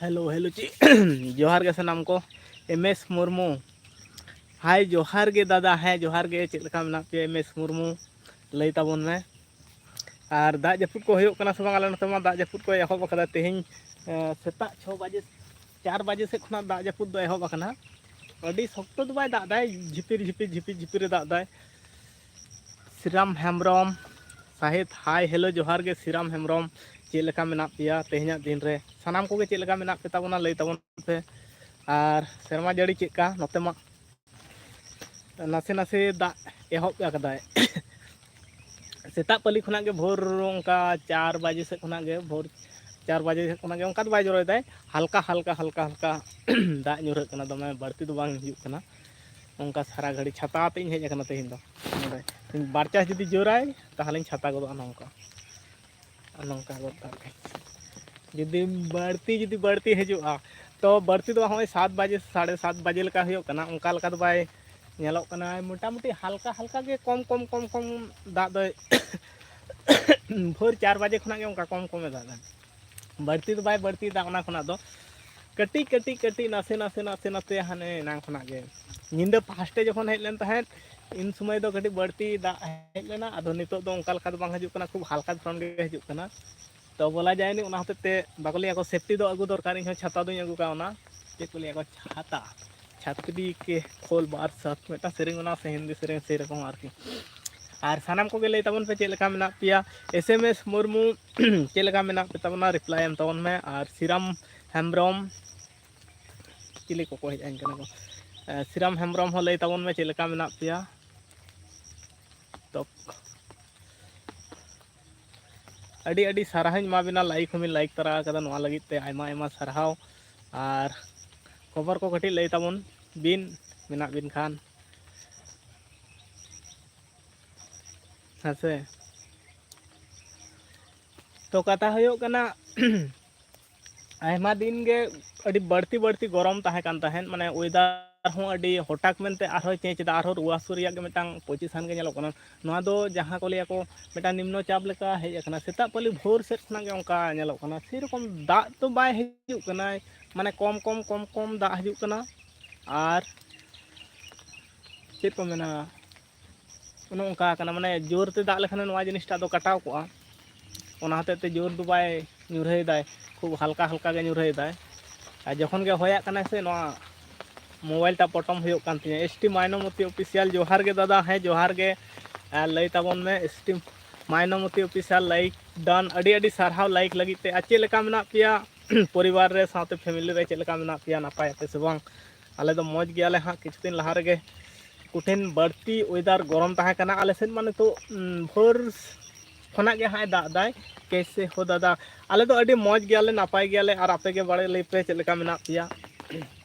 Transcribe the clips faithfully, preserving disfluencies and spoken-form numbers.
Hello, hello, ᱪᱮᱫ? ᱡᱚᱦᱟᱨ ᱜᱮ ᱥᱟᱱᱟᱢ ᱠᱚ᱾ ᱮᱢ ᱮᱥ ᱢᱩᱨᱢᱩ, ᱦᱟᱭ, ᱡᱚᱦᱟᱨ ᱜᱮ ᱫᱟᱫᱟ᱾ ᱦᱮᱸ, ᱡᱚᱦᱟᱨ ᱜᱮ᱾ ᱪᱮᱫ ᱞᱮᱠᱟ ᱢᱮᱱᱟᱜ ᱯᱮᱭᱟ, ᱮᱢ ᱮᱥ ᱢᱩᱨᱢᱩ? ᱞᱟᱹᱭ ᱛᱟᱵᱚᱱ ᱢᱮ᱾ ᱟᱨ ᱫᱟᱜ ᱡᱟᱹᱯᱩᱫ ᱠᱚ ᱦᱩᱭᱩᱜ ᱠᱟᱱᱟ ᱥᱮ ᱵᱟᱝ? ᱟᱞᱮ ᱱᱚᱛᱮ ᱢᱟ ᱫᱟᱜ ᱡᱟᱹᱯᱩᱫ ᱠᱚ ᱮᱦᱚᱵ ᱟᱠᱟᱫᱟ᱾ ᱛᱮᱦᱮᱧ, ᱮ, ᱥᱮᱛᱟᱜ ᱪᱷᱚ ᱵᱟᱡᱮ, ᱪᱟᱨ ᱵᱟᱡᱮ ᱥᱮᱫ ᱠᱷᱚᱱᱟᱜ ᱫᱟᱜ ᱡᱟᱹᱯᱩᱫ ᱫᱚ ᱮᱦᱚᱵ ᱟᱠᱟᱱᱟ᱾ ᱟᱹᱰᱤ ᱥᱚᱠᱛᱚ ᱫᱚ ᱵᱟᱭ ᱫᱟᱜ ᱮᱫᱟᱭ, ᱡᱷᱤᱯᱤᱨ, ᱡᱷᱤᱯᱤᱨ, ᱡᱷᱤᱯᱤᱨ, ᱡᱷᱤᱯᱤᱨ ᱮ ᱫᱟᱜ ᱮᱫᱟᱭ᱾ ᱥᱨᱤᱨᱟᱢ ᱦᱮᱢᱵᱨᱚᱢ ᱥᱟᱦᱮᱫ, ᱦᱟᱭ, ᱦᱮᱞᱳ, ᱡᱚᱦᱟᱨ ᱜᱮ ᱥᱨᱤᱨᱟᱢ ᱦᱮᱢᱵᱨᱚᱢ᱾ ᱪᱮᱫ ᱞᱮᱠᱟ ᱢᱮᱱᱟᱜ ᱯᱮᱭᱟ ᱛᱮᱦᱮᱧᱟᱜ ᱫᱤᱱ ᱨᱮ? ᱥᱟᱱᱟᱢ ᱠᱚᱜᱮ ᱪᱮᱫ ᱞᱮᱠᱟ ᱢᱮᱱᱟᱜ ᱯᱮ ᱛᱟᱵᱚᱱᱟ, ᱞᱟᱹᱭ ᱛᱟᱵᱚᱱ ᱯᱮ᱾ ᱟᱨ ᱥᱮᱨᱢᱟ ᱡᱟᱹᱲᱤ ᱪᱮᱫ ᱞᱮᱠᱟ? ᱱᱚᱛᱮ ᱢᱟ ᱱᱟᱥᱮ ᱱᱟᱥᱮ ᱫᱟᱜ ᱮᱦᱚᱵ ᱟᱠᱟᱫᱟᱭ᱾ ᱥᱮᱛᱟᱜ ᱯᱟᱹᱞᱤ ᱠᱷᱚᱱᱟᱜ ᱜᱮ, ᱵᱷᱳᱨ ᱚᱱᱠᱟ ᱪᱟᱨ ᱵᱟᱡᱮ ᱥᱮᱫ ᱠᱷᱚᱱᱟᱜ ᱜᱮ, ᱵᱷᱳᱨ ᱪᱟᱨ ᱵᱟᱡᱮ ᱥᱮᱫ ᱠᱷᱚᱱᱟᱜ ᱜᱮ ᱚᱱᱠᱟ ᱫᱚ ᱵᱟᱭ ᱡᱚᱨᱚᱭᱮᱫᱟᱭ, ᱦᱟᱞᱠᱟ, ᱦᱟᱞᱠᱟ, ᱦᱟᱞᱠᱟ, ᱦᱟᱞᱠᱟ ᱫᱟᱜ ᱧᱩᱨᱦᱟᱹᱜ ᱠᱟᱱᱟ, ᱫᱚᱢᱮ ᱵᱟᱹᱲᱛᱤ ᱫᱚ ᱵᱟᱝ ᱦᱤᱡᱩᱜ ᱠᱟᱱᱟ᱾ ᱚᱱᱠᱟ ᱥᱟᱨᱟ ᱜᱷᱟᱹᱲᱤ ᱪᱷᱟᱛᱟ ᱟᱛᱮ ᱤᱧ ᱦᱮᱡ ᱟᱠᱟᱱᱟ ᱛᱮᱦᱮᱧ ᱫᱚ᱾ ᱱᱚᱰᱮ ᱵᱟᱨ ᱪᱟᱥ ᱡᱩᱫᱤ ᱡᱳᱨᱟᱭ, ᱛᱟᱦᱚᱞᱮᱧ ᱪᱷᱟᱛᱟ ᱜᱚᱫᱚᱜᱼᱟ ᱱᱚᱝᱠᱟ᱾ ᱟᱨ ᱱᱚᱝᱠᱟ ᱜᱚᱫ ᱠᱟᱜ ᱠᱷᱟᱡ᱾ ᱡᱩᱫᱤ ᱵᱟᱹᱲᱛᱤ, ᱡᱩᱫᱤ ᱵᱟᱹᱲᱛᱤ ᱦᱤᱡᱩᱜᱼᱟ, ᱛᱚ ᱵᱟᱹᱲᱛᱤ ᱫᱚ ᱱᱚᱜᱼᱚᱭ ᱥᱟᱛ ᱵᱟᱡᱮ, ᱥᱟᱲᱮ ᱥᱟᱛ ᱵᱟᱡᱮ ᱞᱮᱠᱟ ᱦᱩᱭᱩᱜ ᱠᱟᱱᱟ, ᱚᱱᱠᱟ ᱞᱮᱠᱟ ᱫᱚ ᱵᱟᱭ ᱧᱮᱞᱚᱜ ᱠᱟᱱᱟ᱾ ᱢᱚᱴᱟᱢᱩᱴᱤ ᱦᱟᱞᱠᱟ, ᱦᱟᱞᱠᱟ ᱜᱮ ᱠᱚᱢ, ᱠᱚᱢ, ᱠᱚᱢ, ᱠᱚᱢ ᱫᱟᱜ ᱫᱚᱭ ᱵᱷᱳᱨ ᱪᱟᱨ ᱵᱟᱡᱮ ᱠᱷᱚᱱᱟᱜ ᱜᱮ ᱚᱱᱠᱟ ᱠᱚᱢ, ᱠᱚᱢᱮ ᱫᱟᱜ ᱮᱫᱟ᱾ ᱵᱟᱹᱲᱛᱤ ᱫᱚ ᱵᱟᱭ ᱵᱟᱹᱲᱛᱤᱭᱮᱫᱟ, ᱚᱱᱟ ᱠᱷᱚᱱᱟᱜ ᱫᱚ ᱠᱟᱹᱴᱤᱡ, ᱠᱟᱹᱴᱤᱡ, ᱠᱟᱹᱴᱤᱡ, ᱱᱟᱥᱮ, ᱱᱟᱥᱮ, ᱱᱟᱥᱮ, ᱱᱟᱥᱮ ᱦᱟᱱᱮ ᱮᱱᱟᱝ ᱠᱷᱚᱱᱟᱜ ᱜᱮ᱾ ᱧᱤᱫᱟᱹ ᱯᱟᱸᱪᱴᱟ ᱡᱚᱠᱷᱚᱱ ᱦᱮᱡ ᱞᱮᱱ ᱛᱟᱦᱮᱸᱫ, ᱤᱱ ᱥᱚᱢᱚᱭ ᱫᱚ ᱠᱟᱹᱴᱤᱡ ᱵᱟᱹᱲᱛᱤ ᱫᱟᱜ ᱦᱮᱡ ᱞᱮᱱᱟ᱾ ᱟᱫᱚ ᱱᱤᱛᱚᱜ ᱫᱚ ᱚᱱᱠᱟ ᱞᱮᱠᱟ ᱫᱚ ᱵᱟᱝ ᱦᱤᱡᱩᱜ ᱠᱟᱱᱟ, ᱠᱷᱩᱵ ᱦᱟᱞᱠᱟ ᱫᱷᱚᱨᱚᱱ ᱜᱮ ᱦᱤᱡᱩᱜ ᱠᱟᱱᱟ᱾ ᱛᱚ ᱵᱚᱞᱟ ᱡᱟᱭᱱᱤ, ᱚᱱᱟ ᱦᱚᱛᱮᱡ ᱛᱮ ᱵᱟᱠᱚ ᱞᱟᱹᱭᱟ ᱠᱚ ᱥᱮᱯᱴᱤ ᱫᱚ ᱟᱹᱜᱩ ᱫᱚᱨᱠᱟᱨ᱾ ᱤᱧ ᱦᱚᱸ ᱪᱷᱟᱛᱟ ᱫᱚᱧ ᱟᱹᱜᱩ ᱠᱟᱣᱱᱟ᱾ ᱪᱮᱫ ᱠᱚ ᱞᱟᱹᱭᱟ ᱠᱚ, ᱪᱷᱟᱛᱟ, ᱪᱷᱟᱛᱨᱤ ᱠᱮ ᱠᱷᱳᱞ ᱵᱟᱨ ᱥᱟᱛ, ᱢᱤᱫᱴᱟᱝ ᱥᱮᱨᱮᱧ ᱚᱱᱟ ᱥᱮ ᱦᱤᱱᱫᱤ ᱥᱮᱨᱮᱧ ᱥᱮᱨᱚᱠᱚᱢ ᱟᱨᱠᱤ᱾ ᱟᱨ ᱥᱟᱱᱟᱢ ᱠᱚᱜᱮ ᱞᱟᱹᱭ ᱛᱟᱵᱚᱱ ᱯᱮ ᱪᱮᱫ ᱞᱮᱠᱟ ᱢᱮᱱᱟᱜ ᱯᱮᱭᱟ᱾ ᱮᱥ ᱮᱢ ᱮᱥ ᱢᱩᱨᱢᱩ, ᱪᱮᱫ ᱞᱮᱠᱟ ᱢᱮᱱᱟᱜ ᱯᱮ ᱛᱟᱵᱚᱱᱟ, ᱨᱤᱯᱞᱟᱭ ᱮᱢ ᱛᱟᱵᱚᱱ ᱢᱮ᱾ ᱟᱨ ᱥᱤᱨᱟᱢ ᱦᱮᱢᱵᱨᱚᱢ, ᱪᱤᱞᱤ ᱠᱚᱠᱚ ᱦᱮᱡ ᱟᱹᱧ ᱠᱟᱱᱟ ᱠᱚ᱾ ᱮ, ᱥᱤᱨᱟᱢ ᱦᱮᱢᱵᱨᱚᱢ ᱦᱚᱸ ᱞᱟᱹᱭ ᱛᱟᱵᱚᱱ ᱢᱮ, ᱪᱮᱫ ᱞᱮᱠᱟ ᱢᱮᱱᱟᱜ ᱯᱮᱭᱟ? ᱛᱚ, ᱟᱹᱰᱤ ᱟᱹᱰᱤ ᱥᱟᱨᱦᱟᱣᱤᱧ ᱮᱢᱟ ᱵᱤᱱᱟ, ᱞᱟᱭᱤᱠ ᱦᱚᱸᱵᱤᱱ ᱞᱟᱭᱤᱠ ᱛᱚᱨᱟ ᱟᱠᱟᱫᱟ, ᱱᱚᱣᱟ ᱞᱟᱹᱜᱤᱫ ᱛᱮ ᱟᱭᱢᱟ ᱟᱭᱢᱟ ᱥᱟᱨᱦᱟᱣ᱾ ᱟᱨ ᱠᱷᱚᱵᱚᱨ ᱠᱚ ᱠᱟᱹᱴᱤᱡ ᱞᱟᱹᱭ ᱛᱟᱵᱚᱱ ᱵᱤᱱ, ᱢᱮᱱᱟᱜ ᱵᱤᱱ ᱠᱷᱟᱱ, ᱦᱮᱸ ᱥᱮ᱾ ᱛᱚ, ᱠᱟᱛᱷᱟ ᱦᱩᱭᱩᱜ ᱠᱟᱱᱟ, ᱟᱭᱢᱟ ᱫᱤᱱ ᱜᱮ ᱟᱹᱰᱤ ᱵᱟᱹᱲᱛᱤ ᱵᱟᱹᱲᱛᱤ ᱜᱚᱨᱚᱢ ᱛᱟᱦᱮᱸ ᱠᱟᱱ ᱛᱟᱦᱮᱸᱫ, ᱢᱟᱱᱮ ᱚᱭᱮᱫᱟᱨ ᱦᱚᱸ ᱟᱹᱰᱤ ᱦᱚᱴᱟᱛ ᱢᱮᱱᱛᱮ ᱟᱨᱦᱚᱸᱭ ᱪᱮᱧᱡᱽ ᱮᱫᱟ, ᱟᱨᱦᱚᱸ ᱨᱩᱣᱟᱹ ᱦᱟᱹᱥᱩ ᱨᱮᱭᱟᱜ ᱜᱮ ᱢᱤᱫᱴᱟᱝ ᱯᱚᱡᱤᱥᱚᱱ ᱜᱮ ᱧᱮᱞᱚᱜ ᱠᱟᱱᱟ᱾ ᱱᱚᱣᱟ ᱫᱚ ᱡᱟᱦᱟᱸ ᱠᱚ ᱞᱟᱹᱭᱟ ᱠᱚ ᱢᱤᱫᱴᱟᱝ ᱱᱤᱢᱱᱚ ᱪᱟᱯ ᱞᱮᱠᱟ ᱦᱮᱡ ᱟᱠᱟᱱᱟ, ᱥᱮᱛᱟᱜ ᱯᱟᱹᱞᱤ ᱵᱷᱳᱨ ᱥᱮᱫ ᱠᱷᱚᱱᱟᱜ ᱜᱮ ᱚᱱᱠᱟ ᱧᱮᱞᱚᱜ ᱠᱟᱱᱟ᱾ ᱥᱮᱨᱚᱠᱚᱢ ᱫᱟᱜ ᱫᱚ ᱵᱟᱭ ᱦᱤᱡᱩᱜ ᱠᱟᱱᱟ, ᱢᱟᱱᱮ ᱠᱚᱢ ᱠᱚᱢ ᱠᱚᱢ ᱠᱚᱢ ᱫᱟᱜ ᱦᱤᱡᱩᱜ ᱠᱟᱱᱟ᱾ ᱟᱨ ᱪᱮᱫ ᱠᱚ ᱢᱮᱱᱟ, ᱚᱱᱮ ᱚᱱᱠᱟ ᱠᱟᱱᱟ, ᱢᱟᱱᱮ ᱡᱳᱨ ᱛᱮ ᱫᱟᱜ ᱞᱮᱠᱷᱟᱱ ᱱᱚᱣᱟ ᱡᱤᱱᱤᱥᱴᱟᱜ ᱫᱚ ᱠᱟᱴᱟᱣ ᱠᱚᱜᱼᱟ᱾ ᱚᱱᱟ ᱦᱚᱛᱮᱡ ᱛᱮ ᱡᱳᱨ ᱫᱚ ᱵᱟᱭ ᱧᱩᱨᱦᱟᱹᱭᱮᱫᱟᱭ, ᱠᱷᱩᱵ ᱦᱟᱞᱠᱟ ᱦᱟᱞᱠᱟ ᱜᱮ ᱧᱩᱨᱦᱟᱹᱭᱮᱫᱟᱭ᱾ ᱟᱨ ᱡᱚᱠᱷᱚᱱ ᱜᱮ ᱦᱚᱭᱟᱜ ᱠᱟᱱᱟᱭ ᱥᱮ, ᱱᱚᱣᱟ ᱢᱳᱵᱟᱭᱤᱞ ᱴᱟᱜ ᱯᱚᱴᱚᱢ ᱦᱩᱭᱩᱜ ᱠᱟᱱ ᱛᱤᱧᱟᱹ᱾ ᱮᱥ ᱴᱤ ᱢᱟᱭᱱᱚᱢᱚᱛᱤ ᱚᱯᱷᱤᱥᱤᱭᱟᱞ, ᱡᱚᱦᱟᱨ ᱜᱮ ᱫᱟᱫᱟ᱾ ᱦᱮᱸ, ᱡᱚᱦᱟᱨ ᱜᱮ᱾ ᱟᱨ ᱞᱟᱹᱭ ᱛᱟᱵᱚᱱ ᱢᱮ, ᱮᱥ ᱴᱤ ᱢᱟᱭᱱᱚᱢᱚᱛᱤ ᱚᱯᱷᱤᱥᱤᱭᱟᱞ, ᱞᱟᱭᱤᱠ ᱰᱟᱱ᱾ ᱟᱹᱰᱤ ᱟᱹᱰᱤ ᱥᱟᱨᱦᱟᱣ ᱞᱟᱭᱤᱠ ᱞᱟᱹᱜᱤᱫ ᱛᱮ᱾ ᱟᱨ ᱪᱮᱫ ᱞᱮᱠᱟ ᱢᱮᱱᱟᱜ ᱯᱮᱭᱟ ᱯᱚᱨᱤᱵᱟᱨ ᱨᱮ, ᱥᱟᱶᱛᱮ ᱯᱷᱮᱢᱤᱞᱤ ᱨᱮ ᱪᱮᱫ ᱞᱮᱠᱟ ᱢᱮᱱᱟᱜ ᱯᱮᱭᱟ? ᱱᱟᱯᱟᱭ ᱟᱯᱮ ᱥᱮ ᱵᱟᱝ? ᱟᱞᱮ ᱫᱚ ᱢᱚᱡᱽ ᱜᱮᱭᱟᱞᱮ ᱦᱟᱸᱜ᱾ ᱠᱤᱪᱷᱩ ᱫᱤᱱ ᱞᱟᱦᱟ ᱨᱮᱜᱮ ᱠᱚᱴᱷᱤᱱ ᱵᱟᱹᱲᱛᱤ ᱚᱭᱮᱫᱟᱨ ᱜᱚᱨᱚᱢ ᱛᱟᱦᱮᱸ ᱠᱟᱱᱟ᱾ ᱟᱞᱮ ᱥᱮᱫ ᱢᱟ ᱱᱤᱛᱚᱜ, ᱩᱸ, ᱵᱷᱳᱨ ᱠᱷᱚᱱᱟᱜ ᱜᱮ ᱦᱟᱸᱜ ᱮ ᱫᱟᱜ ᱮᱫᱟᱭ᱾ ᱠᱮᱥᱮ ᱦᱳ ᱫᱟᱫᱟ? ᱟᱞᱮ ᱫᱚ ᱟᱹᱰᱤ ᱢᱚᱡᱽ ᱜᱮᱭᱟᱞᱮ, ᱱᱟᱯᱟᱭ ᱜᱮᱭᱟᱞᱮ᱾ ᱟᱨ ᱟᱯᱮ ᱜᱮ ᱵᱟᱲᱮ ᱞᱟᱹᱭ ᱯᱮ, ᱪᱮᱫ ᱞᱮᱠᱟ ᱢᱮᱱᱟᱜ ᱯᱮᱭᱟ?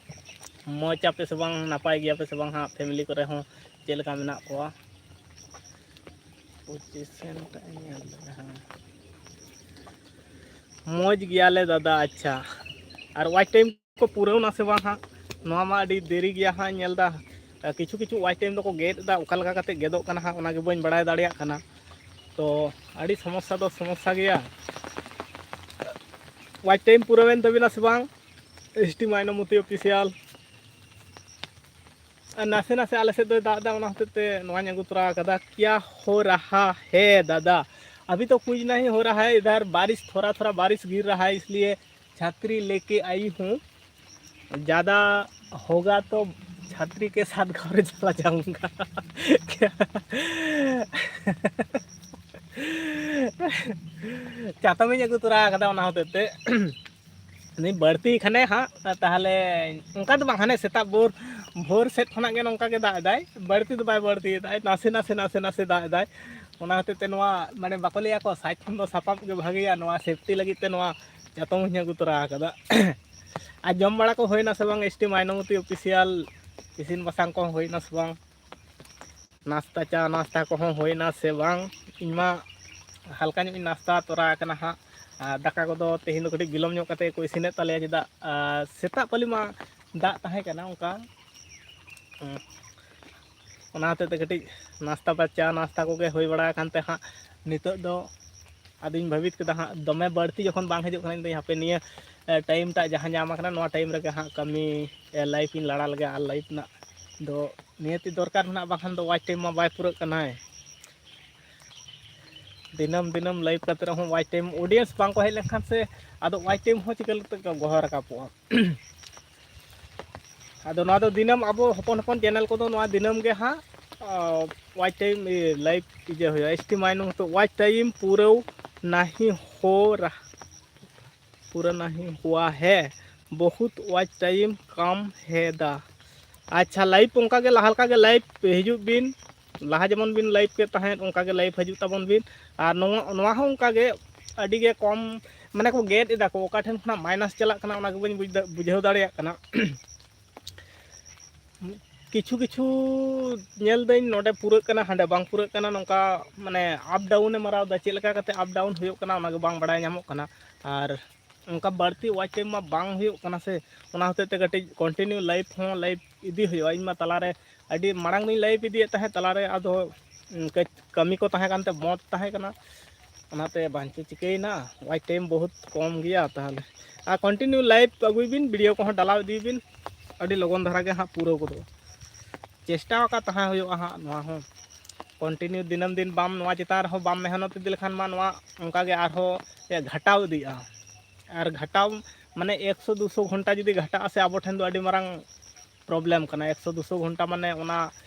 ᱢᱚᱡᱽ ᱟᱯᱮ ᱥᱮ ᱵᱟᱝ, ᱱᱟᱯᱟᱭ ᱜᱮᱭᱟᱯᱮ ᱥᱮ ᱵᱟᱝ ᱦᱟᱸᱜ? ᱯᱷᱮᱢᱤᱞᱤ ᱠᱚᱨᱮ ᱦᱚᱸ ᱪᱮᱫ ᱞᱮᱠᱟ ᱢᱮᱱᱟᱜ ᱠᱚᱣᱟ? ᱯᱚᱸᱪᱤᱥ ᱥᱮᱱ ᱴᱟᱜ ᱤᱧ ᱧᱮᱞ ᱞᱮᱫᱟ, ᱦᱮᱸ᱾ ᱢᱚᱡᱽ ᱜᱮᱭᱟᱞᱮ ᱫᱟᱫᱟ᱾ ᱟᱪᱪᱷᱟ, ᱟᱨ ᱣᱟᱪ ᱴᱟᱭᱤᱢ ᱠᱚ ᱯᱩᱨᱟᱹᱣ ᱱᱟ ᱥᱮ ᱵᱟᱝ ᱦᱟᱸᱜ? ᱱᱚᱣᱟ ᱢᱟ ᱟᱹᱰᱤ ᱫᱮᱨᱤ ᱜᱮᱭᱟ ᱦᱟᱸᱜ, ᱧᱮᱞ ᱫᱟ᱾ ᱠᱤᱪᱷᱩ ᱠᱤᱪᱷᱩ ᱣᱟᱪ ᱴᱟᱭᱤᱢ ᱫᱚᱠᱚ ᱜᱮᱫ ᱮᱫᱟ, ᱚᱠᱟ ᱞᱮᱠᱟ ᱠᱟᱛᱮ ᱜᱮᱫᱚᱜ ᱠᱟᱱᱟ ᱦᱟᱸᱜ, ᱚᱱᱟ ᱜᱮ ᱵᱟᱹᱧ ᱵᱟᱲᱟᱭ ᱫᱟᱲᱮᱭᱟᱜ ᱠᱟᱱᱟ᱾ ᱛᱚ, ᱟᱹᱰᱤ ᱥᱚᱢᱚᱥᱥᱟ ᱫᱚ ᱥᱚᱢᱚᱥᱥᱟ ᱜᱮᱭᱟ᱾ ᱣᱟᱪ ᱴᱟᱭᱤᱢ ᱯᱩᱨᱟᱹᱣᱮᱱ ᱛᱟᱵᱤᱱᱟ ᱥᱮ ᱵᱟᱝ? ᱮᱥ ᱴᱤ ᱢᱟᱭᱱᱚᱢᱚᱛᱤ ᱚᱯᱷᱤᱥᱤᱭᱟᱞ᱾ ᱟᱨ ᱱᱟᱥᱮ ᱱᱟᱥᱮ ᱟᱞᱮ ᱥᱮᱫ ᱫᱚᱭ ᱫᱟᱜ ᱮᱫᱟ, ᱚᱱᱟ ᱦᱚᱛᱮᱡ ᱛᱮ ᱱᱚᱣᱟᱧ ᱟᱹᱜᱩ ᱛᱚᱨᱟ ᱟᱠᱟᱫᱟ᱾ ᱠᱭᱟ ᱦᱳ ᱨᱟᱦᱟ ᱦᱮ ᱫᱟᱫᱟ? ᱟᱵᱷᱤ ᱛᱚ ᱠᱩᱪ ᱱᱟᱦᱤ ᱦᱳ ᱨᱟᱦᱟ ᱦᱮ ᱤᱫᱷᱟᱨ, ᱵᱟᱨᱤᱥ, ᱛᱷᱚᱲᱟ ᱛᱷᱚᱲᱟ ᱵᱟᱨᱤᱥ ᱜᱤᱨ ᱨᱟᱦᱟ ᱦᱮ, ᱤᱥᱞᱤᱭᱮ ᱪᱷᱟᱛᱨᱤ ᱞᱮᱠᱮ ᱟᱭᱤ ᱦᱩᱸ, ᱡᱟᱫᱟ ᱦᱳᱜᱟ ᱛᱚ ᱪᱷᱟᱛᱨᱤ ᱠᱮ ᱥᱟᱛᱷ ᱜᱷᱟᱨ ᱪᱟᱞᱟ ᱡᱟᱣᱩᱸᱜᱟ᱾ ᱪᱟᱛᱚᱢᱤᱧ ᱟᱹᱜᱩ ᱛᱚᱨᱟ ᱟᱠᱟᱫᱟ, ᱚᱱᱟ ᱦᱚᱛᱮᱡ ᱛᱮ᱾ ᱩᱱᱤ ᱵᱟᱹᱲᱛᱤ ᱠᱷᱟᱱᱮ ᱦᱟᱸᱜ, ᱛᱟᱦᱚᱞᱮ ᱚᱱᱠᱟ ᱫᱚ ᱵᱟᱝ, ᱦᱟᱱᱮ ᱥᱮᱛᱟᱜ ᱵᱷᱳᱨ, ᱵᱷᱳᱨ ᱥᱮᱫ ᱠᱷᱚᱱᱟᱜ ᱜᱮ ᱱᱚᱝᱠᱟ ᱜᱮ ᱫᱟᱜ ᱮᱫᱟᱭ, ᱵᱟᱹᱲᱛᱤ ᱫᱚ ᱵᱟᱭ ᱵᱟᱹᱲᱛᱤᱭᱮᱫᱟᱭ, ᱱᱟᱥᱮ ᱱᱟᱥᱮ ᱱᱟᱥᱮ ᱱᱟᱥᱮ ᱫᱟᱜ ᱮᱫᱟᱭ᱾ ᱚᱱᱟ ᱦᱚᱛᱮᱡ ᱛᱮ ᱱᱚᱣᱟ ᱢᱟᱱᱮ ᱵᱟᱠᱚ ᱞᱟᱹᱭᱟ ᱠᱚ, ᱥᱟᱡᱽ ᱠᱷᱚᱱ ᱫᱚ ᱥᱟᱯᱟᱵ ᱜᱮ ᱵᱷᱟᱜᱮᱭᱟ, ᱱᱚᱣᱟ ᱥᱮᱯᱴᱤ ᱞᱟᱹᱜᱤᱫ ᱛᱮ ᱱᱚᱣᱟ ᱪᱟᱛᱚᱢ ᱦᱚᱧ ᱟᱹᱜᱩ ᱛᱚᱨᱟ ᱟᱠᱟᱫᱟ᱾ ᱟᱨ ᱡᱚᱢ ᱵᱟᱲᱟ ᱠᱚ ᱦᱩᱭᱱᱟ ᱥᱮ ᱵᱟᱝ, ᱮᱥ ᱴᱤ ᱢᱟᱭᱱᱚᱢᱚᱛᱤ ᱚᱯᱷᱤᱥᱤᱭᱟᱞ? ᱤᱥᱤᱱ ᱵᱟᱥᱟᱝ ᱠᱚ ᱦᱩᱭᱱᱟ ᱥᱮ ᱵᱟᱝ? ᱱᱟᱥᱛᱟ, ᱪᱟ ᱱᱟᱥᱛᱟ ᱠᱚᱦᱚᱸ ᱦᱩᱭᱱᱟ ᱥᱮ ᱵᱟᱝ? ᱤᱧ ᱢᱟ ᱦᱟᱞᱠᱟ ᱧᱚᱜ ᱤᱧ ᱱᱟᱥᱛᱟ ᱛᱚᱨᱟ ᱟᱠᱟᱱᱟ ᱦᱟᱸᱜ᱾ ᱟᱨ ᱫᱟᱠᱟ ᱠᱚᱫᱚ ᱛᱮᱦᱮᱧ ᱫᱚ ᱠᱟᱹᱴᱤᱡ ᱵᱤᱞᱚᱢ ᱧᱚᱜ ᱠᱟᱛᱮ ᱠᱚ ᱤᱥᱤᱱᱮᱫ ᱛᱟᱞᱮᱭᱟ, ᱪᱮᱫᱟᱜ, ᱟᱨ ᱥᱮᱛᱟᱜ ᱯᱟᱹᱞᱤ ᱢᱟ ᱫᱟᱜ ᱛᱟᱦᱮᱸ ᱠᱟᱱᱟ ᱚᱱᱠᱟ᱾ ᱦᱩᱸ᱾ ᱚᱱᱟ ᱦᱚᱛᱮᱡ ᱛᱮ ᱠᱟᱹᱴᱤᱡ ᱱᱟᱥᱛᱟ ᱵᱟ-, ᱪᱟ ᱱᱟᱥᱛᱟ ᱠᱚᱜᱮ ᱦᱩᱭ ᱵᱟᱲᱟ ᱟᱠᱟᱱ ᱛᱮ ᱦᱟᱸᱜ ᱱᱤᱛᱚᱜ ᱫᱚ ᱟᱫᱚᱧ ᱵᱷᱟᱹᱵᱤᱛ ᱠᱮᱫᱟ ᱦᱟᱸᱜ, ᱫᱚᱢᱮ ᱵᱟᱹᱲᱛᱤ ᱡᱚᱠᱷᱚᱱ ᱵᱟᱝ ᱦᱤᱡᱩᱜ ᱠᱟᱱᱟ, ᱤᱧ ᱫᱚᱧ ᱦᱟᱯᱮ ᱱᱤᱭᱟᱹ, ᱮ, ᱴᱟᱭᱤᱢ ᱴᱟᱜ ᱡᱟᱦᱟᱸ ᱧᱟᱢ ᱟᱠᱟᱱᱟ, ᱱᱚᱣᱟ ᱴᱟᱭᱤᱢ ᱨᱮᱜᱮ ᱦᱟᱸᱜ ᱠᱟᱹᱢᱤ, ᱮ, ᱞᱟᱭᱤᱯ ᱤᱧ ᱞᱟᱲᱟ ᱞᱮᱜᱮ᱾ ᱟᱨ ᱞᱟᱭᱤᱯ ᱨᱮᱱᱟᱜ ᱫᱚ ᱱᱤᱦᱟᱹᱛᱤ ᱫᱚᱨᱠᱟᱨ ᱢᱮᱱᱟᱜᱼᱟ, ᱵᱟᱝᱠᱷᱟᱱ ᱫᱚ ᱣᱟᱪ ᱴᱟᱭᱤᱢ ᱢᱟ ᱵᱟᱭ ᱯᱩᱨᱟᱹᱜ ᱠᱟᱱᱟᱭ᱾ ᱫᱤᱱᱟᱹᱢ ᱫᱤᱱᱟᱹᱢ ᱞᱟᱭᱤᱯ ᱠᱟᱛᱮ ᱨᱮᱦᱚᱸ ᱣᱟᱪ ᱴᱟᱭᱤᱢ, ᱚᱰᱤᱭᱮᱱᱥ ᱵᱟᱝ ᱠᱚ ᱦᱮᱡ ᱞᱮᱱᱠᱷᱟᱱ ᱥᱮ, ᱟᱫᱚ ᱣᱟᱪ ᱴᱟᱭᱤᱢ ᱦᱚᱸ ᱪᱤᱠᱟᱹ ᱞᱮᱠᱟᱛᱮ ᱜᱚᱦᱚ ᱨᱟᱠᱟᱵᱚᱜᱼᱟ? ᱟᱫᱚ ᱱᱚᱣᱟ ᱫᱚ ᱫᱤᱱᱟᱹᱢ ᱟᱵᱚ ᱦᱚᱯᱚᱱ ᱦᱚᱯᱚᱱ ᱪᱮᱱᱮᱞ ᱠᱚᱫᱚ ᱱᱚᱣᱟ ᱫᱤᱱᱟᱹᱢ ᱜᱮ ᱦᱟᱸᱜ, ᱟ, ᱣᱟᱪ ᱴᱟᱭᱤᱢ, ᱤᱭᱟᱹ, ᱞᱟᱭᱤᱯ ᱤᱭᱟᱹ ᱦᱩᱭᱩᱜᱼᱟ, ᱮᱥ ᱴᱤ ᱢᱟᱭᱱᱚᱢ ᱛᱚ ᱣᱟᱪ ᱴᱟᱭᱤᱢ ᱯᱩᱨᱟᱹᱣ ᱱᱟᱦᱤ ᱦᱳ ᱨᱟᱦᱟ, ᱯᱩᱨᱟᱹ ᱱᱟᱦᱤ ᱦᱩᱣᱟ ᱦᱮ, ᱵᱚᱦᱩᱛ ᱣᱟᱪ ᱴᱟᱭᱤᱢ ᱠᱟᱢ ᱦᱮ ᱫᱟ᱾ ᱟᱪᱪᱷᱟ, ᱞᱟᱭᱤᱯ ᱚᱱᱠᱟ ᱜᱮ ᱞᱟᱦᱟ ᱞᱮᱠᱟ ᱜᱮ ᱞᱟᱭᱤᱯ ᱦᱤᱡᱩᱜ ᱵᱤᱱ, ᱞᱟᱦᱟ ᱡᱮᱢᱚᱱ ᱵᱤᱱ ᱞᱟᱭᱤᱯ ᱠᱮᱫ ᱛᱟᱦᱮᱸᱫ ᱚᱱᱠᱟ ᱜᱮ ᱞᱟᱭᱤᱯ ᱦᱤᱡᱩᱜ ᱛᱟᱵᱚᱱ ᱵᱤᱱ᱾ ᱟᱨ ᱱᱚᱣᱟ, ᱱᱚᱣᱟ ᱦᱚᱸ ᱚᱱᱠᱟ ᱜᱮ ᱟᱹᱰᱤ ᱜᱮ ᱠᱚᱢ, ᱢᱟᱱᱮ ᱠᱚ ᱜᱮᱫ ᱮᱫᱟ ᱠᱚ, ᱚᱠᱟ ᱴᱷᱮᱱ ᱠᱷᱚᱱᱟᱜ ᱢᱟᱭᱱᱟᱥ ᱪᱟᱞᱟᱜ ᱠᱟᱱᱟ ᱚᱱᱟ ᱜᱮ ᱵᱟᱹᱧ ᱵᱩᱡᱽ ᱫᱟ-, ᱵᱩᱡᱷᱟᱹᱣ ᱫᱟᱲᱮᱭᱟᱜ ᱠᱟᱱᱟ᱾ ᱠᱤᱪᱷᱩ ᱠᱤᱪᱷᱩ ᱧᱮᱞ ᱫᱟᱹᱧ ᱱᱚᱰᱮ ᱯᱩᱨᱟᱹᱜ ᱠᱟᱱᱟ, ᱦᱟᱸᱰᱮ ᱵᱟᱝ ᱯᱩᱨᱟᱹᱜ ᱠᱟᱱᱟ, ᱱᱚᱝᱠᱟ ᱢᱟᱱᱮ ᱟᱯ ᱰᱟᱣᱩᱱ ᱮ ᱢᱟᱨᱟᱣ ᱮᱫᱟ᱾ ᱪᱮᱫ ᱞᱮᱠᱟ ᱠᱟᱛᱮ ᱟᱯ ᱰᱟᱣᱩᱱ ᱦᱩᱭᱩᱜ ᱠᱟᱱᱟ ᱚᱱᱟ ᱜᱮ ᱵᱟᱝ ᱵᱟᱲᱟᱭ ᱧᱟᱢᱚᱜ ᱠᱟᱱᱟ᱾ ᱟᱨ ᱚᱱᱠᱟ ᱵᱟᱹᱲᱛᱤ ᱣᱟᱪ ᱴᱟᱭᱤᱢ ᱢᱟ ᱵᱟᱝ ᱦᱩᱭᱩᱜ ᱠᱟᱱᱟ ᱥᱮ, ᱚᱱᱟ ᱦᱚᱛᱮᱡ ᱛᱮ ᱠᱟᱹᱴᱤᱡ ᱠᱚᱱᱴᱤᱱᱤᱭᱩ ᱞᱟᱭᱤᱯ ᱦᱚᱸ ᱞᱟᱭᱤᱯ ᱤᱫᱤ ᱦᱩᱭᱩᱜᱼᱟ᱾ ᱤᱧ ᱢᱟ ᱛᱟᱞᱟᱨᱮ ᱟᱹᱰᱤ ᱢᱟᱲᱟᱝ ᱫᱚᱧ ᱞᱟᱭᱤᱯ ᱤᱫᱤᱭᱮᱫ ᱛᱟᱦᱮᱸᱫ, ᱛᱟᱞᱟᱨᱮ ᱟᱫᱚ, ᱩᱸ, ᱠᱟᱹᱡ ᱠᱟᱹᱢᱤ ᱠᱚ ᱛᱟᱦᱮᱸ ᱠᱟᱱᱛᱮ ᱵᱚᱱᱫ ᱛᱟᱦᱮᱸ ᱠᱟᱱᱟ, ᱚᱱᱟᱛᱮ ᱵᱟᱝ ᱪᱚ ᱪᱤᱠᱟᱹᱭᱮᱱᱟ, ᱣᱟᱪ ᱴᱟᱭᱤᱢ ᱵᱚᱦᱩᱛ ᱠᱚᱢ ᱜᱮᱭᱟ ᱛᱟᱦᱚᱞᱮ᱾ ᱟᱨ ᱠᱚᱱᱴᱤᱱᱤᱭᱩ ᱞᱟᱭᱤᱯ ᱟᱹᱜᱩᱭ ᱵᱤᱱ, ᱵᱷᱤᱰᱤᱭᱳ ᱠᱚᱦᱚᱸ ᱰᱟᱞᱟᱣ ᱤᱫᱤᱭ ᱵᱤᱱ, ᱟᱹᱰᱤ ᱞᱚᱜᱚᱱ ᱫᱷᱟᱨᱟ ᱜᱮ ᱦᱟᱸᱜ ᱯᱩᱨᱟᱹᱣ ᱜᱚᱫᱚᱜᱼᱟ᱾ ᱪᱮᱥᱴᱟ ᱟᱠᱟᱫ ᱛᱟᱦᱮᱸ ᱦᱩᱭᱩᱜᱼᱟ ᱦᱟᱸᱜ ᱱᱚᱣᱟ ᱦᱚᱸ, ᱠᱚᱱᱴᱤᱱᱤᱭᱩ ᱫᱤᱱᱟᱹᱢ ᱫᱤᱱ ᱵᱟᱢ, ᱱᱚᱣᱟ ᱪᱮᱛᱟᱱ ᱨᱮᱦᱚᱸ ᱵᱟᱢ ᱢᱮᱦᱱᱚᱛ ᱤᱫᱤ ᱞᱮᱠᱷᱟᱱ ᱢᱟ ᱱᱚᱣᱟ ᱚᱱᱠᱟ ᱜᱮ ᱟᱨᱦᱚᱸ ᱜᱷᱟᱴᱟᱣ ᱤᱫᱤᱜᱼᱟ᱾ ᱟᱨ ᱜᱷᱟᱴᱟᱣ ᱢᱟᱱᱮ ᱮᱠᱥᱚ ᱫᱩᱥᱚ ᱜᱷᱚᱱᱴᱟ ᱡᱩᱫᱤ ᱜᱷᱟᱴᱟᱜᱼᱟ ᱥᱮ, ᱟᱵᱚ ᱴᱷᱮᱱ ᱫᱚ ᱟᱹᱰᱤ ᱢᱟᱨᱟᱝ ᱯᱨᱚᱵᱞᱮᱢ ᱠᱟᱱᱟ᱾ ᱮᱠᱥᱚ ᱫᱩᱥᱚ ᱜᱷᱚᱱᱴᱟ ᱢᱟᱱᱮ ᱚᱱᱟ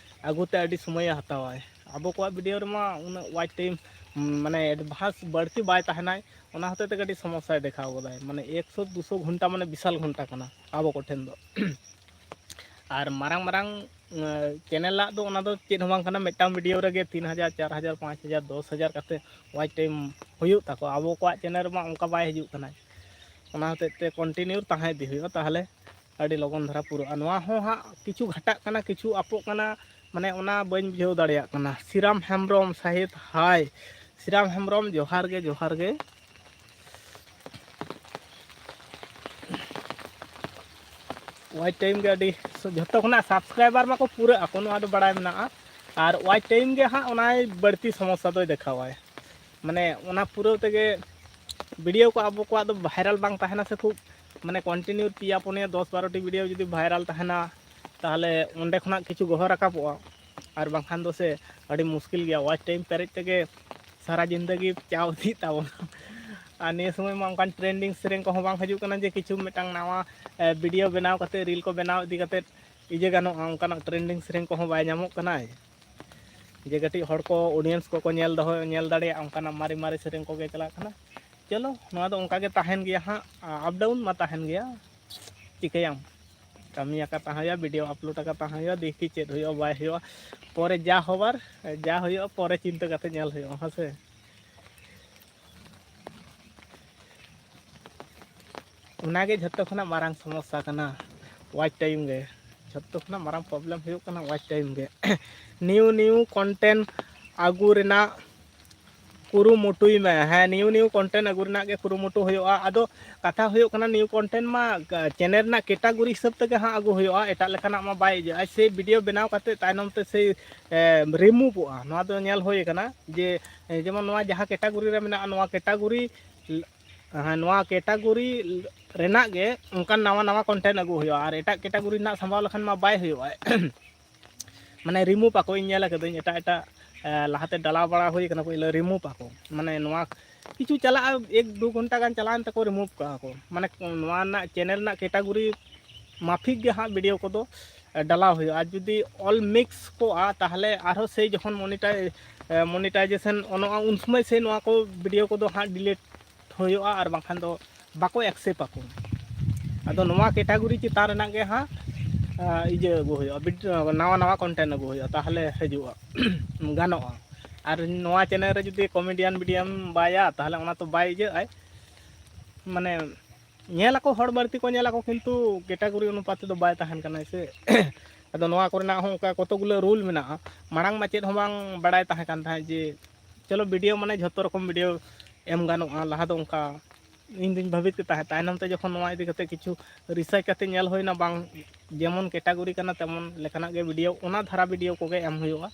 ᱟᱹᱜᱩᱛᱮ ᱟᱹᱰᱤ ᱥᱚᱢᱚᱭᱮ ᱦᱟᱛᱟᱣᱟᱭ᱾ ᱟᱵᱚ ᱠᱚᱣᱟᱜ ᱵᱷᱤᱰᱤᱭᱳ ᱨᱮᱢᱟ ᱩᱱᱟᱹᱜ ᱣᱟᱪ ᱴᱟᱭᱤᱢ ᱢᱟᱱᱮ ᱮᱰᱵᱷᱟᱱᱥ ᱵᱟᱹᱲᱛᱤ ᱵᱟᱭ ᱛᱟᱦᱮᱱᱟᱭ, ᱚᱱᱟ ᱦᱚᱛᱮᱡ ᱛᱮ ᱠᱟᱹᱴᱤᱡ ᱥᱚᱢᱚᱥᱥᱟᱭ ᱫᱮᱠᱷᱟᱣ ᱜᱚᱫᱟᱭ᱾ ᱢᱟᱱᱮ ᱮᱠᱥᱚ ᱫᱩᱥᱚ ᱜᱷᱚᱱᱴᱟ ᱢᱟᱱᱮ ᱵᱤᱥᱟᱞ ᱜᱷᱚᱱᱴᱟ ᱠᱟᱱᱟ ᱟᱵᱚ ᱠᱚᱴᱷᱮᱱ ᱫᱚ᱾ ᱟᱨ ᱢᱟᱨᱟᱝ ᱢᱟᱨᱟᱝ ᱪᱮᱱᱮᱞᱟᱜ ᱫᱚ ᱚᱱᱟ ᱫᱚ ᱪᱮᱫ ᱦᱚᱸ ᱵᱟᱝ ᱠᱟᱱᱟ, ᱢᱤᱫᱴᱟᱝ ᱵᱷᱤᱰᱤᱭᱳ ᱨᱮᱜᱮ ᱛᱤᱱ ᱦᱟᱡᱟᱨ, ᱪᱟᱨ ᱦᱟᱡᱟᱨ, ᱯᱟᱸᱪ ᱦᱟᱡᱟᱨ, ᱫᱚᱥ ᱦᱟᱡᱟᱨ ᱠᱟᱛᱮ ᱣᱟᱪ ᱴᱟᱭᱤᱢ ᱦᱩᱭᱩᱜ ᱛᱟᱠᱚᱣᱟ᱾ ᱟᱵᱚ ᱠᱚᱣᱟᱜ ᱪᱮᱱᱮᱞ ᱨᱮᱢᱟ ᱚᱱᱠᱟ ᱵᱟᱭ ᱦᱤᱡᱩᱜ ᱠᱟᱱᱟ᱾ ᱚᱱᱟ ᱦᱚᱛᱮᱡ ᱛᱮ ᱠᱚᱱᱴᱤᱱᱤᱭᱩ ᱛᱟᱦᱮᱸ ᱤᱫᱤ ᱦᱩᱭᱩᱜᱼᱟ, ᱛᱟᱦᱚᱞᱮ ᱟᱹᱰᱤ ᱞᱚᱜᱚᱱ ᱫᱷᱟᱨᱟ ᱯᱩᱨᱟᱹᱜᱼᱟ᱾ ᱱᱚᱣᱟ ᱦᱚᱸ ᱦᱟᱸᱜ ᱠᱤᱪᱷᱩ ᱜᱷᱟᱴᱟᱜ ᱠᱟᱱᱟ, ᱠᱤᱪᱷᱩ ᱟᱯᱚᱜ ᱠᱟᱱᱟ, ᱢᱟᱱᱮ ᱚᱱᱟ ᱵᱟᱹᱧ ᱵᱩᱡᱷᱟᱹᱣ ᱫᱟᱲᱮᱭᱟᱜ ᱠᱟᱱᱟ᱾ ᱥᱤᱨᱟᱢ ᱦᱮᱢᱵᱨᱚᱢ ᱥᱟᱦᱮᱫ, ᱦᱟᱭ ᱥᱤᱨᱟᱢ ᱦᱮᱢᱵᱨᱚᱢ, ᱡᱚᱦᱟᱨ ᱜᱮ, ᱡᱚᱦᱟᱨ ᱜᱮ᱾ ᱣᱟᱪ ᱴᱟᱭᱤᱢ ᱜᱮ ᱟᱹᱰᱤ, ᱡᱷᱚᱛᱚ ᱠᱷᱚᱱᱟᱜ ᱥᱟᱵᱥᱠᱨᱟᱭᱵᱟᱨ ᱢᱟᱠᱚ ᱯᱩᱨᱟᱹᱜ ᱟᱠᱚ, ᱱᱚᱣᱟ ᱫᱚ ᱵᱟᱲᱟᱭ ᱢᱮᱱᱟᱜᱼᱟ᱾ ᱟᱨ ᱣᱟᱪ ᱴᱟᱭᱤᱢ ᱜᱮ ᱦᱟᱸᱜ ᱚᱱᱟᱭ ᱵᱟᱹᱲᱛᱤ ᱥᱚᱢᱚᱥᱥᱟ ᱫᱚᱭ ᱫᱮᱠᱷᱟᱣᱟᱭ᱾ ᱢᱟᱱᱮ ᱚᱱᱟ ᱯᱩᱨᱟᱹᱣ ᱛᱮᱜᱮ ᱵᱷᱤᱰᱤᱭᱳ ᱠᱚ ᱟᱵᱚ ᱠᱚᱣᱟᱜ ᱫᱚ ᱵᱷᱟᱭᱨᱟᱞ ᱵᱟᱝ ᱛᱟᱦᱮᱱᱟ ᱥᱮ, ᱠᱷᱩᱵ ᱢᱟᱱᱮ ᱠᱚᱱᱴᱤᱱᱤᱭᱩ ᱯᱮᱭᱟ ᱯᱩᱱᱭᱟᱹ ᱫᱚᱥ ᱵᱟᱨᱚᱴᱤ ᱵᱷᱤᱰᱤᱭᱳ ᱡᱩᱫᱤ ᱵᱷᱟᱭᱨᱟᱞ ᱛᱟᱦᱮᱱᱟ, ᱛᱟᱦᱚᱞᱮ ᱚᱸᱰᱮ ᱠᱷᱚᱱᱟᱜ ᱠᱤᱪᱷᱩ ᱜᱚᱦᱚ ᱨᱟᱠᱟᱵᱚᱜᱼᱟ᱾ ᱟᱨ ᱵᱟᱝᱠᱷᱟᱱ ᱫᱚ ᱥᱮ ᱟᱹᱰᱤ ᱢᱩᱥᱠᱤᱞ ᱜᱮᱭᱟ, ᱣᱟᱪ ᱴᱟᱭᱤᱢ ᱯᱮᱨᱮᱡ ᱛᱮᱜᱮ ᱥᱟᱨᱟ ᱡᱤᱱᱫᱮᱜᱤ ᱪᱟᱣ ᱤᱫᱤᱜ ᱛᱟᱵᱚᱱᱟ᱾ ᱟᱨ ᱱᱤᱭᱟᱹ ᱥᱚᱢᱚᱭ ᱢᱟ ᱚᱱᱠᱟᱱ ᱴᱨᱮᱱᱰᱤᱝ ᱥᱮᱨᱮᱧ ᱠᱚᱦᱚᱸ ᱵᱟᱝ ᱦᱤᱡᱩᱜ ᱠᱟᱱᱟ ᱡᱮ ᱠᱤᱪᱷᱩ ᱢᱤᱫᱴᱟᱝ ᱱᱟᱣᱟ ᱵᱷᱤᱰᱤᱭᱳ ᱵᱮᱱᱟᱣ ᱠᱟᱛᱮ, ᱨᱤᱞ ᱠᱚ ᱵᱮᱱᱟᱣ ᱤᱫᱤ ᱠᱟᱛᱮ ᱤᱭᱟᱹ ᱜᱟᱱᱚᱜᱼᱟ, ᱚᱱᱠᱟᱱᱟᱜ ᱴᱨᱮᱱᱰᱤᱝ ᱥᱮᱨᱮᱧ ᱠᱚᱦᱚᱸ ᱵᱟᱭ ᱧᱟᱢᱚᱜ ᱠᱟᱱᱟᱭ᱾ ᱡᱮ ᱠᱟᱹᱴᱤᱡ ᱦᱚᱲ ᱠᱚ, ᱚᱰᱤᱭᱮᱱᱥ ᱠᱚᱠᱚ ᱧᱮᱞ ᱫᱚᱦᱚ, ᱧᱮᱞ ᱫᱟᱲᱮᱭᱟᱜᱼᱟ, ᱚᱱᱠᱟᱱᱟᱜ ᱢᱟᱨᱮ ᱢᱟᱨᱮ ᱥᱮᱨᱮᱧ ᱠᱚᱜᱮ ᱪᱟᱞᱟᱜ ᱠᱟᱱᱟ᱾ ᱪᱚᱞᱚ, ᱱᱚᱣᱟ ᱫᱚ ᱚᱱᱠᱟ ᱜᱮ ᱛᱟᱦᱮᱱ ᱜᱮᱭᱟ ᱦᱟᱸᱜ, ᱟᱯ ᱰᱟᱣᱩᱱ ᱢᱟ ᱛᱟᱦᱮᱱ ᱜᱮᱭᱟ, ᱪᱤᱠᱟᱹᱭᱟᱢ? ᱠᱟᱹᱢᱤ ᱟᱠᱟ ᱛᱟᱦᱮᱸ ᱦᱩᱭᱩᱜᱼᱟ, ᱵᱷᱤᱰᱤᱭᱳ ᱟᱯᱞᱳᱰ ᱟᱠᱟ ᱛᱟᱦᱮᱸ ᱦᱩᱭᱩᱜᱼᱟ, ᱫᱮᱠᱷᱤ ᱪᱮᱫ ᱦᱩᱭᱩᱜᱼᱟ ᱵᱟᱭ ᱦᱩᱭᱩᱜᱼᱟ᱾ ᱯᱚᱨᱮ ᱡᱟ ᱦᱚᱵᱟᱨ, ᱡᱟ ᱦᱩᱭᱩᱜᱼᱟ, ᱯᱚᱨᱮ ᱪᱤᱱᱛᱟᱹ ᱠᱟᱛᱮ ᱧᱮᱞ ᱦᱩᱭᱩᱜᱼᱟ, ᱦᱮᱸ ᱥᱮ? ᱚᱱᱟᱜᱮ ᱡᱷᱚᱛᱚ ᱠᱷᱚᱱᱟᱜ ᱢᱟᱨᱟᱝ ᱥᱚᱢᱚᱥᱥᱟ ᱠᱟᱱᱟ, ᱣᱟᱪ ᱴᱟᱭᱤᱢ ᱜᱮ᱾ ᱡᱷᱚᱛᱚ ᱠᱷᱚᱱᱟᱜ ᱢᱟᱨᱟᱝ ᱯᱨᱚᱵᱞᱮᱢ ᱦᱩᱭᱩᱜ ᱠᱟᱱᱟ ᱣᱟᱪ ᱴᱟᱭᱤᱢ ᱜᱮ᱾ ᱱᱤᱭᱩ ᱱᱤᱭᱩ ᱠᱚᱱᱴᱮᱱᱴ ᱟᱹᱜᱩ ᱨᱮᱱᱟᱜ ᱠᱩᱨᱩᱢᱩᱴᱩᱭ ᱢᱮ᱾ ᱦᱮᱸ, ᱱᱤᱭᱩ ᱱᱤᱭᱩ ᱠᱚᱱᱴᱮᱱᱴ ᱟᱹᱜᱩ ᱨᱮᱱᱟᱜ ᱜᱮ ᱠᱩᱨᱩᱢᱩᱴᱩ ᱦᱩᱭᱩᱜᱼᱟ᱾ ᱟᱫᱚ ᱠᱟᱛᱷᱟ ᱦᱩᱭᱩᱜ ᱠᱟᱱᱟ, ᱱᱤᱭᱩ ᱠᱚᱱᱴᱮᱱᱴ ᱢᱟ ᱪᱮᱱᱮᱞ ᱨᱮᱱᱟᱜ ᱠᱮᱴᱟᱜᱚᱨᱤ ᱦᱤᱥᱟᱹᱵ ᱛᱮᱜᱮ ᱦᱟᱸᱜ ᱟᱹᱜᱩ ᱦᱩᱭᱩᱜᱼᱟ, ᱮᱴᱟᱜ ᱞᱮᱠᱟᱱᱟᱜ ᱢᱟ ᱵᱟᱭ ᱤᱭᱟᱹᱜᱼᱟ᱾ ᱥᱮ ᱵᱷᱤᱰᱤᱭᱳ ᱵᱮᱱᱟᱣ ᱠᱟᱛᱮ ᱛᱟᱭᱱᱚᱢ ᱛᱮ ᱥᱮ ᱨᱤᱢᱩᱵᱷᱚᱜᱼᱟ᱾ ᱱᱚᱣᱟ ᱫᱚ ᱧᱮᱞ ᱦᱩᱭ ᱟᱠᱟᱱᱟ ᱡᱮ, ᱡᱮᱢᱚᱱ ᱱᱚᱣᱟ ᱡᱟᱦᱟᱸ ᱠᱮᱴᱟᱜᱚᱨᱤ ᱨᱮ ᱢᱮᱱᱟᱜᱼᱟ, ᱱᱚᱣᱟ ᱠᱮᱴᱟᱜᱚᱨᱤ, ᱦᱮᱸ, ᱱᱚᱣᱟ ᱠᱮᱴᱟᱜᱚᱨᱤ ᱨᱮᱱᱟᱜ ᱜᱮ ᱚᱱᱠᱟᱱ ᱱᱟᱣᱟ ᱱᱟᱣᱟ ᱠᱚᱱᱴᱮᱱᱴ ᱟᱹᱜᱩ ᱦᱩᱭᱩᱜᱼᱟ᱾ ᱟᱨ ᱮᱴᱟᱜ ᱠᱮᱴᱟᱜᱚᱨᱤ ᱨᱮᱱᱟᱜ ᱥᱟᱢᱵᱟᱣ ᱞᱮᱠᱷᱟᱱ ᱢᱟ ᱵᱟᱭ ᱦᱩᱭᱩᱜᱼᱟ᱾ ᱢᱟᱱᱮ ᱨᱤᱢᱩᱵᱷ ᱟᱠᱚ, ᱤᱧ ᱧᱮᱞ ᱟᱠᱟᱫᱟᱹᱧ ᱮᱴᱟᱜ ᱮᱴᱟᱜ, ᱮ, ᱞᱟᱦᱟᱛᱮ ᱰᱟᱞᱟᱣ ᱵᱟᱲᱟ ᱦᱩᱭ ᱟᱠᱟᱱᱟ, ᱯᱳᱭᱞᱳ ᱨᱤᱢᱩᱵᱷ ᱟᱠᱚ᱾ ᱢᱟᱱᱮ ᱱᱚᱣᱟ ᱠᱤᱪᱷᱩ ᱪᱟᱞᱟᱜᱼᱟ, ᱮᱠ ᱫᱩ ᱜᱷᱚᱱᱴᱟ ᱜᱟᱱ ᱪᱟᱞᱟᱣᱮᱱ ᱛᱟᱠᱚ, ᱨᱤᱢᱩᱵᱷ ᱠᱟᱜᱼᱟ ᱠᱚ᱾ ᱢᱟᱱᱮ ᱱᱚᱣᱟ ᱨᱮᱱᱟᱜ ᱪᱮᱱᱮᱞ ᱨᱮᱱᱟᱜ ᱠᱮᱴᱟᱜᱚᱨᱤ ᱢᱟᱯᱷᱤᱠ ᱜᱮ ᱦᱟᱸᱜ ᱵᱷᱤᱰᱤᱭᱳ ᱠᱚᱫᱚ, ᱮ, ᱰᱟᱞᱟᱣ ᱦᱩᱭᱩᱜᱼᱟ᱾ ᱟᱨ ᱡᱩᱫᱤ all mix ᱠᱚᱜᱼᱟ, ᱛᱟᱦᱚᱞᱮ ᱟᱨᱦᱚᱸ ᱥᱮᱭ ᱡᱚᱠᱷᱚᱱ ᱢᱚᱱᱤᱴᱟᱭ ᱢᱚᱱᱤᱴᱟᱭᱡᱮᱥᱚᱱ ᱚᱱᱚᱜᱼᱟ, ᱩᱱ ᱥᱚᱢᱚᱭ ᱥᱮᱭ ᱱᱚᱣᱟ ᱠᱚ ᱵᱷᱤᱰᱤᱭᱳ ᱠᱚᱫᱚ ᱦᱟᱸᱜ ᱰᱤᱞᱤᱴ ᱦᱩᱭᱩᱜᱼᱟ, ᱟᱨ ᱵᱟᱝᱠᱷᱟᱱ ᱫᱚ ᱵᱟᱠᱚ ᱮᱠᱥᱮᱯᱴ ᱟᱠᱚ᱾ ᱟᱫᱚ ᱱᱚᱣᱟ ᱠᱮᱴᱟᱜᱚᱨᱤ ᱪᱮᱛᱟᱱ ᱨᱮᱱᱟᱜ ᱜᱮ ᱦᱟᱸᱜ ᱤᱭᱟᱹ ᱟᱹᱜᱩ ᱦᱩᱭᱩᱜᱼᱟ, ᱱᱟᱣᱟ ᱱᱟᱣᱟ ᱠᱚᱱᱴᱮᱱᱴ ᱟᱹᱜᱩ ᱦᱩᱭᱩᱜᱼᱟ, ᱛᱟᱦᱚᱞᱮ ᱦᱤᱡᱩᱜᱼᱟ, ᱜᱟᱱᱚᱜᱼᱟ᱾ ᱟᱨ ᱱᱚᱣᱟ ᱪᱮᱱᱮᱞ ᱨᱮ ᱡᱩᱫᱤ ᱠᱚᱢᱮᱰᱤᱭᱟᱱ ᱵᱷᱤᱰᱤᱭᱳᱢ ᱵᱟᱭᱟ, ᱛᱟᱦᱚᱞᱮ ᱚᱱᱟ ᱛᱚ ᱵᱟᱭ ᱤᱭᱟᱹᱜᱼᱟᱭ᱾ ᱢᱟᱱᱮ ᱧᱮᱞ ᱟᱠᱚ, ᱦᱚᱲ ᱵᱟᱹᱲᱛᱤ ᱠᱚ ᱧᱮᱞ ᱟᱠᱚ, ᱠᱤᱱᱛᱩ ᱠᱮᱴᱟᱜᱚᱨᱤ ᱚᱱᱩᱯᱟᱛ ᱛᱮᱫᱚ ᱵᱟᱭ ᱛᱟᱦᱮᱱ ᱠᱟᱱᱟᱭ ᱥᱮ᱾ ᱟᱫᱚ ᱱᱚᱣᱟ ᱠᱚᱨᱮᱱᱟᱜ ᱦᱚᱸ ᱚᱱᱠᱟ ᱠᱚᱛᱚ ᱜᱩᱞᱟᱹ ᱨᱩᱞ ᱢᱮᱱᱟᱜᱼᱟ᱾ ᱢᱟᱲᱟᱝ ᱢᱟ ᱪᱮᱫ ᱦᱚᱸ ᱵᱟᱝ ᱵᱟᱲᱟᱭ ᱛᱟᱦᱮᱸ ᱠᱟᱱ ᱛᱟᱦᱮᱸᱫ ᱡᱮ ᱪᱚᱞᱚ ᱵᱷᱤᱰᱤᱭᱳ ᱢᱟᱱᱮ ᱡᱷᱚᱛᱚ ᱨᱚᱠᱚᱢ ᱵᱷᱤᱰᱤᱭᱳ ᱮᱢ ᱜᱟᱱᱚᱜᱼᱟ᱾ ᱞᱟᱦᱟ ᱫᱚ ᱚᱱᱠᱟ ᱤᱧ ᱫᱩᱧ ᱵᱷᱟᱵᱤᱛ ᱜᱮ ᱛᱟᱦᱮᱸᱫ᱾ ᱛᱟᱭᱱᱚᱢ ᱛᱮ ᱡᱚᱠᱷᱚᱱ ᱱᱚᱣᱟ ᱤᱫᱤ ᱠᱟᱛᱮ ᱠᱤᱪᱷᱩ ᱨᱤᱥᱟᱨᱪ ᱠᱟᱛᱮ ᱧᱮᱞ ᱦᱩᱭᱱᱟ, ᱵᱟᱝ ᱡᱮᱢᱚᱱ ᱠᱮᱴᱟᱜᱚᱨᱤ ᱠᱟᱱᱟ ᱛᱮᱢᱚᱱ ᱞᱮᱠᱟᱱᱟᱜ ᱜᱮ ᱵᱷᱤᱰᱤᱭᱳ, ᱚᱱᱟ ᱫᱷᱟᱨᱟ ᱵᱷᱤᱰᱤᱭᱳ ᱠᱚᱜᱮ ᱮᱢ ᱦᱩᱭᱩᱜᱼᱟ᱾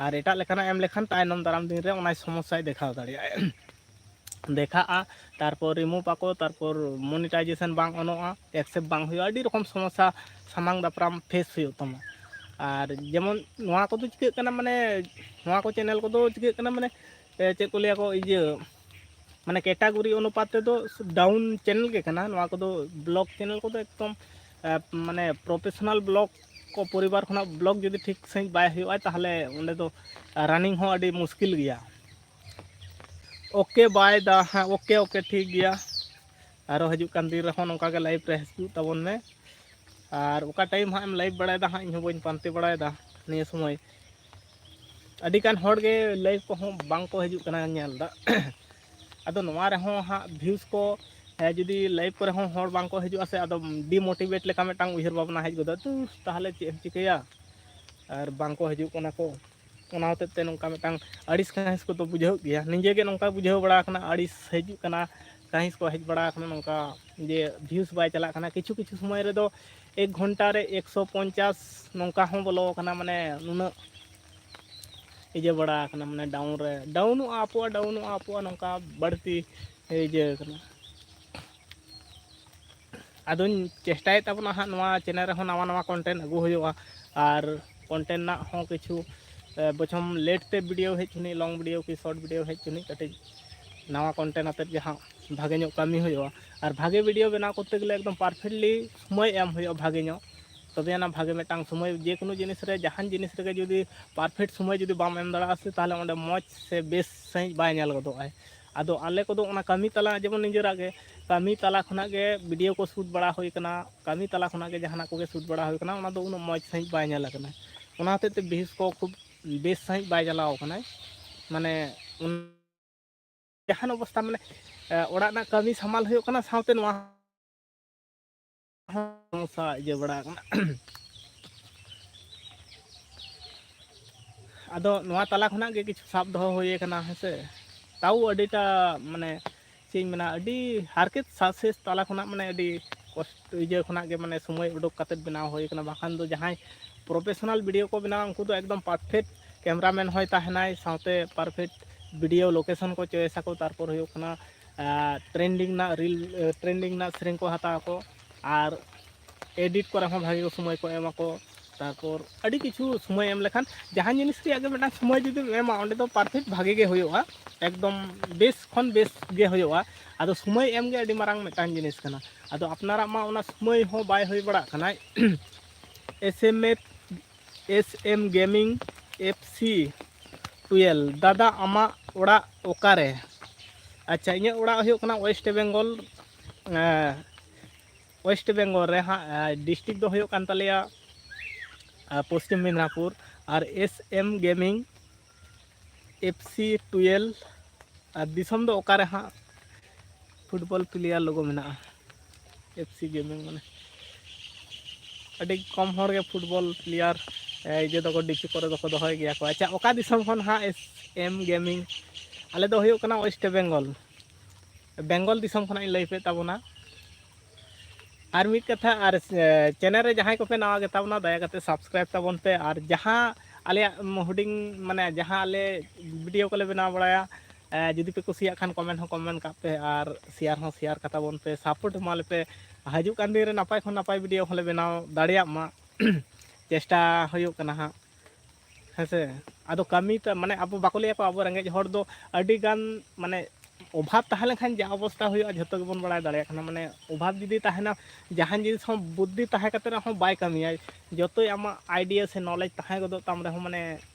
ᱟᱨ ᱮᱴᱟᱜ ᱞᱮᱠᱟᱱᱟᱜ ᱮᱢ ᱞᱮᱠᱷᱟᱱ ᱛᱟᱭᱱᱚᱢ ᱫᱟᱨᱟᱢ ᱫᱤᱱ ᱨᱮ ᱚᱱᱟ ᱥᱚᱢᱚᱥᱥᱟᱭ ᱫᱮᱠᱷᱟᱣ ᱫᱟᱲᱮᱭᱟᱜᱼᱟ᱾ ᱫᱮᱠᱷᱟᱜᱼᱟ, ᱛᱟᱨᱯᱚᱨ ᱨᱤᱢᱩᱵᱷ ᱟᱠᱚ, ᱛᱟᱨᱯᱚᱨ ᱢᱚᱱᱤᱴᱟᱭᱡᱮᱥᱚᱱ ᱵᱟᱝ ᱚᱱᱚᱜᱼᱟ, ᱮᱠᱥᱮᱯᱴ ᱵᱟᱝ ᱦᱩᱭᱩᱜᱼᱟ, ᱟᱹᱰᱤ ᱨᱚᱠᱚᱢ ᱥᱚᱢᱚᱥᱥᱟ ᱥᱟᱢᱟᱝ ᱫᱟᱯᱨᱟᱢ ᱯᱷᱮᱥ ᱦᱩᱭᱩᱜ ᱛᱟᱢᱟ᱾ ᱟᱨ ᱡᱮᱢᱚᱱ ᱱᱚᱣᱟ ᱠᱚᱫᱚ ᱪᱤᱠᱟᱹᱜ ᱠᱟᱱᱟ, ᱢᱟᱱᱮ ᱱᱚᱣᱟ ᱠᱚ ᱪᱮᱱᱮᱞ ᱠᱚᱫᱚ ᱪᱤᱠᱟᱹᱜ ᱠᱟᱱᱟ, ᱢᱟᱱᱮ ᱮ, ᱪᱮᱫ ᱠᱚ ᱞᱟᱹᱭᱟ ᱠᱚ, ᱤᱭᱟᱹ, ᱢᱟᱱᱮ ᱠᱮᱴᱟᱜᱚᱨᱤ ᱚᱱᱩᱯᱟᱛ ᱛᱮᱫᱚ ᱰᱟᱣᱩᱱ ᱪᱮᱱᱮᱞ ᱜᱮ ᱠᱟᱱᱟ᱾ ᱱᱚᱣᱟ ᱠᱚᱫᱚ ᱵᱞᱚᱜ ᱪᱮᱱᱮᱞ ᱠᱚᱫᱚ ᱮᱠᱫᱚᱢ ᱮ, ᱢᱟᱱᱮ ᱯᱨᱚᱯᱷᱮᱥᱚᱱᱟᱞ ᱵᱞᱚᱜ ᱠᱚ ᱯᱚᱨᱤᱵᱟᱨ ᱠᱷᱚᱱᱟᱜ ᱵᱞᱚᱜ ᱡᱩᱫᱤ ᱴᱷᱤᱠ ᱥᱟᱺᱦᱤᱡ ᱵᱟᱭ ᱦᱩᱭᱩᱜᱼᱟ, ᱛᱟᱦᱚᱞᱮ ᱚᱸᱰᱮ ᱫᱚ ᱨᱟᱱᱤᱝ ᱦᱚᱸ ᱟᱹᱰᱤ ᱢᱩᱥᱠᱤᱞ ᱜᱮᱭᱟ᱾ ᱳᱠᱮ ᱵᱟᱭ ᱫᱟ, ᱦᱮᱸ, ᱳᱠᱮ, ᱳᱠᱮ, ᱴᱷᱤᱠ ᱜᱮᱭᱟ᱾ ᱟᱨᱚ ᱦᱤᱡᱩᱜ ᱠᱟᱱ ᱫᱤᱱ ᱨᱮᱦᱚᱸ ᱱᱚᱝᱠᱟ ᱜᱮ ᱞᱟᱭᱤᱵᱷ ᱨᱮ ᱦᱤᱡᱩᱜ ᱛᱟᱵᱚᱱ ᱢᱮ᱾ ᱟᱨ ᱚᱠᱟ ᱴᱟᱭᱤᱢ ᱦᱟᱸᱜ ᱮᱢ ᱞᱟᱭᱤᱵᱷ ᱵᱟᱲᱟᱭᱮᱫᱟ ᱦᱟᱸᱜ, ᱤᱧ ᱦᱚᱸ ᱵᱟᱹᱧ ᱯᱟᱱᱛᱮ ᱵᱟᱲᱟᱭᱮᱫᱟ ᱱᱤᱭᱟᱹ ᱥᱚᱢᱚᱭ᱾ ᱟᱹᱰᱤ ᱜᱟᱱ ᱦᱚᱲ ᱜᱮ ᱞᱟᱭᱤᱵᱷ ᱠᱚᱦᱚᱸ ᱵᱟᱝ ᱠᱚ ᱦᱤᱡᱩᱜ ᱠᱟᱱᱟ, ᱧᱮᱞ ᱮᱫᱟ᱾ ᱟᱫᱚ ᱱᱚᱣᱟ ᱨᱮᱦᱚᱸ ᱦᱟᱸᱜ ᱵᱷᱤᱭᱩᱥ ᱠᱚ, ᱦᱮᱸ, ᱡᱩᱫᱤ ᱞᱟᱭᱤᱵᱷ ᱠᱚᱨᱮ ᱦᱚᱸ ᱦᱚᱲ ᱵᱟᱝ ᱠᱚ ᱦᱤᱡᱩᱜᱼᱟ ᱥᱮ, ᱟᱫᱚ ᱰᱤᱢᱳᱴᱤᱵᱷᱮᱴ ᱞᱮᱠᱟ ᱢᱤᱫᱴᱟᱝ ᱩᱭᱦᱟᱹᱨ ᱵᱷᱟᱵᱽᱱᱟ ᱦᱮᱡ ᱜᱚᱫᱚᱜᱼᱟ, ᱛᱚ ᱛᱟᱦᱚᱞᱮ ᱪᱮᱫ ᱮᱢ ᱪᱤᱠᱟᱹᱭᱟ? ᱟᱨ ᱵᱟᱝ ᱠᱚ ᱦᱤᱡᱩᱜ ᱠᱟᱱᱟ ᱠᱚ᱾ ᱚᱱᱟ ᱦᱚᱛᱮᱡ ᱛᱮ ᱱᱚᱝᱠᱟ ᱢᱤᱫᱴᱟᱝ ᱟᱹᱲᱤᱥ ᱠᱟᱹᱦᱤᱥ ᱠᱚᱫᱚ ᱵᱩᱡᱷᱟᱹᱜ ᱜᱮᱭᱟ᱾ ᱱᱤᱡᱮ ᱜᱮ ᱱᱚᱝᱠᱟ ᱵᱩᱡᱷᱟᱹᱣ ᱵᱟᱲᱟ ᱟᱠᱟᱱᱟ, ᱟᱹᱲᱤᱥ ᱦᱤᱡᱩᱜ ᱠᱟᱱᱟ, ᱠᱟᱹᱦᱤᱥ ᱠᱚ ᱦᱮᱡ ᱵᱟᱲᱟ ᱟᱠᱟᱱᱟ ᱱᱚᱝᱠᱟ, ᱡᱮ ᱵᱷᱤᱭᱩᱥ ᱵᱟᱭ ᱪᱟᱞᱟᱜ ᱠᱟᱱᱟ᱾ ᱠᱤᱪᱷᱩ ᱠᱤᱪᱷᱩ ᱥᱚᱢᱚᱭ ᱨᱮᱫᱚ ᱮᱠ ᱜᱷᱚᱱᱴᱟ ᱨᱮ ᱮᱠᱥᱚ ᱯᱚᱧᱪᱟᱥ ᱱᱚᱝᱠᱟ ᱦᱚᱸ ᱵᱚᱞᱚ ᱟᱠᱟᱱᱟ, ᱢᱟᱱᱮ ᱱᱩᱱᱟᱹᱜ ᱤᱭᱟᱹ ᱵᱟᱲᱟ ᱟᱠᱟᱱᱟ, ᱢᱟᱱᱮ ᱰᱟᱣᱩᱱ ᱨᱮ, ᱰᱟᱣᱩᱱᱚᱜᱼᱟ, ᱟᱯᱚᱜᱼᱟ, ᱰᱟᱣᱩᱱᱚᱜᱼᱟ, ᱟᱯᱚᱜᱼᱟ, ᱱᱚᱝᱠᱟ ᱵᱟᱹᱲᱛᱤ ᱤᱭᱟᱹ ᱟᱠᱟᱱᱟ᱾ ᱟᱫᱚᱧ ᱪᱮᱥᱴᱟᱭᱮᱫ ᱛᱟᱵᱚᱱᱟ ᱦᱟᱸᱜ, ᱱᱚᱣᱟ ᱪᱮᱱᱮᱞ ᱨᱮᱦᱚᱸ ᱱᱟᱣᱟ ᱱᱟᱣᱟ ᱠᱚᱱᱴᱮᱱᱴ ᱟᱹᱜᱩ ᱦᱩᱭᱩᱜᱼᱟ᱾ ᱟᱨ ᱠᱚᱱᱴᱮᱱᱴ ᱨᱮᱱᱟᱜ ᱦᱚᱸ ᱠᱤᱪᱷᱩ, ᱮ, ᱵᱚᱪᱷᱚᱢ ᱞᱮᱴ ᱛᱮ ᱵᱷᱤᱰᱤᱭᱳ ᱦᱮᱡ ᱦᱚᱪᱚᱱᱤᱡ, ᱞᱚᱝ ᱵᱷᱤᱰᱤᱭᱳ ᱠᱤ ᱥᱚᱨᱴ ᱵᱷᱤᱰᱤᱭᱳ ᱦᱮᱡ ᱦᱚᱪᱚᱱᱤᱡ, ᱠᱟᱹᱴᱤᱡ ᱱᱟᱣᱟ ᱠᱚᱱᱴᱮᱱᱴ ᱟᱛᱮᱫ ᱜᱮ ᱦᱟᱸᱜ ᱵᱷᱟᱜᱮ ᱧᱚᱜ ᱠᱟᱹᱢᱤ ᱦᱩᱭᱩᱜᱼᱟ᱾ ᱟᱨ ᱵᱷᱟᱜᱮ ᱵᱷᱤᱰᱤᱭᱳ ᱵᱮᱱᱟᱣ ᱠᱚᱨᱛᱮ ᱜᱮᱞᱮ ᱮᱠᱫᱚᱢ ᱯᱟᱨᱯᱷᱮᱠᱴᱞᱤ ᱥᱚᱢᱚᱭ ᱮᱢ ᱦᱩᱭᱩᱜᱼᱟ ᱵᱷᱟᱜᱮ ᱧᱚᱜ᱾ ᱛᱚᱵᱮ ᱟᱱᱟ ᱵᱷᱟᱜᱮ ᱢᱤᱫᱴᱟᱝ ᱥᱚᱢᱚᱭ, ᱡᱮ ᱠᱳᱱᱳ ᱡᱤᱱᱤᱥ ᱨᱮ, ᱡᱟᱦᱟᱱ ᱡᱤᱱᱤᱥ ᱨᱮᱜᱮ ᱡᱩᱫᱤ perfect ᱥᱚᱢᱚᱭ ᱡᱩᱫᱤ ᱵᱟᱢ ᱮᱢ ᱫᱟᱲᱮᱭᱟᱜᱼᱟ ᱥᱮ, ᱛᱟᱦᱚᱞᱮ ᱚᱸᱰᱮ ᱢᱚᱡᱽ ᱥᱮ ᱵᱮᱥ ᱥᱟᱺᱦᱤᱡ ᱵᱟᱭ ᱧᱮᱞ ᱜᱚᱫᱚᱜᱼᱟᱭ᱾ ᱟᱫᱚ ᱟᱞᱮ ᱠᱚᱫᱚ ᱚᱱᱟ ᱠᱟᱹᱢᱤ ᱛᱟᱞᱟ, ᱡᱮᱢᱚᱱ ᱱᱤᱡᱮᱨᱟᱜ ᱜᱮ ᱠᱟᱹᱢᱤ ᱛᱟᱞᱟ ᱠᱷᱚᱱᱟᱜ ᱜᱮ video ᱠᱚ shoot ᱵᱟᱲᱟ ᱦᱩᱭ ᱠᱟᱱᱟ, ᱠᱟᱹᱢᱤ ᱛᱟᱞᱟ ᱠᱷᱚᱱᱟᱜ ᱜᱮ ᱡᱟᱦᱟᱱᱟᱜ ᱠᱚᱜᱮ shoot ᱵᱟᱲᱟ ᱦᱩᱭ ᱠᱟᱱᱟ, ᱚᱱᱟ ᱫᱚ ᱩᱱᱟᱹᱜ ᱢᱚᱡᱽ ᱥᱟᱺᱦᱤᱡ ᱵᱟᱭ ᱧᱮᱞ ᱟᱠᱟᱱᱟ᱾ ᱚᱱᱟ ᱦᱚᱛᱮᱡ ᱛᱮ views ᱠᱚ ᱠᱷᱩᱵ ᱵᱮᱥ ᱥᱟᱺᱦᱤᱡ ᱵᱟᱭ ᱪᱟᱞᱟᱣ ᱟᱠᱟᱱᱟ᱾ ᱢᱟᱱᱮ ᱩᱱ ᱡᱟᱦᱟᱱ ᱚᱵᱚᱥᱛᱟ, ᱢᱟᱱᱮ, ᱮ, ᱚᱲᱟᱜ ᱨᱮᱱᱟᱜ ᱠᱟᱹᱢᱤ ᱥᱟᱢᱟᱞ ᱦᱩᱭᱩᱜ ᱠᱟᱱᱟ, ᱥᱟᱶᱛᱮ ᱱᱚᱣᱟ ᱦᱚᱸ ᱥᱚᱢᱚᱥᱥᱟ ᱤᱭᱟᱹ ᱵᱟᱲᱟ ᱟᱠᱟᱱᱟ᱾ ᱟᱫᱚ ᱱᱚᱣᱟ ᱛᱟᱞᱟ ᱠᱷᱚᱱᱟᱜ ᱜᱮ ᱠᱤᱪᱷᱩ ᱥᱟᱵ ᱫᱚᱦᱚ ᱦᱩᱭ ᱟᱠᱟᱱᱟ, ᱦᱮᱸ ᱥᱮ᱾ ᱛᱟᱣ ᱟᱹᱰᱤᱴᱟ, ᱢᱟᱱᱮ, ᱪᱮᱫ ᱤᱧ ᱢᱮᱱᱟ, ᱟᱹᱰᱤ ᱦᱟᱨᱠᱮᱛ ᱥᱟᱥᱮᱥ ᱛᱟᱞᱟ ᱠᱷᱚᱱᱟᱜ, ᱢᱟᱱᱮ, ᱟᱹᱰᱤ ᱠᱚᱥᱴ ᱤᱭᱟᱹ ᱠᱷᱚᱱᱟᱜ ᱜᱮ, ᱢᱟᱱᱮ, ᱥᱚᱢᱚᱭ ᱩᱰᱩᱠ ᱠᱟᱛᱮᱫ ᱵᱮᱱᱟᱣ ᱦᱩᱭ ᱟᱠᱟᱱᱟ᱾ ᱵᱟᱠᱷᱟᱱ ᱫᱚ ᱡᱟᱦᱟᱸᱭ professional video ᱠᱚ ᱵᱮᱱᱟᱣᱟ, ᱩᱱᱠᱩ ᱫᱚ ᱮᱠᱫᱚᱢ perfect cameraman ᱦᱚᱸᱭ ᱛᱟᱦᱮᱱᱟᱭ, ᱥᱟᱶᱛᱮ perfect video location ᱠᱚ choice ᱟᱠᱚ, ᱛᱟᱨᱯᱚᱨ ᱦᱩᱭᱩᱜ ᱠᱟᱱᱟ, ᱟᱨ trending ᱨᱮᱱᱟᱜ reel, trending ᱨᱮᱱᱟᱜ ᱥᱮᱨᱮᱧ ᱠᱚ ᱦᱟᱛᱟᱣ ᱟᱠᱚ, ᱟᱨ edit ᱠᱚᱨᱮ ᱦᱚᱸ ᱵᱷᱟᱜᱮ ᱠᱚ ᱥᱚᱢᱚᱭ ᱠᱚ ᱮᱢᱟ ᱠᱚ᱾ ᱛᱟᱨᱯᱚᱨ ᱟᱹᱰᱤ ᱠᱤᱪᱷᱩ ᱥᱚᱢᱚᱭ ᱮᱢ ᱞᱮᱠᱷᱟᱱ, ᱡᱟᱦᱟᱸ ᱡᱤᱱᱤᱥ ᱨᱮᱭᱟᱜ ᱜᱮ ᱢᱤᱫᱴᱟᱝ ᱥᱚᱢᱚᱭ ᱡᱩᱫᱤᱢ ᱮᱢᱟ, ᱚᱸᱰᱮ ᱫᱚ perfect ᱵᱷᱟᱜᱮ ᱜᱮ ᱦᱩᱭᱩᱜᱼᱟ, ᱮᱠᱫᱚᱢ ᱵᱮᱥ ᱠᱷᱚᱱ ᱵᱮᱥ ᱜᱮ ᱦᱩᱭᱩᱜᱼᱟ᱾ ᱟᱫᱚ ᱥᱚᱢᱚᱭ ᱮᱢ ᱜᱮ ᱟᱹᱰᱤ ᱢᱟᱨᱟᱝ ᱢᱤᱫᱴᱟᱝ ᱡᱤᱱᱤᱥ ᱠᱟᱱᱟ᱾ ᱟᱫᱚ ᱟᱯᱱᱟᱨᱟᱜ ᱢᱟ ᱚᱱᱟ ᱥᱚᱢᱚᱭ ᱦᱚᱸ ᱵᱟᱭ ᱦᱩᱭ ᱵᱟᱲᱟᱜ ᱠᱟᱱᱟ᱾ S M F, S M Gaming F C twelve, ᱫᱟᱫᱟ, ᱟᱢᱟᱜ ᱚᱲᱟᱜ ᱚᱠᱟᱨᱮ? ᱟᱪᱪᱷᱟ, ᱤᱧᱟᱹᱜ ᱚᱲᱟᱜ ᱦᱩᱭᱩᱜ ᱠᱟᱱᱟ West Bengal, ᱮᱸ, West Bengal ᱨᱮ ᱦᱟᱸᱜ, ᱮᱸ, district ᱫᱚ ᱦᱩᱭᱩᱜ ᱠᱟᱱ ᱛᱟᱞᱮᱭᱟ, ᱮᱸ, ᱯᱚᱥᱪᱤᱢ ᱢᱮᱫᱽᱱᱟᱯᱩᱨ᱾ ᱟᱨ S M Gaming F C twelve, ᱟᱨ ᱫᱤᱥᱚᱢ ᱫᱚ ᱚᱠᱟᱨᱮ ᱦᱟᱸᱜ? Football player logo ᱢᱮᱱᱟᱜᱼᱟ, F C Gaming, ᱢᱟᱱᱮ, ᱟᱹᱰᱤ ᱠᱚᱢ ᱦᱚᱲ ᱜᱮ football player, ᱮ, ᱤᱭᱟᱹ ᱫᱚᱠᱚ, D P ᱠᱚᱨᱮ ᱫᱚᱠᱚ ᱫᱚᱦᱚᱭ ᱜᱮᱭᱟ ᱠᱚ᱾ ᱟᱪᱪᱷᱟ, ᱚᱠᱟ ᱫᱤᱥᱚᱢ ᱠᱷᱚᱱ ᱦᱟᱸᱜ S M Gaming? ᱟᱞᱮ ᱫᱚ ᱦᱩᱭᱩᱜ ᱠᱟᱱᱟ West Bengal, Bengal ᱫᱤᱥᱚᱢ ᱠᱷᱚᱱᱟᱜ ᱤᱧ ᱞᱟᱹᱭ ᱯᱮ ᱛᱟᱵᱚᱱᱟ᱾ ᱟᱨ ᱢᱤᱫ ᱠᱟᱛᱷᱟ, ᱟᱨ, ᱮ, channel ᱨᱮ ᱡᱟᱦᱟᱸᱭ ᱠᱚᱯᱮ ᱱᱟᱣᱟ ᱜᱮᱛᱟ ᱵᱚᱱᱟ, ᱫᱟᱭᱟ ᱠᱟᱛᱮ subscribe ᱛᱟᱵᱚᱱ ᱯᱮ᱾ ᱟᱨ ᱡᱟᱦᱟᱸ ᱟᱞᱮᱭᱟᱜ, ᱩᱢ, ᱦᱩᱰᱤᱧ, ᱢᱟᱱᱮ, ᱡᱟᱦᱟᱸ ᱟᱞᱮ video ᱠᱚᱞᱮ ᱵᱮᱱᱟᱣ ᱵᱟᱲᱟᱭᱟ, ᱮ, ᱡᱩᱫᱤ ᱯᱮ ᱠᱩᱥᱤᱭᱟᱜ ᱠᱷᱟᱱ comment ᱦᱚᱸ comment ᱠᱟᱜ ᱯᱮ, ᱟᱨ share ᱦᱚᱸ share ᱠᱟᱛᱟ ᱵᱚᱱ ᱯᱮ, support ᱮᱢᱟ ᱞᱮᱯᱮ᱾ ᱦᱤᱡᱩᱜ ᱠᱟᱱ ᱫᱤᱱ ᱨᱮ ᱱᱟᱯᱟᱭ ᱠᱷᱚᱱ ᱱᱟᱯᱟᱭ video ᱦᱚᱸᱞᱮ ᱵᱮᱱᱟᱣ ᱫᱟᱲᱮᱭᱟᱜ ᱢᱟ, ᱪᱮᱥᱴᱟ ᱦᱩᱭᱩᱜ ᱠᱟᱱᱟ ᱦᱟᱸᱜ, ᱦᱮᱸ ᱥᱮ᱾ ᱟᱫᱚ ᱠᱟᱹᱢᱤ ᱛᱟ-, ᱢᱟᱱᱮ, ᱟᱵᱚ ᱵᱟᱠᱚ ᱞᱟᱹᱭᱟ ᱠᱚ, ᱟᱵᱚ ᱨᱮᱸᱜᱮᱡ ᱦᱚᱲ ᱫᱚ ᱟᱹᱰᱤ ᱜᱟᱱ, ᱢᱟᱱᱮ, ᱚᱵᱷᱟᱵᱽ ᱛᱟᱦᱮᱸ ᱞᱮᱱᱠᱷᱟᱱ ᱡᱟ ᱚᱵᱚᱥᱛᱟ ᱦᱩᱭᱩᱜᱼᱟ, ᱡᱷᱚᱛᱚ ᱜᱮᱵᱚᱱ ᱵᱟᱲᱟᱭ ᱫᱟᱲᱮᱭᱟᱜ ᱠᱟᱱᱟ᱾ ᱢᱟᱱᱮ ᱚᱵᱷᱟᱵᱽ ᱡᱩᱫᱤ ᱛᱟᱦᱮᱱᱟ, ᱡᱟᱦᱟᱱ ᱡᱤᱱᱤᱥ ᱦᱚᱸ ᱵᱩᱫᱽᱫᱷᱤ ᱛᱟᱦᱮᱸ ᱠᱟᱛᱮ ᱨᱮᱦᱚᱸ ᱵᱟᱭ ᱠᱟᱹᱢᱤᱭᱟᱭ᱾ ᱡᱚᱛᱚᱭ ᱟᱢᱟᱜ ᱟᱭᱰᱤᱭᱟ ᱥᱮ ᱱᱚᱞᱮᱡᱽ ᱛᱟᱦᱮᱸ ᱜᱚᱫᱚᱜ ᱛᱟᱢ ᱨᱮᱦᱚᱸ, ᱢᱟᱱᱮ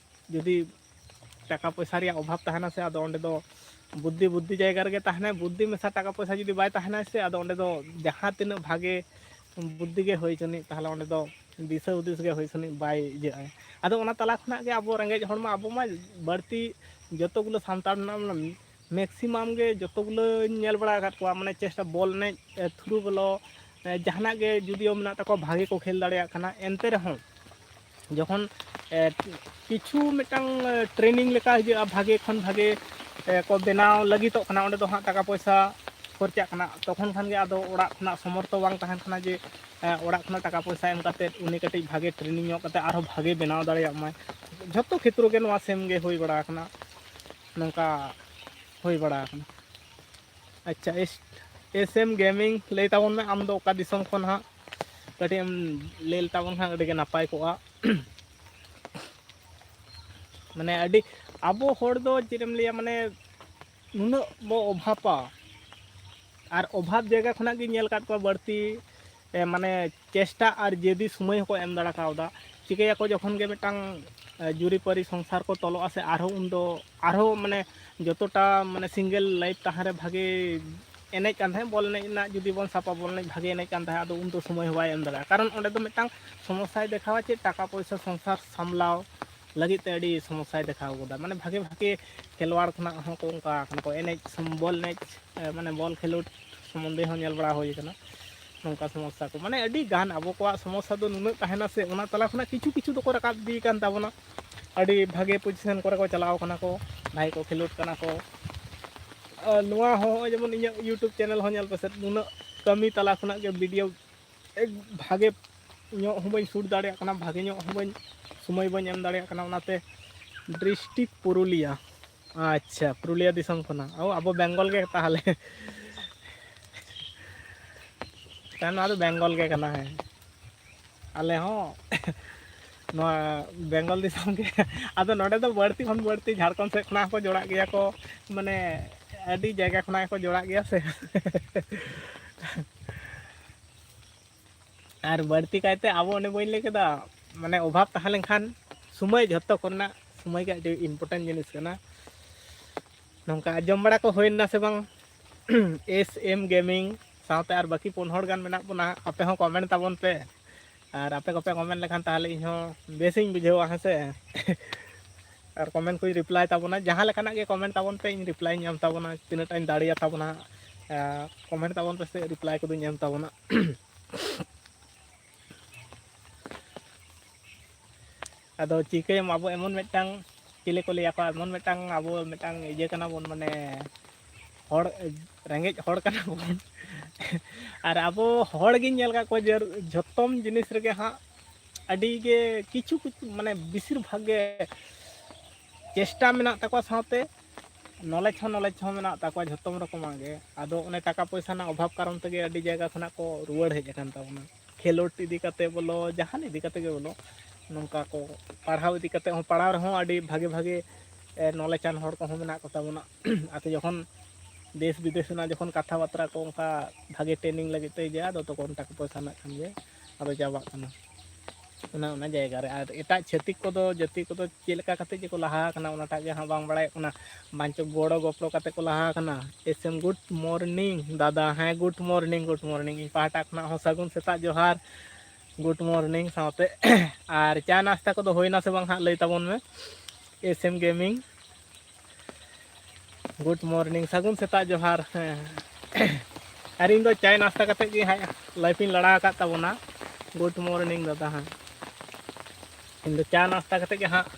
ᱡᱩᱫᱤ ᱴᱟᱠᱟ ᱯᱚᱭᱥᱟ ᱨᱮᱭᱟᱜ ᱚᱵᱷᱟᱵᱽ ᱛᱟᱦᱮᱱᱟ ᱥᱮ, ᱟᱫᱚ ᱚᱸᱰᱮ ᱫᱚ ᱵᱩᱫᱽᱫᱷᱤ, ᱵᱩᱫᱽᱫᱷᱤ ᱡᱟᱭᱜᱟ ᱨᱮᱜᱮ ᱛᱟᱦᱮᱱᱟᱭ᱾ ᱵᱩᱫᱽᱫᱷᱤ ᱢᱮᱥᱟ ᱴᱟᱠᱟ ᱯᱚᱭᱥᱟ ᱡᱩᱫᱤ ᱵᱟᱭ ᱛᱟᱦᱮᱱᱟᱭ ᱥᱮ, ᱟᱫᱚ ᱚᱸᱰᱮ ᱫᱚ ᱡᱟᱦᱟᱸ ᱛᱤᱱᱟᱹᱜ ᱵᱷᱟᱜᱮ ᱵᱩᱫᱽᱫᱷᱤ ᱜᱮ ᱦᱩᱭ ᱪᱚᱱᱤᱡ, ᱛᱟᱦᱚᱞᱮ ᱚᱸᱰᱮ ᱫᱚ ᱫᱤᱥᱟᱹ ᱦᱩᱫᱤᱥ ᱜᱮ ᱦᱩᱭ ᱪᱚᱱᱤᱡ ᱵᱟᱭ ᱤᱭᱟᱹᱜᱼᱟ᱾ ᱟᱫᱚ ᱚᱱᱟ ᱛᱟᱞᱟ ᱠᱷᱚᱱᱟᱜ ᱜᱮ ᱟᱵᱚ ᱨᱮᱸᱜᱮᱡ ᱦᱚᱲ ᱢᱟ, ᱟᱵᱚ ᱢᱟ ᱵᱟᱹᱲᱛᱤ ᱡᱚᱛᱚ ᱜᱩᱞᱟᱹ ᱥᱟᱱᱛᱟᱲ ᱨᱮᱱᱟᱜ ᱢᱮᱠᱥᱤᱢᱟᱢ ᱜᱮ, ᱡᱚᱛᱚ ᱜᱩᱞᱟᱹᱧ ᱧᱮᱞ ᱵᱟᱲᱟ ᱟᱠᱟᱫ ᱠᱚᱣᱟ, ᱢᱟᱱᱮ ᱪᱮᱥᱴᱟ, ᱵᱚᱞ ᱮᱱᱮᱡ ᱛᱷᱨᱩ ᱵᱚᱞᱚ, ᱡᱟᱦᱟᱱᱟᱜ ᱜᱮ ᱡᱩᱫᱤᱭᱳ ᱢᱮᱱᱟᱜ ᱛᱟᱠᱚᱣᱟ, ᱵᱷᱟᱜᱮ ᱠᱚ ᱠᱷᱮᱞ ᱫᱟᱲᱮᱭᱟᱜ ᱠᱟᱱᱟ, ᱮᱱᱛᱮ ᱨᱮᱦᱚᱸ ᱡᱚᱠᱷᱚᱱ ᱠᱤᱪᱷᱩ ᱢᱤᱫᱴᱟᱝ ᱴᱨᱮᱱᱤᱝ ᱞᱮᱠᱟ ᱦᱤᱡᱩᱜᱼᱟ, ᱵᱷᱟᱜᱮ ᱠᱷᱚᱱ ᱵᱷᱟᱜᱮ ᱠᱚ ᱵᱮᱱᱟᱣ ᱞᱟᱹᱜᱤᱫᱚᱜ ᱠᱟᱱᱟ, ᱚᱸᱰᱮ ᱫᱚ ᱦᱟᱸᱜ ᱴᱟᱠᱟ ᱯᱚᱭᱥᱟ ᱠᱷᱚᱨᱪᱟᱜ ᱠᱟᱱᱟ᱾ ᱛᱚᱠᱷᱚᱱ ᱠᱷᱟᱱ ᱜᱮ ᱟᱫᱚ ᱚᱲᱟᱜ ᱠᱷᱚᱱᱟᱜ ᱥᱚᱢᱚᱨᱛᱷᱚ ᱵᱟᱝ ᱛᱟᱦᱮᱱ ᱠᱟᱱᱟ ᱡᱮ ᱚᱲᱟᱜ ᱠᱷᱚᱱᱟᱜ ᱴᱟᱠᱟ ᱯᱚᱭᱥᱟ ᱮᱢ ᱠᱟᱛᱮᱫ ᱩᱱᱤ ᱠᱟᱹᱴᱤᱡ ᱵᱷᱟᱜᱮ ᱴᱨᱮᱱᱤᱝ ᱧᱚᱜ ᱠᱟᱛᱮᱫ ᱟᱨᱦᱚᱸ ᱵᱷᱟᱜᱮ ᱵᱮᱱᱟᱣ ᱫᱟᱲᱮᱭᱟᱜ ᱢᱟᱭ᱾ ᱡᱷᱚᱛᱚ ᱠᱷᱮᱛᱨᱚ ᱜᱮ ᱱᱚᱣᱟ ᱥᱮᱢ ᱜᱮ ᱦᱩᱭ ᱵᱟᱲᱟ ᱟᱠᱟᱱᱟ, ᱱᱚᱝᱠᱟ ᱦᱩᱭ ᱵᱟᱲᱟ ᱟᱠᱟᱱᱟ᱾ ᱟᱪᱪᱷᱟ, ᱮᱥ, ᱮᱥ ᱮᱢ ᱜᱮᱢᱤᱝ, ᱞᱟᱹᱭ ᱛᱟᱵᱚᱱ ᱢᱮ, ᱟᱢ ᱫᱚ ᱚᱠᱟ ᱫᱤᱥᱚᱢ ᱠᱷᱚᱱ ᱦᱟᱸᱜ? ᱠᱟᱹᱴᱤᱡ ᱮᱢ ᱞᱟᱹᱭ ᱛᱟᱵᱚᱱ ᱠᱷᱟᱱ ᱟᱹᱰᱤ ᱜᱮ ᱱᱟᱯᱟᱭ ᱠᱚᱜᱼᱟ᱾ ᱢᱟᱱᱮ ᱟᱹᱰᱤ, ᱟᱵᱚ ᱦᱚᱲ ᱫᱚ ᱪᱮᱫ ᱮᱢ ᱞᱟᱹᱭᱟ, ᱢᱟᱱᱮ ᱱᱩᱱᱟᱹᱜ ᱵᱚ ᱚᱵᱷᱟᱵᱟ, ᱟᱨ ᱚᱵᱷᱟᱵ ᱡᱟᱭᱜᱟ ᱠᱷᱚᱱᱟᱜ ᱜᱤᱧ ᱧᱮᱞ ᱟᱠᱟᱫ ᱠᱚᱣᱟ ᱵᱟᱹᱲᱛᱤ, ᱮ, ᱢᱟᱱᱮ ᱪᱮᱥᱴᱟ ᱟᱨ ᱡᱮᱫᱤ ᱥᱚᱢᱚᱭ ᱦᱚᱸᱠᱚ ᱮᱢ ᱫᱟᱲᱮ ᱠᱟᱣᱫᱟ᱾ ᱪᱤᱠᱟᱹᱭᱟᱠᱚ, ᱡᱚᱠᱷᱚᱱ ᱜᱮ ᱢᱤᱫᱴᱟᱝ, ᱮ, ᱡᱩᱨᱤᱯᱟᱹᱨᱤ ᱥᱚᱝᱥᱟᱨ ᱠᱚ ᱛᱚᱞᱚᱜᱼᱟ ᱥᱮ, ᱟᱨᱦᱚᱸ ᱩᱱᱫᱚ ᱟᱨᱦᱚᱸ ᱢᱟᱱᱮ ᱡᱚᱛᱚᱴᱟ ᱢᱟᱱᱮ ᱥᱤᱝᱜᱮᱞ ᱞᱟᱭᱤᱯᱷ ᱛᱟᱦᱮᱸ ᱨᱮ ᱵᱷᱟᱜᱮ ᱮᱱᱮᱡ ᱠᱟᱱ ᱛᱟᱦᱮᱸᱫ, ᱵᱚᱞ ᱮᱱᱮᱡ ᱨᱮᱱᱟᱜ ᱡᱩᱫᱤ ᱵᱚᱱ ᱥᱟᱵᱟ, ᱵᱚᱞ ᱮᱱᱮᱡ ᱵᱷᱟᱜᱮ ᱮᱱᱮᱡ ᱠᱟᱱ ᱛᱟᱦᱮᱸᱫ, ᱟᱫᱚ ᱩᱱᱫᱚ ᱥᱚᱢᱚᱭ ᱦᱚᱸ ᱵᱟᱭ ᱮᱢ ᱫᱟᱲᱮᱭᱟᱜᱼᱟ᱾ ᱠᱟᱨᱚᱱ ᱚᱸᱰᱮ ᱫᱚ ᱢᱤᱫᱴᱟᱝ ᱥᱚᱢᱚᱥᱥᱟᱭ ᱫᱮᱠᱷᱟᱣᱟ, ᱪᱮᱫ ᱴᱟᱠᱟ ᱯᱚᱭᱥᱟ ᱥᱚᱝᱥᱟᱨ ᱥᱟᱢᱞᱟᱣ ᱞᱟᱹᱜᱤᱫ ᱛᱮ ᱟᱹᱰᱤ ᱥᱚᱢᱚᱥᱥᱟᱭ ᱫᱮᱠᱷᱟᱣ ᱠᱟᱫᱟ᱾ ᱢᱟᱱᱮ ᱵᱷᱟᱜᱮ ᱵᱷᱟᱜᱮ ᱠᱷᱮᱞᱣᱟᱲ ᱠᱷᱚᱱᱟᱜ ᱦᱚᱸ ᱠᱚ ᱚᱱᱠᱟ ᱠᱟᱱᱟ ᱠᱚ, ᱮᱱᱮᱡ ᱥᱚᱢ-, ᱵᱚᱞ ᱮᱱᱮᱡ, ᱮ, ᱢᱟᱱᱮ ᱵᱚᱞ ᱠᱷᱮᱞᱳᱰ ᱥᱚᱢᱵᱚᱱᱫᱷᱮ ᱦᱚᱸ ᱧᱮᱞ ᱵᱟᱲᱟ ᱦᱩᱭ ᱠᱟᱱᱟ ᱱᱚᱝᱠᱟ ᱥᱚᱢᱚᱥᱥᱟ ᱠᱚ᱾ ᱢᱟᱱᱮ ᱟᱹᱰᱤ ᱜᱟᱱ ᱟᱵᱚ ᱠᱚᱣᱟᱜ ᱥᱚᱢᱚᱥᱥᱟ ᱫᱚ ᱱᱩᱱᱟᱹᱜ ᱛᱟᱦᱮᱱᱟ ᱥᱮ, ᱚᱱᱟ ᱛᱟᱞᱟ ᱠᱷᱚᱱᱟᱜ ᱠᱤᱪᱷᱩ ᱠᱤᱪᱷᱩ ᱫᱚᱠᱚ ᱨᱟᱠᱟᱵ ᱤᱫᱤ ᱠᱟᱱ ᱛᱟᱵᱚᱱᱟ᱾ ᱟᱹᱰᱤ ᱵᱷᱟᱜᱮ ᱯᱚᱡᱤᱥᱚᱱ ᱠᱚᱨᱮ ᱠᱚ ᱪᱟᱞᱟᱣ ᱠᱟᱱᱟ ᱠᱚ, ᱵᱷᱟᱜᱮ ᱠᱚ ᱠᱷᱮᱞᱳᱰ ᱠᱟᱱᱟ ᱠᱚ᱾ ᱟᱨ ᱱᱚᱣᱟ ᱦᱚᱸ ᱦᱚᱸᱜᱼᱚᱭ ᱡᱮᱢᱚᱱ ᱤᱧᱟᱹᱜ YouTube ᱪᱮᱱᱮᱞ ᱦᱚᱸ ᱧᱮᱞ ᱯᱮᱥᱮ, ᱱᱩᱱᱟᱹᱜ ᱠᱟᱹᱢᱤ ᱛᱟᱞᱟ ᱠᱷᱚᱱᱟᱜ ᱜᱮ ᱵᱷᱤᱰᱤᱭᱳ ᱮᱠ ᱵᱷᱟᱜᱮ ᱧᱚᱜ ᱦᱚᱸ ᱵᱟᱹᱧ ᱥᱩᱴ ᱫᱟᱲᱮᱭᱟᱜ ᱠᱟᱱᱟ, ᱵᱷᱟᱜᱮ ᱧᱚᱜ ᱦᱚᱸ ᱵᱟᱹᱧ, ᱥᱚᱢᱚᱭ ᱵᱟᱹᱧ ᱮᱢ ᱫᱟᱲᱮᱭᱟᱜ ᱠᱟᱱᱟ᱾ ᱚᱱᱟᱛᱮ ᱰᱤᱥᱴᱨᱤᱠᱴ ᱯᱩᱨᱩᱞᱤᱭᱟ᱾ ᱟᱪᱪᱷᱟ, ᱯᱩᱨᱩᱞᱤᱭᱟ ᱫᱤᱥᱚᱢ ᱠᱷᱚᱱᱟᱜ᱾ ᱚ, ᱟᱵᱚ ᱵᱮᱝᱜᱚᱞ ᱜᱮ ᱛᱟᱦᱚᱞᱮ᱾ ᱛᱟᱦᱚᱞᱮ ᱱᱚᱣᱟ ᱫᱚ ᱵᱮᱝᱜᱚᱞ ᱜᱮ ᱠᱟᱱᱟ, ᱦᱮᱸ᱾ ᱟᱞᱮ ᱦᱚᱸ ᱱᱚᱣᱟ ᱵᱮᱝᱜᱚᱞ ᱫᱤᱥᱚᱢ ᱜᱮ᱾ ᱟᱫᱚ ᱱᱚᱰᱮ ᱫᱚ ᱵᱟᱹᱲᱛᱤ ᱠᱷᱚᱱ ᱵᱟᱹᱲᱛᱤ ᱡᱷᱟᱲᱠᱷᱚᱸᱰ ᱥᱮᱫ ᱠᱷᱚᱱᱟᱜ ᱦᱚᱸᱠᱚ ᱡᱚᱲᱟᱜ ᱜᱮᱭᱟ ᱠᱚ, ᱢᱟᱱᱮ ᱟᱹᱰᱤ ᱡᱟᱭᱜᱟ ᱠᱷᱚᱱᱟᱜ ᱜᱮᱠᱚ ᱡᱚᱲᱟᱜ ᱜᱮᱭᱟ ᱥᱮ᱾ ᱟᱨ ᱵᱟᱹᱲᱛᱤ ᱠᱟᱭᱛᱮ ᱟᱵᱚ, ᱚᱱᱮ ᱵᱟᱹᱧ ᱞᱟᱹᱭ ᱠᱮᱫᱟ, ᱢᱟᱱᱮ ᱚᱵᱷᱟᱵᱽ ᱛᱟᱦᱮᱸ ᱞᱮᱱᱠᱷᱟᱱ ᱥᱚᱢᱚᱭ, ᱡᱷᱚᱛᱚ ᱠᱚᱨᱮᱱᱟᱜ ᱥᱚᱢᱚᱭ ᱜᱮ ᱟᱹᱰᱤ important ᱡᱤᱱᱤᱥ ᱠᱟᱱᱟ᱾ ᱱᱚᱝᱠᱟ ᱡᱚᱢ ᱵᱟᱲᱟ ᱠᱚ ᱦᱩᱭᱱᱟ ᱥᱮ ᱵᱟᱝ? S M Gaming ᱥᱟᱶᱛᱮ ᱟᱨ ᱵᱟᱹᱠᱤ ᱯᱩᱱ ᱦᱚᱲ ᱜᱟᱱ ᱢᱮᱱᱟᱜ ᱵᱚᱱᱟ, ᱟᱯᱮ ᱦᱚᱸ comment ᱛᱟᱵᱚᱱ ᱯᱮ᱾ ᱟᱨ ᱟᱯᱮ ᱠᱚᱯᱮ comment ᱞᱮᱠᱷᱟᱱ ᱛᱟᱦᱚᱞᱮ ᱤᱧ ᱦᱚᱸ ᱵᱮᱥᱤᱧ ᱵᱩᱡᱷᱟᱹᱣᱟ, ᱦᱮᱸ ᱥᱮ? ᱟᱨ comment ᱠᱚᱧ reply ᱛᱟᱵᱚᱱᱟ, ᱡᱟᱦᱟᱸ ᱞᱮᱠᱟᱱᱟᱜ ᱜᱮ comment ᱛᱟᱵᱚᱱ ᱯᱮ, ᱤᱧ reply ᱤᱧ ᱮᱢ ᱛᱟᱵᱚᱱᱟ, ᱛᱤᱱᱟᱹᱜ ᱴᱟᱧ ᱫᱟᱲᱮᱭᱟᱜ ᱛᱟᱵᱚᱱᱟ᱾ ᱟᱨ comment ᱛᱟᱵᱚᱱ ᱯᱮ ᱥᱮ, reply ᱠᱚᱫᱚᱧ ᱮᱢ ᱛᱟᱵᱚᱱᱟ᱾ ᱟᱫᱚ ᱪᱤᱠᱟᱹᱭᱟᱢ, ᱟᱵᱚ ᱮᱢᱚᱱ ᱢᱤᱫᱴᱟᱝ, ᱪᱤᱞᱤ ᱠᱚ ᱞᱟᱹᱭᱟ ᱠᱚᱣᱟ, ᱮᱢᱚᱱ ᱢᱤᱫᱴᱟᱝ, ᱟᱵᱚ ᱢᱤᱫᱴᱟᱝ ᱤᱭᱟᱹ ᱠᱟᱱᱟ ᱵᱚᱱ, ᱢᱟᱱᱮ ᱦᱚᱲ, ᱨᱮᱸᱜᱮᱡ ᱦᱚᱲ ᱠᱟᱱᱟ ᱵᱚᱱ᱾ ᱟᱨ ᱟᱵᱚ ᱦᱚᱲ ᱜᱤᱧ ᱧᱮᱞ ᱟᱠᱟᱫ ᱠᱚᱣᱟ ᱡᱮ ᱡᱷᱚᱛᱚᱢ ᱡᱤᱱᱤᱥ ᱨᱮᱜᱮ ᱦᱟᱸᱜ ᱟᱹᱰᱤ ᱜᱮ ᱠᱤᱪᱷᱩ ᱠᱤᱪᱷᱩ, ᱢᱟᱱᱮ ᱵᱮᱥᱤᱨ ᱵᱷᱟᱜᱽ ᱜᱮ ᱪᱮᱥᱴᱟ ᱢᱮᱱᱟᱜ ᱛᱟᱠᱚᱣᱟ, ᱥᱟᱶᱛᱮ knowledge ᱦᱚᱸ, knowledge ᱦᱚᱸ ᱢᱮᱱᱟᱜ ᱛᱟᱠᱚᱣᱟ ᱡᱷᱚᱛᱚᱢ ᱨᱚᱠᱚᱢᱟᱜ ᱜᱮ᱾ ᱟᱫᱚ ᱚᱱᱮ ᱴᱟᱠᱟ ᱯᱚᱭᱥᱟ ᱨᱮᱱᱟᱜ ᱚᱵᱷᱟᱵᱽ ᱠᱟᱨᱚᱱ ᱛᱮᱜᱮ ᱟᱹᱰᱤ ᱡᱟᱭᱜᱟ ᱠᱷᱚᱱᱟᱜ ᱠᱚ ᱨᱩᱣᱟᱹᱲ ᱦᱮᱡ ᱟᱠᱟᱱ ᱛᱟᱵᱚᱱᱟ᱾ ᱠᱷᱮᱞᱳᱰ ᱤᱫᱤ ᱠᱟᱛᱮ ᱵᱚᱞᱚ, ᱡᱟᱦᱟᱱ ᱤᱫᱤ ᱠᱟᱛᱮ ᱜᱮ ᱵᱚᱞᱚ, ᱱᱚᱝᱠᱟ ᱠᱚ ᱯᱟᱲᱦᱟᱣ ᱤᱫᱤ ᱠᱟᱛᱮ ᱦᱚᱸ, ᱯᱟᱲᱦᱟᱣ ᱨᱮᱦᱚᱸ ᱟᱹᱰᱤ ᱵᱷᱟᱜᱮ ᱵᱷᱟᱜᱮ knowledge ᱟᱱ ᱦᱚᱲ ᱠᱚᱦᱚᱸ ᱢᱮᱱᱟᱜ ᱠᱚ ᱛᱟᱵᱚᱱᱟ᱾ ᱟᱫᱚ ᱡᱚᱠᱷᱚᱱ ᱫᱮᱥ ᱵᱤᱫᱮᱥ ᱨᱮᱱᱟᱜ ᱡᱚᱠᱷᱚᱱ ᱠᱟᱛᱷᱟ ᱵᱟᱛᱨᱟ ᱠᱚ ᱚᱱᱠᱟ ᱵᱷᱟᱜᱮ training ᱞᱟᱹᱜᱤᱫ ᱛᱮ ᱤᱫᱤᱭᱟ, ᱟᱫᱚ ᱛᱚᱠᱷᱚᱱ ᱴᱟᱠᱟ ᱯᱚᱭᱥᱟ ᱨᱮᱱᱟᱜ ᱠᱷᱟᱱ ᱜᱮ ᱟᱫᱚ ᱪᱟᱵᱟᱜ ᱠᱟᱱᱟ᱾ ᱚᱱᱟ, ᱚᱱᱟ ᱡᱟᱭᱜᱟ ᱨᱮ᱾ ᱟᱨ ᱮᱴᱟᱜ ᱪᱷᱟᱹᱛᱤᱠ ᱠᱚᱫᱚ, ᱡᱟᱹᱛᱤ ᱠᱚᱫᱚ ᱪᱮᱫ ᱞᱮᱠᱟ ᱠᱟᱛᱮ ᱡᱮ ᱠᱚ ᱞᱟᱦᱟ ᱟᱠᱟᱱᱟ, ᱚᱱᱟᱴᱟᱜ ᱜᱮ ᱦᱟᱸᱜ ᱵᱟᱝ ᱵᱟᱲᱟᱭᱚᱜ ᱠᱟᱱᱟ᱾ ᱵᱟᱝ ᱪᱚ ᱜᱚᱲᱚ ᱜᱚᱯᱚᱲᱚ ᱠᱟᱛᱮ ᱠᱚ ᱞᱟᱦᱟ ᱟᱠᱟᱱᱟ᱾ S M, good morning ᱫᱟᱫᱟ᱾ ᱦᱮᱸ, good morning, good morning᱾ ᱤᱧ ᱯᱟᱦᱴᱟ ᱠᱷᱚᱱᱟᱜ ᱦᱚᱸ ᱥᱟᱹᱜᱩᱱ ᱥᱮᱛᱟᱜ ᱡᱚᱦᱟᱨ, good morning ᱥᱟᱶᱛᱮ᱾ ᱟᱨ ᱪᱟ ᱱᱟᱥᱛᱟ ᱠᱚᱫᱚ ᱦᱩᱭᱱᱟ ᱥᱮ ᱵᱟᱝ ᱦᱟᱸᱜ, ᱞᱟᱹᱭ ᱛᱟᱵᱚᱱ ᱢᱮ᱾ S M Gaming, good morning, ᱥᱟᱹᱜᱩᱱ ᱥᱮᱛᱟᱜ ᱡᱚᱦᱟᱨ᱾ ᱦᱮᱸ, ᱟᱨ ᱤᱧ ᱫᱚ ᱪᱟᱭ ᱱᱟᱥᱛᱟ ᱠᱟᱛᱮ ᱜᱮ ᱦᱟᱸᱜ live ᱤᱧ ᱞᱟᱲᱟ ᱟᱠᱟᱫ ᱛᱟᱵᱚᱱᱟ᱾ Good morning ᱫᱟᱫᱟ᱾ ᱦᱮᱸ, ᱤᱧ ᱫᱚ ᱪᱟ ᱱᱟᱥᱛᱟ ᱠᱟᱛᱮ ᱜᱮ ᱦᱟᱸᱜ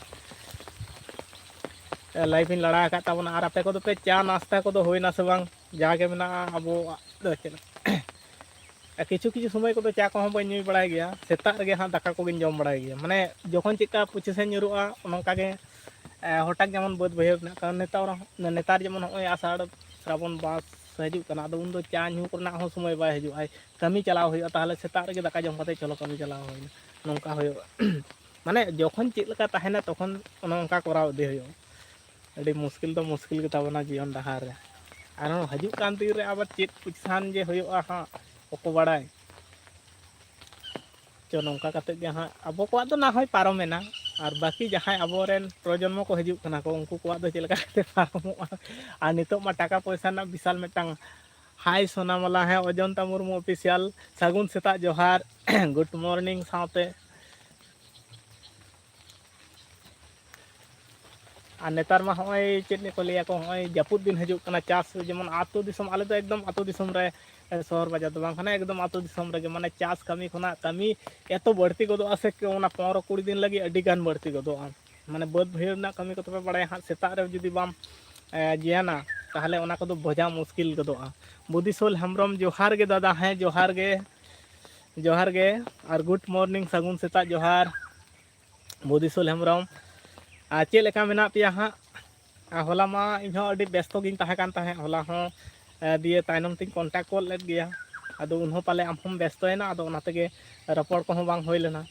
live ᱤᱧ ᱞᱟᱲᱟ ᱟᱠᱟᱫ ᱛᱟᱵᱚᱱᱟ᱾ ᱟᱨ ᱟᱯᱮ ᱠᱚᱫᱚ ᱯᱮ ᱪᱟ ᱱᱟᱥᱛᱟ ᱠᱚᱫᱚ ᱦᱩᱭᱱᱟ ᱥᱮ ᱵᱟᱝ? ᱡᱟᱜᱮ ᱢᱮᱱᱟᱜᱼᱟ ᱟᱵᱚᱣᱟᱜ ᱫᱚ ᱪᱮᱫ ᱞᱮᱠᱟ? ᱟᱨ ᱠᱤᱪᱷᱩ ᱠᱤᱪᱷᱩ ᱥᱚᱢᱚᱭ ᱠᱚᱫᱚ ᱪᱟ ᱠᱚᱦᱚᱸ ᱵᱟᱹᱧ ᱧᱩᱭ ᱵᱟᱲᱟᱭ ᱜᱮᱭᱟ, ᱥᱮᱛᱟᱜ ᱨᱮᱜᱮ ᱦᱟᱸᱜ ᱫᱟᱠᱟ ᱠᱚᱜᱮᱧ ᱡᱚᱢ ᱵᱟᱲᱟᱭ ᱜᱮᱭᱟ᱾ ᱢᱟᱱᱮ ᱡᱚᱠᱷᱚᱱ ᱪᱮᱫᱠᱟ ᱯᱚᱡᱤᱥᱚᱱ ᱧᱩᱨᱩᱜᱼᱟ, ᱚᱱᱠᱟ ᱜᱮ, ᱮ, ᱦᱚᱴᱟᱛ ᱡᱮᱢᱚᱱ ᱵᱟᱹᱫᱽ ᱵᱟᱹᱭᱦᱟᱹᱲ ᱨᱮᱱᱟᱜ ᱠᱟᱨᱚᱱ, ᱱᱮᱛᱟᱨ, ᱱᱮᱛᱟᱨ ᱡᱮᱢᱚᱱ ᱱᱚᱜᱼᱚᱭ ᱟᱥᱟᱲ ᱥᱨᱟᱵᱚᱱ ᱢᱟᱥ ᱦᱤᱡᱩᱜ ᱠᱟᱱᱟ, ᱟᱫᱚ ᱩᱱᱫᱚ ᱪᱟ ᱧᱩ ᱠᱚᱨᱮᱱᱟᱜ ᱦᱚᱸ ᱥᱚᱢᱚᱭ ᱵᱟᱭ ᱦᱤᱡᱩᱜᱼᱟ, ᱠᱟᱹᱢᱤ ᱪᱟᱞᱟᱣ ᱦᱩᱭᱩᱜᱼᱟ, ᱛᱟᱦᱚᱞᱮ ᱥᱮᱛᱟᱜ ᱨᱮᱜᱮ ᱫᱟᱠᱟ ᱡᱚᱢ ᱠᱟᱛᱮ ᱪᱚᱞᱚ ᱠᱟᱹᱢᱤ ᱪᱟᱞᱟᱣ ᱦᱩᱭᱱᱟ, ᱱᱚᱝᱠᱟ ᱦᱩᱭᱩᱜᱼᱟ᱾ ᱢᱟᱱᱮ ᱡᱚᱠᱷᱚᱱ ᱪᱮᱫ ᱞᱮᱠᱟ ᱛᱟᱦᱮᱱᱟ, ᱛᱚᱠᱷᱚᱱ ᱚᱱᱮ ᱚᱱᱠᱟ ᱠᱚᱨᱟᱣ ᱤᱫᱤ ᱦᱩᱭᱩᱜᱼᱟ᱾ ᱟᱹᱰᱤ ᱢᱩᱥᱠᱤᱞ ᱫᱚ ᱢᱩᱥᱠᱤᱞ ᱜᱮᱛᱟ ᱵᱚᱱᱟ ᱡᱤᱭᱚᱱ ᱰᱟᱦᱟᱨ ᱨᱮ᱾ ᱟᱨᱦᱚᱸ ᱦᱤᱡᱩᱜ ᱠᱟᱱ ᱫᱤᱱ ᱨᱮ ᱟᱵᱟᱨ ᱪᱮᱫ ᱯᱚᱡᱤᱥᱟᱱ ᱡᱮ ᱦᱩᱭᱩᱜᱼᱟ ᱦᱟᱸᱜ, ᱚᱠᱚ ᱵᱟᱲᱟᱭ᱾ ᱪᱚ, ᱱᱚᱝᱠᱟ ᱠᱟᱛᱮᱫ ᱜᱮ ᱦᱟᱸᱜ ᱟᱵᱚ ᱠᱚᱣᱟᱜ ᱫᱚ ᱱᱟ ᱦᱚᱭ ᱯᱟᱨᱚᱢᱮᱱᱟ, ᱟᱨ ᱵᱟᱹᱠᱤ ᱡᱟᱦᱟᱸᱭ ᱟᱵᱚᱨᱮᱱ ᱯᱨᱚᱡᱚᱱᱢᱚ ᱠᱚ ᱦᱤᱡᱩᱜ ᱠᱟᱱᱟ ᱠᱚ, ᱩᱱᱠᱩ ᱠᱚᱣᱟᱜ ᱫᱚ ᱪᱮᱫ ᱞᱮᱠᱟ ᱠᱟᱛᱮ ᱯᱟᱨᱚᱢᱚᱜᱼᱟ᱾ ᱟᱨ ᱱᱤᱛᱚᱜ ᱢᱟ ᱴᱟᱠᱟ ᱯᱚᱭᱥᱟ ᱨᱮᱱᱟᱜ ᱵᱤᱥᱟᱞ ᱢᱤᱫᱴᱟᱝ ᱦᱟᱭ ᱥᱳᱱᱟᱢᱟᱞᱟ, ᱦᱮᱸ, ᱚᱡᱚᱱᱛᱟ ᱢᱩᱨᱢᱩ ᱚᱯᱷᱤᱥᱤᱭᱟᱞ, ᱥᱟᱹᱜᱩᱱ ᱥᱮᱛᱟᱜ ᱡᱚᱦᱟᱨ, ᱜᱩᱰ ᱢᱚᱨᱱᱤᱝ ᱥᱟᱶᱛᱮ᱾ ᱟᱨ ᱱᱮᱛᱟᱨ ᱢᱟ ᱦᱚᱸᱜᱼᱚᱭ ᱪᱮᱫ ᱠᱚ ᱞᱟᱹᱭᱟ ᱠᱚ, ᱦᱚᱸᱜᱼᱚᱭ ᱡᱟᱹᱯᱩᱫ ᱫᱤᱱ ᱦᱤᱡᱩᱜ ᱠᱟᱱᱟ, ᱪᱟᱥ ᱡᱮᱢᱚᱱ ᱟᱹᱛᱩ ᱫᱤᱥᱚᱢ, ᱟᱞᱮ ᱫᱚ ᱮᱠᱫᱚᱢ ᱟᱹᱛᱩ ᱫᱤᱥᱚᱢ ᱨᱮ, ᱥᱚᱦᱚᱨ ᱵᱟᱡᱟᱨ ᱫᱚ ᱵᱟᱝ ᱠᱟᱱᱟ, ᱮᱠᱫᱚᱢ ᱟᱹᱛᱩ ᱫᱤᱥᱚᱢ ᱨᱮᱜᱮ, ᱢᱟᱱᱮ ᱪᱟᱥ ᱠᱟᱹᱢᱤ ᱠᱷᱚᱱᱟᱜ ᱠᱟᱹᱢᱤ ᱮᱛᱚ ᱵᱟᱹᱲᱛᱤ ᱜᱚᱫᱚᱜᱼᱟ ᱥᱮ, ᱚᱱᱟ ᱯᱚᱱᱨᱚ ᱠᱩᱲᱤ ᱫᱤᱱ ᱞᱟᱹᱜᱤᱫ ᱟᱹᱰᱤ ᱜᱟᱱ ᱵᱟᱹᱲᱛᱤ ᱜᱚᱫᱚᱜᱼᱟ᱾ ᱢᱟᱱᱮ ᱵᱟᱹᱫᱽ ᱵᱟᱹᱭᱦᱟᱹᱲ ᱨᱮᱱᱟᱜ ᱠᱟᱹᱢᱤ ᱠᱚ ᱛᱚᱯᱮ ᱵᱟᱲᱟᱭᱟ ᱦᱟᱸᱜ, ᱥᱮᱛᱟᱜ ᱨᱮ ᱡᱩᱫᱤ ᱵᱟᱢ, ᱮ, ᱡᱤᱭᱟᱱᱟ, ᱛᱟᱦᱚᱞᱮ ᱚᱱᱟ ᱠᱚᱫᱚ ᱵᱚᱡᱷᱟ ᱢᱩᱥᱠᱤᱞ ᱜᱚᱫᱚᱜᱼᱟ᱾ ᱵᱩᱫᱤᱥᱳᱞ ᱦᱮᱢᱵᱨᱚᱢ, ᱡᱚᱦᱟᱨ ᱜᱮ ᱫᱟᱫᱟ᱾ ᱦᱮᱸ, ᱡᱚᱦᱟᱨ ᱜᱮ, ᱡᱚᱦᱟᱨ ᱜᱮ, ᱟᱨ ᱜᱩᱰ ᱢᱚᱨᱱᱤᱝ, ᱥᱟᱹᱜᱩᱱ ᱥᱮᱛᱟᱜ ᱡᱚᱦᱟᱨ᱾ ᱵᱩᱫᱤᱥᱳᱞ ᱦᱮᱢᱵᱨᱚᱢ, ᱟᱨ ᱪᱮᱫ ᱞᱮᱠᱟ ᱢᱮᱱᱟᱜ ᱯᱮᱭᱟ ᱦᱟᱸᱜ? ᱟᱨ ᱦᱚᱞᱟ ᱢᱟ ᱤᱧᱦᱚᱸ ᱟᱹᱰᱤ ᱵᱮᱥᱛᱚ ᱜᱤᱧ ᱛᱟᱦᱮᱸ ᱠᱟᱱ ᱛᱟᱦᱮᱸᱫ, ᱦᱚᱞᱟ ᱦᱚᱸ, ᱮ, ᱫᱤᱭᱮ ᱛᱟᱭᱱᱚᱢ ᱛᱤᱧ ᱠᱚᱱᱴᱟᱠᱴ ᱜᱚᱫ ᱞᱮᱫ ᱜᱮᱭᱟ, ᱟᱫᱚ ᱩᱱᱦᱚᱸ ᱯᱟᱞᱮ ᱟᱢ ᱦᱚᱸᱢ ᱵᱮᱥᱛᱚᱭᱮᱱᱟ, ᱟᱫᱚ ᱚᱱᱟ ᱛᱮᱜᱮ ᱨᱚᱯᱚᱲ ᱠᱚᱦᱚᱸ ᱵᱟᱝ ᱦᱩᱭ ᱞᱮᱱᱟ᱾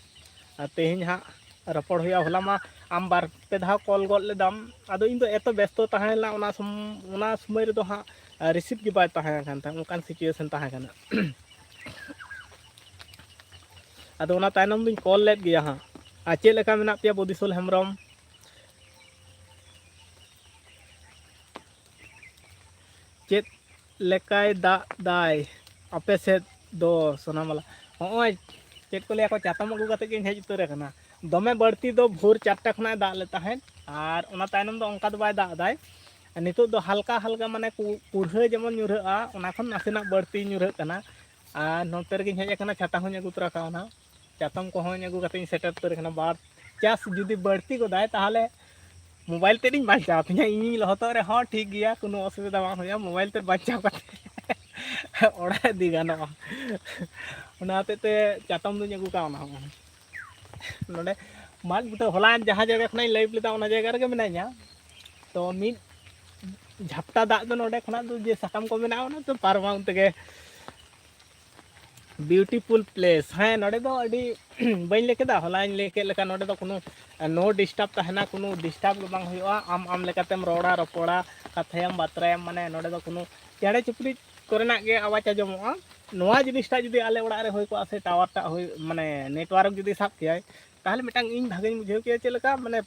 ᱟᱨ ᱛᱮᱦᱮᱧ ᱦᱟᱸᱜ ᱨᱚᱯᱚᱲ ᱦᱩᱭᱩᱜᱼᱟ᱾ ᱦᱚᱞᱟ ᱢᱟ ᱟᱢ ᱵᱟᱨ ᱯᱮ ᱫᱷᱟᱣ ᱠᱚᱞ ᱜᱚᱫ ᱞᱮᱫᱟᱢ, ᱟᱫᱚ ᱤᱧ ᱫᱚ ᱮᱛᱚ ᱵᱮᱥᱛᱚ ᱛᱟᱦᱮᱸ ᱞᱮᱱᱟ, ᱚᱱᱟ ᱥᱚᱢ-, ᱚᱱᱟ ᱥᱚᱢᱚᱭ ᱨᱮᱫᱚ ᱦᱟᱸᱜ, ᱮ, ᱨᱤᱥᱤᱵᱷ ᱜᱮ ᱵᱟᱭ ᱛᱟᱦᱮᱸ ᱠᱟᱱ ᱛᱟᱦᱮᱸᱫ, ᱚᱱᱠᱟᱱ ᱥᱤᱪᱩᱭᱮᱥᱚᱱ ᱛᱟᱦᱮᱸ ᱠᱟᱱᱟ᱾ ᱟᱫᱚ ᱚᱱᱟ ᱛᱟᱭᱱᱚᱢ ᱫᱚᱧ ᱠᱚᱞ ᱞᱮᱫ ᱜᱮᱭᱟ ᱦᱟᱸᱜ᱾ ᱟᱨ ᱪᱮᱫ ᱞᱮᱠᱟ ᱢᱮᱱᱟᱜ ᱯᱮᱭᱟ ᱵᱚᱫᱤᱥᱳᱞ ᱦᱮᱢᱵᱨᱚᱢ? ᱪᱮᱫ ᱞᱮᱠᱟᱭ ᱫᱟᱜ ᱫᱟᱭ ᱟᱯᱮ ᱥᱮᱫ ᱫᱚ, ᱥᱳᱱᱟᱢᱟᱞᱟ? ᱦᱚᱸᱜᱼᱚᱭ ᱪᱮᱫ ᱠᱚ ᱞᱟᱹᱭᱟ ᱠᱚ, ᱪᱟᱛᱚᱢ ᱟᱹᱜᱩ ᱠᱟᱛᱮ ᱜᱤᱧ ᱦᱮᱡ ᱩᱛᱟᱹᱨ ᱟᱠᱟᱱᱟ᱾ ᱫᱚᱢᱮ ᱵᱟᱹᱲᱛᱤ ᱫᱚ ᱵᱷᱳᱨ ᱪᱟᱨᱴᱟ ᱠᱷᱚᱱᱟᱜ ᱮ ᱫᱟᱜ ᱞᱮᱫ ᱛᱟᱦᱮᱸᱫ, ᱟᱨ ᱚᱱᱟ ᱛᱟᱭᱱᱚᱢ ᱫᱚ ᱚᱱᱠᱟ ᱫᱚ ᱵᱟᱭ ᱫᱟᱜ ᱮᱫᱟᱭ᱾ ᱱᱤᱛᱚᱜ ᱫᱚ ᱦᱟᱞᱠᱟ ᱦᱟᱞᱠᱟ, ᱢᱟᱱᱮ ᱠᱩ-, ᱠᱩᱲᱦᱟᱹ ᱡᱮᱢᱚᱱ ᱧᱩᱨᱦᱟᱹᱜᱼᱟ, ᱚᱱᱟ ᱠᱷᱚᱱ ᱱᱟᱥᱮᱱᱟᱜ ᱵᱟᱹᱲᱛᱤ ᱧᱩᱨᱦᱟᱹᱜ ᱠᱟᱱᱟ᱾ ᱟᱨ ᱱᱚᱛᱮ ᱨᱮᱜᱮᱧ ᱦᱮᱡ ᱟᱠᱟᱱᱟ, ᱪᱷᱟᱛᱟ ᱦᱚᱸᱧ ᱟᱹᱜᱩ ᱛᱚᱨᱟ ᱠᱟᱣᱱᱟ, ᱪᱟᱛᱚᱢ ᱠᱚᱦᱚᱸᱧ ᱟᱹᱜᱩ ᱠᱟᱛᱮᱧ ᱥᱮᱴᱮᱨ ᱩᱛᱟᱹᱨ ᱟᱠᱟᱱᱟ᱾ ᱵᱟᱨ ᱪᱟᱥ ᱡᱩᱫᱤ ᱵᱟᱹᱲᱛᱤ ᱜᱚᱫᱟᱭ, ᱛᱟᱦᱚᱞᱮ ᱢᱳᱵᱟᱭᱤᱞ ᱛᱮᱫ ᱤᱧ ᱵᱟᱧᱪᱟᱣ ᱛᱤᱧᱟ, ᱤᱧᱤᱧ ᱞᱚᱦᱚᱫᱚᱜ ᱨᱮᱦᱚᱸ ᱴᱷᱤᱠ ᱜᱮᱭᱟ, ᱠᱳᱱᱳ ᱚᱥᱩᱵᱤᱫᱷᱟ ᱵᱟᱝ ᱦᱩᱭᱩᱜᱼᱟ, ᱢᱳᱵᱟᱭᱤᱞ ᱛᱮᱫ ᱵᱟᱧᱪᱟᱣ ᱠᱟᱛᱮ ᱚᱲᱟᱜ ᱤᱫᱤ ᱜᱟᱱᱚᱜᱼᱟ᱾ ᱚᱱᱟ ᱦᱚᱛᱮᱡ ᱛᱮ ᱪᱟᱛᱚᱢ ᱫᱩᱧ ᱟᱹᱜᱩ ᱠᱟᱣᱱᱟ᱾ ᱦᱚᱸᱜᱼᱚᱭ ᱱᱚᱰᱮ ᱢᱟᱫ ᱵᱩᱴᱟᱹ, ᱦᱚᱞᱟ ᱡᱟᱦᱟᱸ ᱡᱟᱭᱜᱟ ᱠᱷᱚᱱᱟᱜ ᱤᱧ ᱞᱟᱭᱤᱵᱷ ᱞᱮᱫᱟ, ᱚᱱᱟ ᱡᱟᱭᱜᱟ ᱨᱮᱜᱮ ᱢᱮᱱᱟᱧᱟ᱾ ᱛᱚ ᱢᱤᱫ ᱡᱷᱟᱯᱴᱟ ᱫᱟᱜ ᱫᱚ ᱱᱚᱰᱮ ᱠᱷᱚᱱᱟᱜ ᱫᱚ ᱡᱮ ᱥᱟᱠᱟᱢ ᱠᱚ ᱢᱮᱱᱟᱜᱼᱟ, ᱚᱱᱟ ᱫᱚ ᱯᱟᱨᱚᱢᱟ ᱩᱱ ᱛᱮᱜᱮ᱾ beautiful place. ᱦᱮᱸ, ᱱᱚᱰᱮ ᱫᱚ ᱟᱹᱰᱤ ᱵᱟᱹᱧ ᱞᱟᱹᱭ ᱠᱮᱫᱟ, ᱦᱚᱞᱟᱧ ᱞᱟᱹᱭ ᱠᱮᱫ ᱞᱮᱠᱟ, ᱱᱚᱰᱮ ᱫᱚ ᱠᱳᱱᱳ no disturb ᱛᱟᱦᱮᱱᱟ, ᱠᱳᱱᱳ disturb ᱫᱚ ᱵᱟᱝ ᱦᱩᱭᱩᱜᱼᱟ᱾ ᱟᱢ ᱟᱢ ᱞᱮᱠᱟᱛᱮᱢ ᱨᱚᱲᱟ, ᱨᱚᱯᱚᱲᱟ, ᱠᱟᱛᱷᱟᱭᱟᱢ, ᱵᱟᱛᱨᱟᱭᱟᱢ, ᱢᱟᱱᱮ ᱱᱚᱰᱮ ᱫᱚ ᱠᱳᱱᱳ ᱪᱮᱬᱮ ᱪᱤᱯᱨᱩᱡ ᱠᱚᱨᱮᱱᱟᱜ ᱜᱮ ᱟᱣᱟᱡᱽ ᱟᱸᱡᱚᱢᱚᱜᱼᱟ᱾ ᱱᱚᱣᱟ ᱡᱤᱱᱤᱥᱴᱟᱜ ᱡᱩᱫᱤ ᱟᱞᱮ ᱚᱲᱟᱜ ᱨᱮ ᱦᱩᱭ ᱠᱚᱜᱼᱟ ᱥᱮ ᱴᱟᱣᱟᱨ ᱴᱟᱜ ᱦᱩᱭ, ᱢᱟᱱᱮ network ᱡᱩᱫᱤ ᱥᱟᱵ ᱠᱮᱭᱟᱭ, ᱛᱟᱦᱚᱞᱮ ᱢᱤᱫᱴᱟᱝ ᱤᱧ ᱵᱷᱟᱜᱮᱧ ᱵᱩᱡᱷᱟᱹᱣ ᱠᱮᱭᱟ, ᱪᱮᱫ ᱞᱮᱠᱟ ᱢᱟᱱᱮ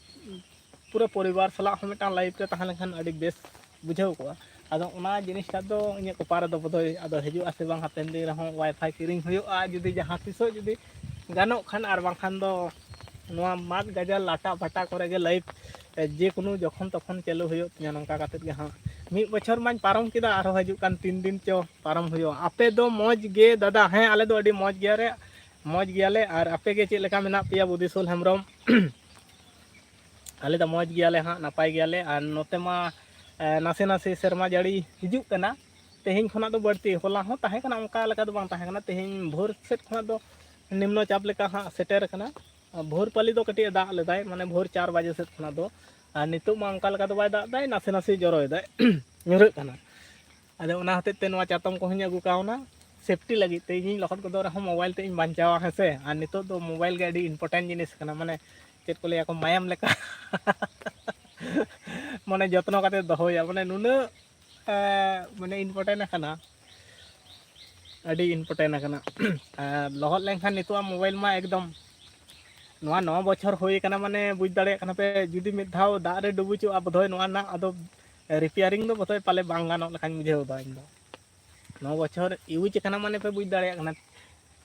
ᱯᱩᱨᱟᱹ ᱯᱚᱨᱤᱵᱟᱨ ᱥᱟᱞᱟᱜ ᱦᱚᱸ ᱢᱤᱫᱴᱟᱝ live ᱨᱮ ᱛᱟᱦᱮᱸ ᱞᱮᱱᱠᱷᱟᱱ ᱟᱹᱰᱤ ᱵᱮᱥ ᱵᱩᱡᱷᱟᱹᱣ ᱠᱚᱜᱼᱟ᱾ ᱟᱫᱚ ᱚᱱᱟ ᱡᱤᱱᱤᱥᱴᱟᱜ ᱫᱚ ᱤᱧᱟᱹᱜ ᱠᱚᱯᱟᱨ ᱨᱮᱫᱚ ᱵᱚᱫᱷᱚᱭ ᱟᱫᱚ ᱦᱤᱡᱩᱜ ᱟᱥᱮ ᱵᱟᱝ ᱦᱟᱯᱮᱱ ᱫᱤᱱ ᱨᱮᱦᱚᱸ, WiFi ᱠᱤᱨᱤᱧ ᱦᱩᱭᱩᱜᱼᱟ ᱡᱩᱫᱤ ᱡᱟᱦᱟᱸ ᱛᱤᱥᱚᱜ ᱡᱩᱫᱤ ᱜᱟᱱᱚᱜ ᱠᱷᱟᱱ, ᱟᱨ ᱵᱟᱝᱠᱷᱟᱱ ᱫᱚ ᱱᱚᱣᱟ ᱢᱟᱫ ᱜᱟᱡᱟᱲ ᱞᱟᱴᱟ ᱯᱟᱴᱟ ᱠᱚᱨᱮ ᱜᱮ live ᱡᱮᱠᱳᱱᱳ ᱡᱚᱠᱷᱚᱱ ᱛᱚᱠᱷᱚᱱ ᱪᱟᱹᱞᱩ ᱦᱩᱭᱩᱜ ᱛᱤᱧᱟᱹ᱾ ᱱᱚᱝᱠᱟ ᱠᱟᱛᱮᱫ ᱜᱮ ᱦᱟᱸᱜ ᱢᱤᱫ ᱵᱚᱪᱷᱚᱨ ᱢᱟᱧ ᱯᱟᱨᱚᱢ ᱠᱮᱫᱟ, ᱟᱨᱦᱚᱸ ᱦᱤᱡᱩᱜ ᱠᱟᱱ ᱛᱤᱱ ᱫᱤᱱ ᱪᱚ ᱯᱟᱨᱚᱢ ᱦᱩᱭᱩᱜᱼᱟ᱾ ᱟᱯᱮ ᱫᱚ ᱢᱚᱡᱽ ᱜᱮ ᱫᱟᱫᱟ? ᱦᱮᱸ, ᱟᱞᱮ ᱫᱚ ᱟᱹᱰᱤ ᱢᱚᱡᱽ ᱜᱮᱭᱟᱞᱮ, ᱢᱚᱡᱽ ᱜᱮᱭᱟᱞᱮ᱾ ᱟᱨ ᱟᱯᱮ ᱜᱮ ᱪᱮᱫ ᱞᱮᱠᱟ ᱢᱮᱱᱟᱜ ᱯᱮᱭᱟ? ᱵᱩᱫᱤᱥᱚᱞ ᱦᱮᱢᱵᱨᱚᱢ, ᱟᱞᱮ ᱫᱚ ᱢᱚᱡᱽ ᱜᱮᱭᱟᱞᱮ ᱦᱟᱸᱜ, ᱱᱟᱯᱟᱭ ᱜᱮᱭᱟᱞᱮ᱾ ᱟᱨ ᱱᱚᱛᱮ ᱢᱟ, ᱮ, ᱱᱟᱥᱮ ᱱᱟᱥᱮ ᱥᱮᱨᱢᱟ ᱡᱟᱹᱲᱤ ᱦᱤᱡᱩᱜ ᱠᱟᱱᱟ᱾ ᱛᱮᱦᱮᱧ ᱠᱷᱚᱱᱟᱜ ᱫᱚ ᱵᱟᱹᱲᱛᱤ, ᱦᱚᱞᱟ ᱦᱚᱸ ᱛᱟᱦᱮᱸ ᱠᱟᱱᱟ, ᱚᱱᱠᱟ ᱞᱮᱠᱟ ᱫᱚ ᱵᱟᱝ ᱛᱟᱦᱮᱸ ᱠᱟᱱᱟ᱾ ᱛᱮᱦᱮᱧ ᱵᱷᱳᱨ ᱥᱮᱫ ᱠᱷᱚᱱᱟᱜ ᱫᱚ ᱱᱤᱢᱱᱚ ᱪᱟᱯ ᱞᱮᱠᱟ ᱦᱟᱸᱜ ᱥᱮᱴᱮᱨ ᱟᱠᱟᱱᱟ᱾ ᱵᱷᱳᱨ ᱯᱟᱹᱞᱤ ᱫᱚ ᱠᱟᱹᱴᱤᱡ ᱮ ᱫᱟᱜ ᱞᱮᱫᱟᱭ, ᱢᱟᱱᱮ ᱵᱷᱳᱨ ᱪᱟᱨ ᱵᱟᱡᱮ ᱥᱮᱫ ᱠᱷᱚᱱᱟᱜ ᱫᱚ᱾ ᱟᱨ ᱱᱤᱛᱚᱜ ᱢᱟ ᱚᱱᱠᱟ ᱞᱮᱠᱟ ᱫᱚ ᱵᱟᱭ ᱫᱟᱜ ᱮᱫᱟᱭ, ᱱᱟᱥᱮ ᱱᱟᱥᱮ ᱡᱚᱨᱚᱭᱮᱫᱟᱭ, ᱧᱩᱨᱦᱟᱹᱜ ᱠᱟᱱᱟ᱾ ᱟᱫᱚ ᱚᱱᱟ ᱦᱚᱛᱮᱡ ᱛᱮ ᱱᱚᱣᱟ ᱪᱟᱛᱚᱢ ᱠᱚᱦᱚᱸᱧ ᱟᱹᱜᱩ ᱠᱟᱣᱱᱟ, safety ᱞᱟᱹᱜᱤᱫ ᱛᱮ᱾ ᱤᱧᱤᱧ ᱞᱚᱦᱚᱫ ᱜᱚᱫᱚᱜ ᱨᱮᱦᱚᱸ mobile ᱛᱮ ᱤᱧ ᱵᱟᱧᱪᱟᱣᱟ, ᱦᱮᱸ ᱥᱮ᱾ ᱟᱨ ᱱᱤᱛᱚᱜ ᱫᱚ mobile ᱜᱮ ᱟᱹᱰᱤ important ᱡᱤᱱᱤᱥ ᱠᱟᱱᱟ, ᱢᱟᱱᱮ ᱪᱮᱫ ᱠᱚ ᱞᱟᱹᱭᱟ ᱠᱚ, ᱢᱟᱭᱟᱢ ᱞᱮᱠᱟ᱾ ᱢᱟᱱᱮ ᱡᱚᱛᱱᱚ ᱠᱟᱛᱮ ᱫᱚᱦᱚᱭᱟ, ᱢᱟᱱᱮ ᱱᱩᱱᱟᱹᱜ, ᱮ, ᱢᱟᱱᱮ important ᱟᱠᱟᱱᱟ, ᱟᱹᱰᱤ important ᱟᱠᱟᱱᱟ᱾ ᱟᱨ ᱞᱚᱦᱚᱫ ᱞᱮᱱᱠᱷᱟᱱ ᱱᱤᱛᱚᱜ ᱟᱜ mobile ᱢᱟ ᱮᱠᱫᱚᱢ, ᱱᱚᱣᱟ ᱱᱚ ᱵᱚᱪᱷᱚᱨ ᱦᱩᱭ ᱟᱠᱟᱱᱟ, ᱢᱟᱱᱮ ᱵᱩᱡᱽ ᱫᱟᱲᱮᱭᱟᱜ ᱠᱟᱱᱟ ᱯᱮ, ᱡᱩᱫᱤ ᱢᱤᱫ ᱫᱷᱟᱣ ᱫᱟᱜ ᱨᱮ ᱰᱩᱵᱩᱡᱚᱜᱼᱟ ᱵᱚᱫᱷᱚᱭ, ᱱᱚᱣᱟ ᱨᱮᱱᱟᱜ ᱟᱫᱚ repairing ᱫᱚ ᱵᱚᱫᱷᱚᱭ ᱯᱟᱞᱮ ᱵᱟᱝ ᱜᱟᱱᱚᱜ ᱞᱮᱠᱟᱧ ᱵᱩᱡᱷᱟᱹᱣ ᱮᱫᱟ ᱤᱧ ᱫᱚ᱾ ᱱᱚ ᱵᱚᱪᱷᱚᱨ use ᱟᱠᱟᱱᱟ, ᱢᱟᱱᱮ ᱯᱮ ᱵᱩᱡᱽ ᱫᱟᱲᱮᱭᱟᱜ ᱠᱟᱱᱟ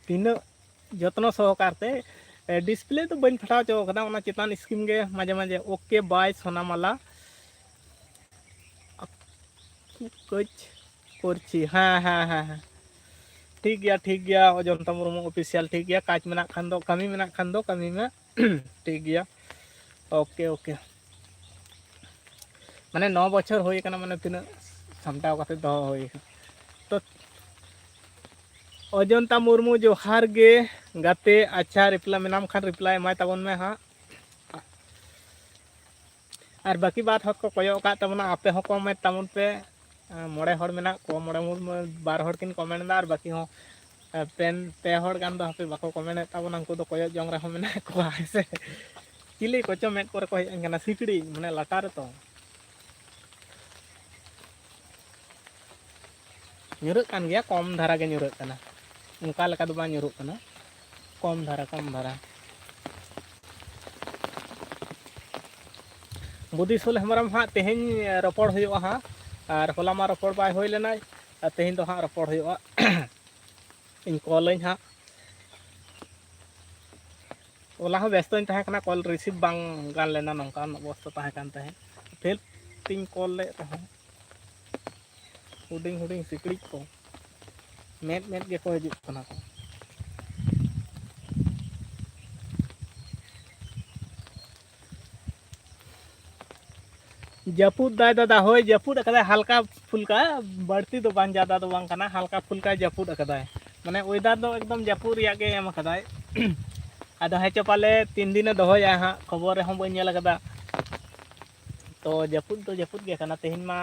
ᱛᱤᱱᱟᱹᱜ ᱡᱚᱛᱱᱚ ᱥᱚᱦᱚᱠᱟᱨ ᱛᱮ᱾ ᱮ, display ᱫᱚ ᱵᱟᱹᱧ ᱯᱷᱟᱴᱟᱣ ᱦᱚᱪᱚ ᱠᱟᱫᱟ, ᱚᱱᱟ ᱪᱮᱛᱟᱱ screen ᱜᱮ ᱢᱟᱡᱷᱮ ᱢᱟᱡᱷᱮ᱾ OK bye ᱥᱳᱱᱟᱢᱟᱞᱟ, ᱟᱯᱠᱩ ᱠᱩᱪ ᱠᱚᱨᱪᱤ, ᱦᱮᱸ, ᱦᱮᱸ, ᱦᱮᱸ, ᱦᱮᱸ᱾ ᱴᱷᱤᱠ ᱜᱮᱭᱟ, ᱴᱷᱤᱠ ᱜᱮᱭᱟ, ᱚᱡᱚᱱᱛᱟ ᱢᱩᱨᱢᱩ official, ᱴᱷᱤᱠ ᱜᱮᱭᱟ᱾ ᱠᱟᱡᱽ ᱢᱮᱱᱟᱜ ᱠᱷᱟᱱ ᱫᱚ, ᱠᱟᱹᱢᱤ ᱢᱮᱱᱟᱜ ᱠᱷᱟᱱ ᱫᱚ ᱠᱟᱹᱢᱤ ᱢᱮ᱾ ᱴᱷᱤᱠ ᱜᱮᱭᱟ, OK, OK᱾ ᱢᱟᱱᱮ ᱱᱚ ᱵᱚᱪᱷᱚᱨ ᱦᱩᱭ ᱠᱟᱱᱟ, ᱢᱟᱱᱮ ᱛᱤᱱᱟᱹᱜ ᱥᱟᱢᱴᱟᱣ ᱠᱟᱛᱮ ᱫᱚᱦᱚ ᱦᱩᱭ ᱠᱟᱱᱟ᱾ ᱛᱚ, ᱚᱡᱚᱱᱛᱟ ᱢᱩᱨᱢᱩ, ᱡᱚᱦᱟᱨ ᱜᱮ ᱜᱟᱛᱮ᱾ ᱟᱪᱪᱷᱟ, reply ᱢᱮᱱᱟᱢ ᱠᱷᱟᱱ reply ᱮᱢᱟᱭ ᱛᱟᱵᱚᱱ ᱢᱮ ᱦᱟᱸᱜ᱾ ᱟᱨ ᱵᱟᱹᱠᱤ ᱵᱟᱫ ᱦᱚᱲ ᱠᱚ ᱠᱚᱭᱚᱜ ᱟᱠᱟᱫ ᱛᱟᱵᱚᱱᱟ, ᱟᱯᱮ ᱦᱚᱸ comment ᱛᱟᱵᱚᱱ ᱯᱮ᱾ ᱢᱚᱬᱮ ᱦᱚᱲ ᱢᱮᱱᱟᱜ ᱠᱚᱣᱟ, ᱢᱚᱬᱮ ᱦᱚᱲ, ᱵᱟᱨ ᱦᱚᱲ ᱠᱤᱱ comment ᱮᱫᱟ, ᱟᱨ ᱵᱟᱹᱠᱤ ᱦᱚᱸ ᱯᱮᱱ ᱯᱮ ᱦᱚᱲ ᱜᱟᱱ ᱫᱚ ᱦᱟᱯᱮ ᱵᱟᱠᱚ ᱠᱚᱢᱮᱱᱴ ᱮᱫ ᱛᱟᱵᱚᱱᱟ, ᱩᱱᱠᱩ ᱫᱚ ᱠᱚᱭᱚᱜ ᱡᱚᱝ ᱨᱮᱦᱚᱸ ᱢᱮᱱᱟᱜ ᱠᱚᱣᱟ, ᱦᱮᱸ ᱥᱮ? ᱪᱤᱞᱤ ᱠᱚᱪᱚ ᱢᱮᱫ ᱠᱚᱨᱮ ᱠᱚ ᱦᱮᱡ ᱟᱹᱧ ᱠᱟᱱᱟ, ᱥᱤᱠᱲᱤᱡ, ᱢᱟᱱᱮ ᱞᱟᱴᱟ ᱨᱮᱛᱚ᱾ ᱧᱩᱨᱦᱟᱹᱜ ᱠᱟᱱ ᱜᱮᱭᱟ, ᱠᱚᱢ ᱫᱷᱟᱨᱟ ᱜᱮ ᱧᱩᱨᱦᱟᱹᱜ ᱠᱟᱱᱟ, ᱚᱱᱠᱟ ᱞᱮᱠᱟ ᱫᱚ ᱵᱟᱝ ᱧᱩᱨᱦᱟᱹᱜ ᱠᱟᱱᱟ, ᱠᱚᱢ ᱫᱷᱟᱨᱟ, ᱠᱚᱢ ᱫᱷᱟᱨᱟ᱾ ᱵᱩᱫᱤᱥᱚᱞ ᱦᱮᱢᱵᱨᱚᱢ ᱦᱟᱸᱜ ᱛᱮᱦᱮᱧ ᱨᱚᱯᱚᱲ ᱦᱩᱭᱩᱜᱼᱟ ᱦᱟᱸᱜ, ᱟᱨ ᱦᱚᱞᱟ ᱢᱟ ᱨᱚᱯᱚᱲ ᱵᱟᱭ ᱦᱩᱭ ᱞᱮᱱᱟ, ᱟᱨ ᱛᱮᱦᱮᱧ ᱫᱚ ᱦᱟᱸᱜ ᱨᱚᱯᱚᱲ ᱦᱩᱭᱩᱜᱼᱟ᱾ ᱤᱧ ᱠᱚᱞᱟᱹᱧ ᱦᱟᱸᱜ᱾ ᱦᱚᱞᱟ ᱦᱚᱸ ᱵᱮᱥᱛᱚᱧ ᱛᱟᱦᱮᱸ ᱠᱟᱱᱟ, ᱠᱚᱞ ᱨᱤᱥᱤᱵᱷ ᱵᱟᱝ ᱜᱟᱱ ᱞᱮᱱᱟ, ᱱᱚᱝᱠᱟᱱ ᱚᱵᱚᱥᱛᱟ ᱛᱟᱦᱮᱸ ᱠᱟᱱ ᱛᱟᱦᱮᱸᱫ᱾ ᱯᱷᱤᱨ ᱛᱤᱧ ᱠᱚᱞ ᱞᱮᱫ ᱨᱮᱦᱚᱸ, ᱦᱩᱰᱤᱧ ᱦᱩᱰᱤᱧ ᱥᱤᱠᱲᱤᱡ ᱠᱚ ᱢᱮᱫ ᱢᱮᱫ ᱜᱮᱠᱚ ᱦᱤᱡᱩᱜ ᱠᱟᱱᱟ ᱠᱚ᱾ ᱡᱟᱹᱯᱩᱫ ᱫᱟᱭ ᱫᱟᱫᱟ, ᱦᱳᱭ, ᱡᱟᱹᱯᱩᱫ ᱟᱠᱟᱫᱟᱭ ᱦᱟᱞᱠᱟ ᱯᱷᱩᱞᱠᱟ, ᱵᱟᱹᱲᱛᱤ ᱫᱚ ᱵᱟᱝ, ᱡᱟᱫᱟ ᱫᱚ ᱵᱟᱝ ᱠᱟᱱᱟ, ᱦᱟᱞᱠᱟ ᱯᱷᱩᱞᱠᱟ ᱡᱟᱹᱯᱩᱫ ᱟᱠᱟᱫᱟᱭ᱾ ᱢᱟᱱᱮ ᱚᱭᱮᱫᱟᱨ ᱫᱚ ᱮᱠᱫᱚᱢ ᱡᱟᱹᱯᱩᱫ ᱨᱮᱭᱟᱜ ᱜᱮ ᱮᱢ ᱟᱠᱟᱫᱟᱭ᱾ ᱟᱫᱚ ᱦᱮᱸ ᱪᱚ ᱯᱟᱞᱮ ᱛᱤᱱ ᱫᱤᱱᱮ ᱫᱚᱦᱚᱭᱟ ᱦᱟᱸᱜ, ᱠᱷᱚᱵᱚᱨ ᱨᱮᱦᱚᱸ ᱵᱟᱹᱧ ᱧᱮᱞ ᱟᱠᱟᱫᱟ᱾ ᱛᱚ ᱡᱟᱹᱯᱩᱫ ᱫᱚ ᱡᱟᱹᱯᱩᱫ ᱜᱮ ᱠᱟᱱᱟ᱾ ᱛᱮᱦᱮᱧ ᱢᱟ,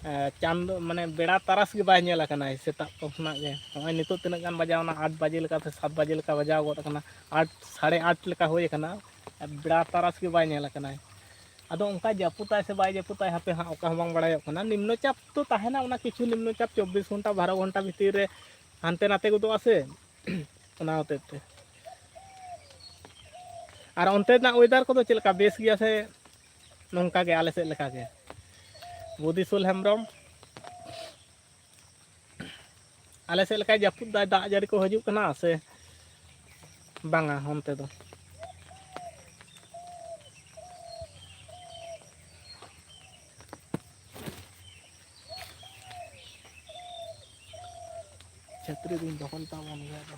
ᱮ, ᱪᱟᱸᱫᱚ, ᱢᱟᱱᱮ ᱵᱮᱲᱟ ᱛᱟᱨᱟᱥ ᱜᱮ ᱵᱟᱭ ᱧᱮᱞ ᱟᱠᱟᱱᱟᱭ ᱥᱮᱛᱟᱜ ᱠᱷᱚᱱᱟᱜ ᱜᱮ᱾ ᱱᱚᱜᱼᱚᱭ ᱱᱤᱛᱚᱜ ᱛᱤᱱᱟᱹᱜ ᱜᱟᱱ ᱵᱟᱡᱟᱣ ᱮᱱᱟ? ᱟᱴ ᱵᱟᱡᱮ ᱞᱮᱠᱟ ᱥᱮ ᱥᱟᱛ ᱵᱟᱡᱮ ᱞᱮᱠᱟ ᱵᱟᱡᱟᱣ ᱜᱚᱫ ᱟᱠᱟᱱᱟ, ᱟᱴ, ᱥᱟᱲᱮ ᱟᱴ ᱞᱮᱠᱟ ᱦᱩᱭ ᱟᱠᱟᱱᱟ᱾ ᱵᱮᱲᱟ ᱛᱟᱨᱟᱥ ᱜᱮ ᱵᱟᱭ ᱧᱮᱞ ᱟᱠᱟᱱᱟᱭ᱾ ᱟᱫᱚ ᱚᱱᱠᱟ ᱡᱟᱹᱯᱩᱫᱟᱭ ᱥᱮ ᱵᱟᱭ ᱡᱟᱹᱯᱩᱫᱟᱭ, ᱦᱟᱯᱮ ᱦᱟᱸᱜ, ᱚᱠᱟ ᱦᱚᱸ ᱵᱟᱝ ᱵᱟᱲᱟᱭᱚᱜ ᱠᱟᱱᱟ᱾ ᱱᱤᱢᱱᱚ ᱪᱟᱯ ᱛᱚ ᱛᱟᱦᱮᱱᱟ, ᱚᱱᱟ ᱠᱤᱪᱷᱩ ᱱᱤᱢᱱᱚ ᱪᱟᱯ ᱪᱚᱵᱵᱤᱥ ᱜᱷᱚᱱᱴᱟ, ᱵᱟᱨᱚ ᱜᱷᱚᱱᱴᱟ ᱵᱷᱤᱛᱤᱨ ᱨᱮ ᱦᱟᱱᱛᱮ ᱱᱟᱛᱮ ᱜᱚᱫᱚᱜᱼᱟ ᱥᱮ, ᱚᱱᱟ ᱦᱚᱛᱮᱡ ᱛᱮ᱾ ᱟᱨ ᱚᱱᱛᱮᱱᱟᱜ ᱚᱭᱮᱫᱟᱨ ᱠᱚᱫᱚ ᱪᱮᱫ ᱞᱮᱠᱟ, ᱵᱮᱥ ᱜᱮᱭᱟ ᱥᱮ ᱱᱚᱝᱠᱟ ᱜᱮ ᱟᱞᱮ ᱥᱮᱫ ᱞᱮᱠᱟ ᱜᱮ? ᱵᱩᱫᱤᱥᱚᱞ ᱦᱮᱢᱵᱨᱚᱢ, ᱟᱞᱮ ᱥᱮᱫ ᱞᱮᱠᱟᱭ ᱡᱟᱹᱯᱩᱫ ᱫᱟᱭ, ᱫᱟᱜ ᱡᱟᱹᱲᱤ ᱠᱚ ᱦᱤᱡᱩᱜ ᱠᱟᱱᱟ ᱥᱮ ᱵᱟᱝᱟ ᱚᱱᱛᱮ ᱫᱚ? ᱪᱷᱟᱹᱛᱨᱤ ᱫᱩᱧ ᱫᱚᱦᱚ ᱞᱮᱫᱟ ᱵᱚᱱ ᱜᱮ ᱟᱫᱚ᱾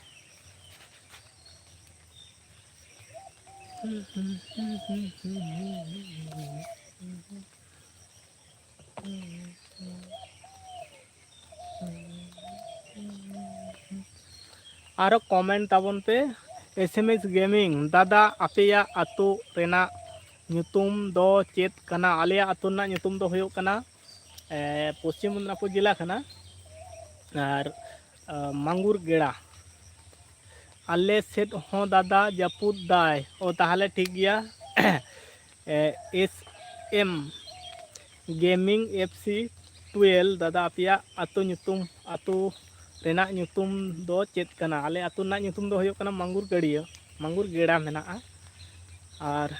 ᱟᱨᱚ ᱠᱚᱢᱮᱱᱴ ᱛᱟᱵᱚᱱ ᱯᱮ᱾ ᱮᱥ ᱮᱢ ᱮᱥ ᱜᱮᱢᱤᱝ, ᱫᱟᱫᱟ, ᱟᱯᱮᱭᱟᱜ ᱟᱹᱛᱩ ᱨᱮᱱᱟᱜ ᱧᱩᱛᱩᱢ ᱫᱚ ᱪᱮᱫ ᱠᱟᱱᱟ? ᱟᱞᱮᱭᱟᱜ ᱟᱹᱛᱩ ᱨᱮᱱᱟᱜ ᱧᱩᱛᱩᱢ ᱫᱚ ᱦᱩᱭᱩᱜ ᱠᱟᱱᱟ, ᱮ, ᱯᱚᱥᱪᱤᱢ ᱢᱮᱫᱽᱱᱟᱯᱩᱨ ᱡᱮᱞᱟ ᱠᱟᱱᱟ, ᱟᱨ, ᱮ, ᱢᱟᱝᱜᱩᱨ ᱜᱮᱲᱟ᱾ ᱟᱞᱮ ᱥᱮᱫ ᱦᱚᱸ ᱫᱟᱫᱟ ᱡᱟᱹᱯᱩᱫ ᱫᱟᱭ᱾ ᱚ, ᱛᱟᱦᱚᱞᱮ ᱴᱷᱤᱠ ᱜᱮᱭᱟ᱾ ᱮ, S M Gaming F C twelve, ᱫᱟᱫᱟ, ᱟᱯᱮᱭᱟᱜ ᱟᱹᱛᱩ ᱧᱩᱛᱩᱢ, ᱟᱹᱛᱩ ᱨᱮᱱᱟᱜ ᱧᱩᱛᱩᱢ ᱫᱚ ᱪᱮᱫ ᱠᱟᱱᱟ? ᱟᱞᱮ ᱟᱹᱛᱩ ᱨᱮᱱᱟᱜ ᱧᱩᱛᱩᱢ ᱫᱚ ᱦᱩᱭᱩᱜ ᱠᱟᱱᱟ ᱢᱟᱝᱜᱩᱨ ᱜᱟᱹᱲᱭᱟᱹ, ᱢᱟᱝᱜᱩᱨ ᱜᱮᱲᱟ ᱢᱮᱱᱟᱜᱼᱟ᱾ ᱟᱨ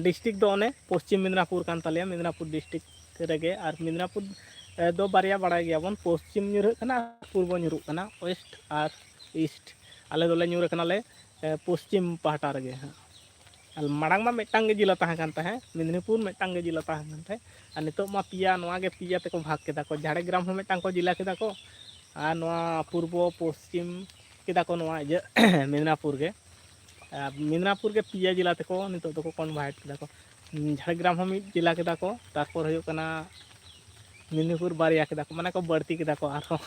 ᱰᱤᱥᱴᱨᱤᱠᱴ ᱫᱚ ᱚᱱᱮ ᱯᱚᱥᱪᱤᱢ ᱢᱮᱫᱽᱱᱟᱯᱩᱨ ᱠᱟᱱ ᱛᱟᱞᱮᱭᱟ, ᱢᱮᱫᱽᱱᱟᱯᱩᱨ ᱰᱤᱥᱴᱨᱤᱠᱴ ᱨᱮᱜᱮ᱾ ᱟᱨ ᱢᱮᱫᱽᱱᱟᱯᱩᱨ, ᱮ, ᱫᱚ ᱵᱟᱨᱭᱟ ᱵᱟᱲᱟᱭ ᱜᱮᱭᱟᱵᱚᱱ, ᱯᱚᱥᱪᱤᱢ ᱧᱩᱨᱦᱟᱹᱜ ᱠᱟᱱᱟ ᱟᱨ ᱯᱩᱨᱵᱚ ᱧᱩᱨᱦᱩᱜ ᱠᱟᱱᱟ, ᱳᱭᱮᱥᱴ ᱟᱨ ᱤᱥᱴ᱾ ᱟᱞᱮ ᱫᱚᱞᱮ ᱧᱩᱨ ᱠᱟᱱᱟᱞᱮ, ᱮ, ᱯᱚᱥᱪᱤᱢ ᱯᱟᱦᱴᱟ ᱨᱮᱜᱮ ᱦᱟᱸᱜ᱾ ᱟᱨ ᱢᱟᱲᱟᱝ ᱢᱟ ᱢᱤᱫᱴᱟᱝ ᱜᱮ ᱡᱮᱞᱟ ᱛᱟᱦᱮᱸ ᱠᱟᱱ ᱛᱟᱦᱮᱸᱫ, ᱢᱮᱫᱽᱱᱤᱯᱩᱨ ᱢᱤᱫᱴᱟᱝ ᱜᱮ ᱡᱮᱞᱟ ᱛᱟᱦᱮᱸ ᱠᱟᱱ ᱛᱟᱦᱮᱸᱫ, ᱟᱨ ᱱᱤᱛᱚᱜ ᱢᱟ ᱯᱮᱭᱟ, ᱱᱚᱣᱟ ᱜᱮ ᱯᱮᱭᱟ ᱛᱮᱠᱚ ᱵᱷᱟᱜᱽ ᱠᱮᱫᱟ ᱠᱚ᱾ ᱡᱷᱟᱲᱜᱨᱟᱢ ᱦᱚᱸ ᱢᱤᱫᱴᱟᱝ ᱠᱚ ᱡᱮᱞᱟ ᱠᱮᱫᱟ ᱠᱚ, ᱟᱨ ᱱᱚᱣᱟ ᱯᱩᱨᱵᱚ ᱯᱚᱥᱪᱤᱢ ᱠᱮᱫᱟ ᱠᱚ ᱱᱚᱣᱟ ᱤᱭᱟᱹ ᱢᱮᱫᱽᱱᱟᱯᱩᱨ ᱜᱮ᱾ ᱟᱨ ᱢᱮᱫᱽᱱᱟᱯᱩᱨ ᱜᱮ ᱯᱮᱭᱟ ᱡᱮᱞᱟ ᱛᱮᱠᱚ ᱱᱤᱛᱚᱜ ᱫᱚᱠᱚ ᱠᱚᱱᱵᱷᱟᱨᱴ ᱠᱮᱫᱟ ᱠᱚ᱾ ᱡᱷᱟᱲᱜᱨᱟᱢ ᱦᱚᱸ ᱢᱤᱫ ᱡᱮᱞᱟ ᱠᱮᱫᱟ ᱠᱚ, ᱛᱟᱨᱯᱚᱨ ᱦᱩᱭᱩᱜ ᱠᱟᱱᱟ ᱢᱮᱫᱽᱱᱤᱯᱩᱨ ᱵᱟᱨᱭᱟ ᱠᱮᱫᱟ ᱠᱚ, ᱢᱟᱱᱮ ᱠᱚ ᱵᱟᱹᱲᱛᱤ ᱠᱮᱫᱟ ᱠᱚ ᱟᱨᱦᱚᱸ᱾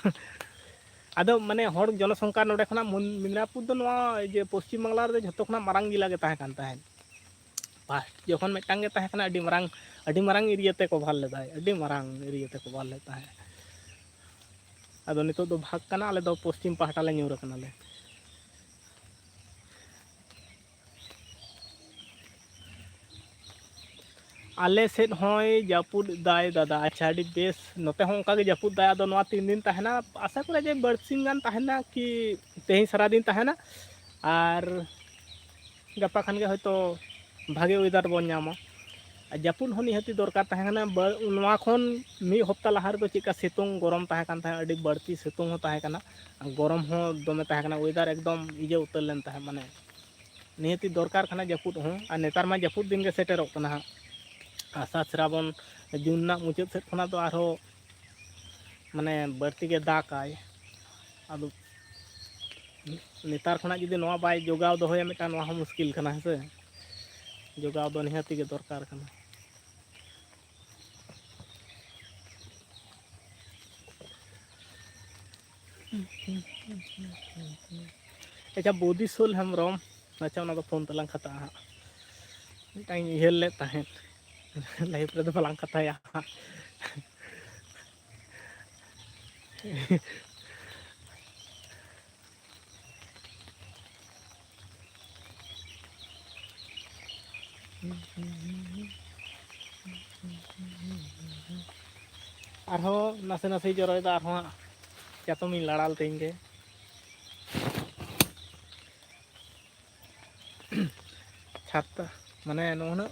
ᱟᱫᱚ ᱢᱟᱱᱮ ᱦᱚᱲ ᱡᱚᱱᱚᱥᱚᱝᱠᱷᱟ ᱱᱚᱰᱮ ᱠᱷᱚᱱᱟᱜ ᱢᱩᱱ-, ᱢᱮᱫᱽᱱᱟᱯᱩᱨ ᱫᱚ ᱱᱚᱣᱟ ᱤᱭᱟᱹ ᱯᱚᱥᱪᱤᱢ ᱵᱟᱝᱞᱟ ᱨᱮᱫᱚ ᱡᱷᱚᱛᱚ ᱠᱷᱚᱱᱟᱜ ᱢᱟᱨᱟᱝ ᱡᱮᱞᱟ ᱜᱮ ᱛᱟᱦᱮᱸ ᱠᱟᱱ ᱛᱟᱦᱮᱸᱫ᱾ ᱯᱷᱟᱥᱴ ᱡᱚᱠᱷᱚᱱ ᱢᱤᱫᱴᱟᱝ ᱜᱮ ᱛᱟᱦᱮᱸ ᱠᱟᱱᱟ, ᱟᱹᱰᱤ ᱢᱟᱨᱟᱝ, ᱟᱹᱰᱤ ᱢᱟᱨᱟᱝ ᱮᱨᱤᱭᱟ ᱛᱮ ᱠᱚᱵᱷᱟᱨ ᱞᱮᱫᱟᱭ, ᱟᱹᱰᱤ ᱢᱟᱨᱟᱝ ᱮᱨᱤᱭᱟ ᱛᱮ ᱠᱚᱵᱷᱟᱨ ᱞᱮᱫ ᱛᱟᱦᱮᱸᱫ᱾ ᱟᱫᱚ ᱱᱤᱛᱚᱜ ᱫᱚ ᱵᱷᱟᱜᱽ ᱠᱟᱱᱟ, ᱟᱞᱮ ᱫᱚ ᱯᱚᱥᱪᱤᱢ ᱯᱟᱦᱴᱟ ᱞᱮ ᱧᱩᱨ ᱟᱠᱟᱱᱟᱞᱮ᱾ ᱟᱞᱮ ᱥᱮᱫ ᱦᱚᱸᱭ ᱡᱟᱹᱯᱩᱫ ᱫᱟᱭ ᱫᱟᱫᱟ᱾ ᱟᱪᱪᱷᱟ, ᱟᱹᱰᱤ ᱵᱮᱥ, ᱱᱚᱛᱮ ᱦᱚᱸ ᱚᱱᱠᱟ ᱜᱮ ᱡᱟᱹᱯᱩᱫ ᱫᱟᱭ᱾ ᱟᱫᱚ ᱱᱚᱣᱟ ᱛᱤᱱ ᱫᱤᱱ ᱛᱟᱦᱮᱱᱟ, ᱟᱥᱟ ᱠᱚᱨᱮ ᱡᱮ ᱵᱟᱨᱥᱤᱧ ᱜᱟᱱ ᱛᱟᱦᱮᱱᱟ ᱠᱤ ᱛᱮᱦᱮᱧ ᱥᱟᱨᱟ ᱫᱤᱱ ᱛᱟᱦᱮᱱᱟ, ᱟᱨ ᱜᱟᱯᱟ ᱠᱷᱟᱱ ᱜᱮ ᱦᱚᱭᱛᱳ ᱵᱷᱟᱜᱮ ᱚᱭᱮᱫᱟᱨ ᱵᱚᱱ ᱧᱟᱢᱟ᱾ ᱟᱨ ᱡᱟᱹᱯᱩᱫ ᱦᱚᱸ ᱱᱤᱦᱟᱹᱛᱤ ᱫᱚᱨᱠᱟᱨ ᱛᱟᱦᱮᱸ ᱠᱟᱱᱟ᱾ ᱵᱟ-, ᱱᱚᱣᱟ ᱠᱷᱚᱱ ᱢᱤᱫ ᱦᱚᱯᱛᱟ ᱞᱟᱦᱟ ᱨᱮᱫᱚ ᱪᱮᱫᱠᱟ ᱥᱤᱛᱩᱝ ᱜᱚᱨᱚᱢ ᱛᱟᱦᱮᱸ ᱠᱟᱱ ᱛᱟᱦᱮᱸᱫ, ᱟᱹᱰᱤ ᱵᱟᱹᱲᱛᱤ ᱥᱤᱛᱩᱝ ᱦᱚᱸ ᱛᱟᱦᱮᱸ ᱠᱟᱱᱟ, ᱜᱚᱨᱚᱢ ᱦᱚᱸ ᱫᱚᱢᱮ ᱛᱟᱦᱮᱸ ᱠᱟᱱᱟ, ᱚᱭᱮᱫᱟᱨ ᱮᱠᱫᱚᱢ ᱤᱭᱟᱹ ᱩᱛᱟᱹᱨ ᱞᱮᱱ ᱛᱟᱦᱮᱸᱫ, ᱢᱟᱱᱮ ᱱᱤᱦᱟᱹᱛᱤ ᱫᱚᱨᱠᱟᱨ ᱠᱟᱱᱟ ᱡᱟᱹᱯᱩᱫ ᱦᱚᱸ᱾ ᱟᱨ ᱱᱮᱛᱟᱨ ᱢᱟ ᱡᱟᱹᱯᱩᱫ ᱫᱤᱱ ᱜᱮ ᱥᱮᱴᱮᱨᱚᱜ ᱠᱟᱱᱟ ᱦᱟᱸᱜ᱾ ᱟᱥᱟᱲ ᱥᱨᱟᱵᱚᱱ, ᱡᱩᱱ ᱨᱮᱱᱟᱜ ᱢᱩᱪᱟᱹᱫ ᱥᱮᱫ ᱠᱷᱚᱱᱟᱜ ᱫᱚ ᱟᱨᱦᱚᱸ ᱢᱟᱱᱮ ᱵᱟᱹᱲᱛᱤ ᱜᱮ ᱫᱟᱜᱟᱭ᱾ ᱟᱫᱚ ᱱᱮᱛᱟᱨ ᱠᱷᱚᱱᱟᱜ ᱡᱩᱫᱤ ᱱᱚᱣᱟ ᱵᱟᱭ ᱡᱚᱜᱟᱣ ᱫᱚᱦᱚᱭᱟ ᱢᱤᱫᱴᱟᱝ, ᱱᱚᱣᱟ ᱦᱚᱸ ᱢᱩᱥᱠᱤᱞ ᱠᱟᱱᱟ, ᱦᱮᱸ ᱥᱮ? ᱡᱚᱜᱟᱣ ᱫᱚ ᱱᱤᱦᱟᱹᱛᱤ ᱜᱮ ᱫᱚᱨᱠᱟᱨ ᱠᱟᱱᱟ᱾ ᱟᱪᱪᱷᱟ, ᱵᱳᱫᱤᱥᱳᱞ ᱦᱮᱢᱵᱨᱚᱢ, ᱟᱪᱪᱷᱟ, ᱚᱱᱟ ᱫᱚ ᱯᱷᱳᱱ ᱛᱮᱞᱟᱝ ᱠᱟᱛᱷᱟᱜᱼᱟ ᱦᱟᱸᱜ᱾ ᱢᱤᱫᱴᱟᱝ ᱤᱧ ᱩᱭᱦᱟᱹᱨ ᱞᱮᱫ ᱛᱟᱦᱮᱸᱫ, ᱞᱟᱭᱤᱵᱷ ᱨᱮᱫᱚ ᱵᱟᱞᱟᱝ ᱠᱟᱛᱷᱟᱭᱟ ᱦᱟᱸᱜ᱾ ᱟᱨᱦᱚᱸ ᱱᱟᱥᱮ ᱱᱟᱥᱮ ᱡᱚᱨᱚᱭᱮᱫᱟ, ᱟᱨᱦᱚᱸ ᱦᱟᱸᱜ ᱪᱟᱛᱚᱢᱤᱧ ᱞᱟᱲᱟ ᱞᱮᱛᱤᱧ ᱜᱮ᱾ ᱪᱷᱟᱛᱟ, ᱢᱟᱱᱮ ᱱᱩᱱᱟᱹᱜ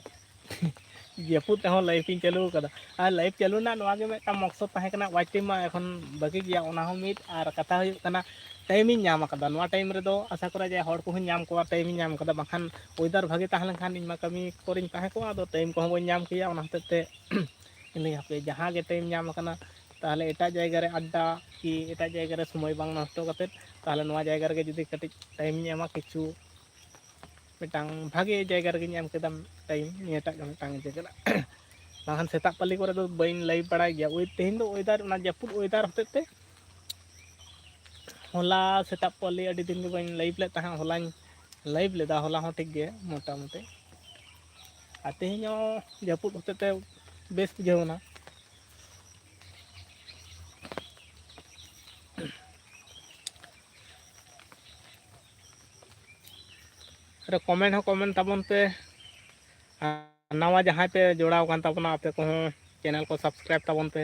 ᱡᱟᱹᱯᱩᱫ ᱨᱮᱦᱚᱸ ᱞᱟᱭᱤᱵᱷ ᱤᱧ ᱪᱟᱹᱞᱩ ᱟᱠᱟᱫᱟ᱾ ᱟᱨ ᱞᱟᱭᱤᱵᱷ ᱪᱟᱹᱞᱩ ᱨᱮᱱᱟᱜ ᱱᱚᱣᱟ ᱜᱮ ᱢᱤᱫᱴᱟᱝ ᱢᱚᱠᱥᱚᱫ ᱛᱟᱦᱮᱸ ᱠᱟᱱᱟ, ᱣᱟᱪ ᱴᱟᱭᱤᱢ ᱢᱟ ᱮᱠᱷᱚᱱ ᱵᱟᱹᱠᱤ ᱜᱮᱭᱟ, ᱚᱱᱟ ᱦᱚᱸ ᱢᱤᱫ᱾ ᱟᱨ ᱠᱟᱛᱷᱟ ᱦᱩᱭᱩᱜ ᱠᱟᱱᱟ, ᱴᱟᱭᱤᱢᱤᱧ ᱧᱟᱢ ᱟᱠᱟᱫᱟ᱾ ᱱᱚᱣᱟ ᱴᱟᱭᱤᱢ ᱨᱮᱫᱚ ᱟᱥᱟ ᱠᱚᱨᱟ ᱡᱮ ᱦᱚᱲ ᱠᱚᱦᱚᱸᱧ ᱧᱟᱢ ᱠᱚᱣᱟ, ᱴᱟᱭᱤᱢᱤᱧ ᱧᱟᱢ ᱟᱠᱟᱫᱟ, ᱵᱟᱝᱠᱷᱟᱱ ᱚᱭᱮᱫᱟᱨ ᱵᱷᱟᱜᱮ ᱛᱟᱦᱮᱸ ᱞᱮᱱᱠᱷᱟᱱ ᱤᱧ ᱢᱟ ᱠᱟᱹᱢᱤ ᱠᱚᱨᱮᱧ ᱛᱟᱦᱮᱸ ᱠᱚᱜᱼᱟ, ᱟᱫᱚ ᱴᱟᱭᱤᱢ ᱠᱚᱦᱚᱸ ᱵᱟᱹᱧ ᱧᱟᱢ ᱠᱮᱭᱟ᱾ ᱚᱱᱟ ᱦᱚᱛᱮᱡ ᱛᱮ ᱤᱧ ᱦᱟᱯᱮ ᱡᱟᱦᱟᱸ ᱜᱮ ᱴᱟᱭᱤᱢ ᱧᱟᱢ ᱟᱠᱟᱱᱟ, ᱛᱟᱦᱚᱞᱮ ᱮᱴᱟᱜ ᱡᱟᱭᱜᱟ ᱨᱮ ᱟᱰᱰᱟ ᱠᱤ ᱮᱴᱟᱜ ᱡᱟᱭᱜᱟ ᱨᱮ ᱥᱚᱢᱚᱭ ᱵᱟᱝ ᱱᱚᱥᱴᱚ ᱠᱟᱛᱮᱫ, ᱛᱟᱦᱚᱞᱮ ᱱᱚᱣᱟ ᱡᱟᱭᱜᱟ ᱨᱮᱜᱮ ᱡᱩᱫᱤ ᱠᱟᱹᱴᱤᱡ ᱴᱟᱭᱤᱢᱤᱧ ᱮᱢᱟ, ᱠᱤᱪᱷᱩ ᱢᱤᱫᱴᱟᱝ ᱵᱷᱟᱜᱮ ᱡᱟᱭᱜᱟ ᱨᱮᱜᱮᱧ ᱮᱢ ᱠᱮᱫᱟ ᱴᱟᱭᱤᱢ, ᱱᱤᱭᱟᱹᱴᱟᱜ ᱜᱮ ᱢᱤᱫᱴᱟᱝ ᱤᱭᱟᱹ ᱠᱟᱱᱟ᱾ ᱵᱟᱝᱠᱷᱟᱱ ᱥᱮᱛᱟᱜ ᱯᱟᱹᱞᱤ ᱠᱚᱨᱮ ᱫᱚ ᱵᱟᱹᱧ ᱞᱟᱭᱤᱵᱷ ᱵᱟᱲᱟᱭ ᱜᱮᱭᱟ᱾ ᱳᱭ ᱛᱮᱦᱮᱧ ᱫᱚ ᱚᱭᱮᱫᱟᱨ, ᱚᱱᱟ ᱡᱟᱹᱯᱩᱫ ᱚᱭᱮᱫᱟᱨ ᱦᱚᱛᱮᱡ ᱛᱮ ᱦᱚᱞᱟ ᱥᱮᱛᱟᱜ ᱯᱟᱹᱞᱤ ᱟᱹᱰᱤ ᱫᱤᱱ ᱜᱮ ᱵᱟᱹᱧ ᱞᱟᱭᱤᱵᱷ ᱞᱮᱫ ᱛᱟᱦᱮᱸᱫ, ᱦᱚᱞᱟᱧ ᱞᱟᱭᱤᱵᱷ ᱞᱮᱫᱟ, ᱦᱚᱞᱟ ᱦᱚᱸ ᱴᱷᱤᱠ ᱜᱮ ᱢᱚᱴᱟᱢᱩᱴᱤ᱾ ᱟᱨ ᱛᱮᱦᱮᱧ ᱦᱚᱸ ᱡᱟᱹᱯᱩᱫ ᱦᱚᱛᱮᱡ ᱛᱮ ᱵᱮᱥ ᱵᱩᱡᱷᱟᱹᱣ ᱮᱱᱟ᱾ ᱟᱨ ᱠᱚᱢᱮᱱᱴ ᱦᱚᱸ ᱠᱚᱢᱮᱱᱴ ᱛᱟᱵᱚᱱ ᱯᱮ᱾ ᱟᱨ ᱱᱟᱣᱟ ᱡᱟᱦᱟᱸᱭ ᱯᱮ ᱡᱚᱲᱟᱣ ᱟᱠᱟᱱ ᱛᱟᱵᱚᱱᱟ, ᱟᱯᱮ ᱠᱚᱦᱚᱸ ᱪᱮᱱᱮᱞ ᱠᱚ ᱥᱟᱵᱥᱠᱨᱟᱭᱤᱵᱽ ᱛᱟᱵᱚᱱ ᱯᱮ᱾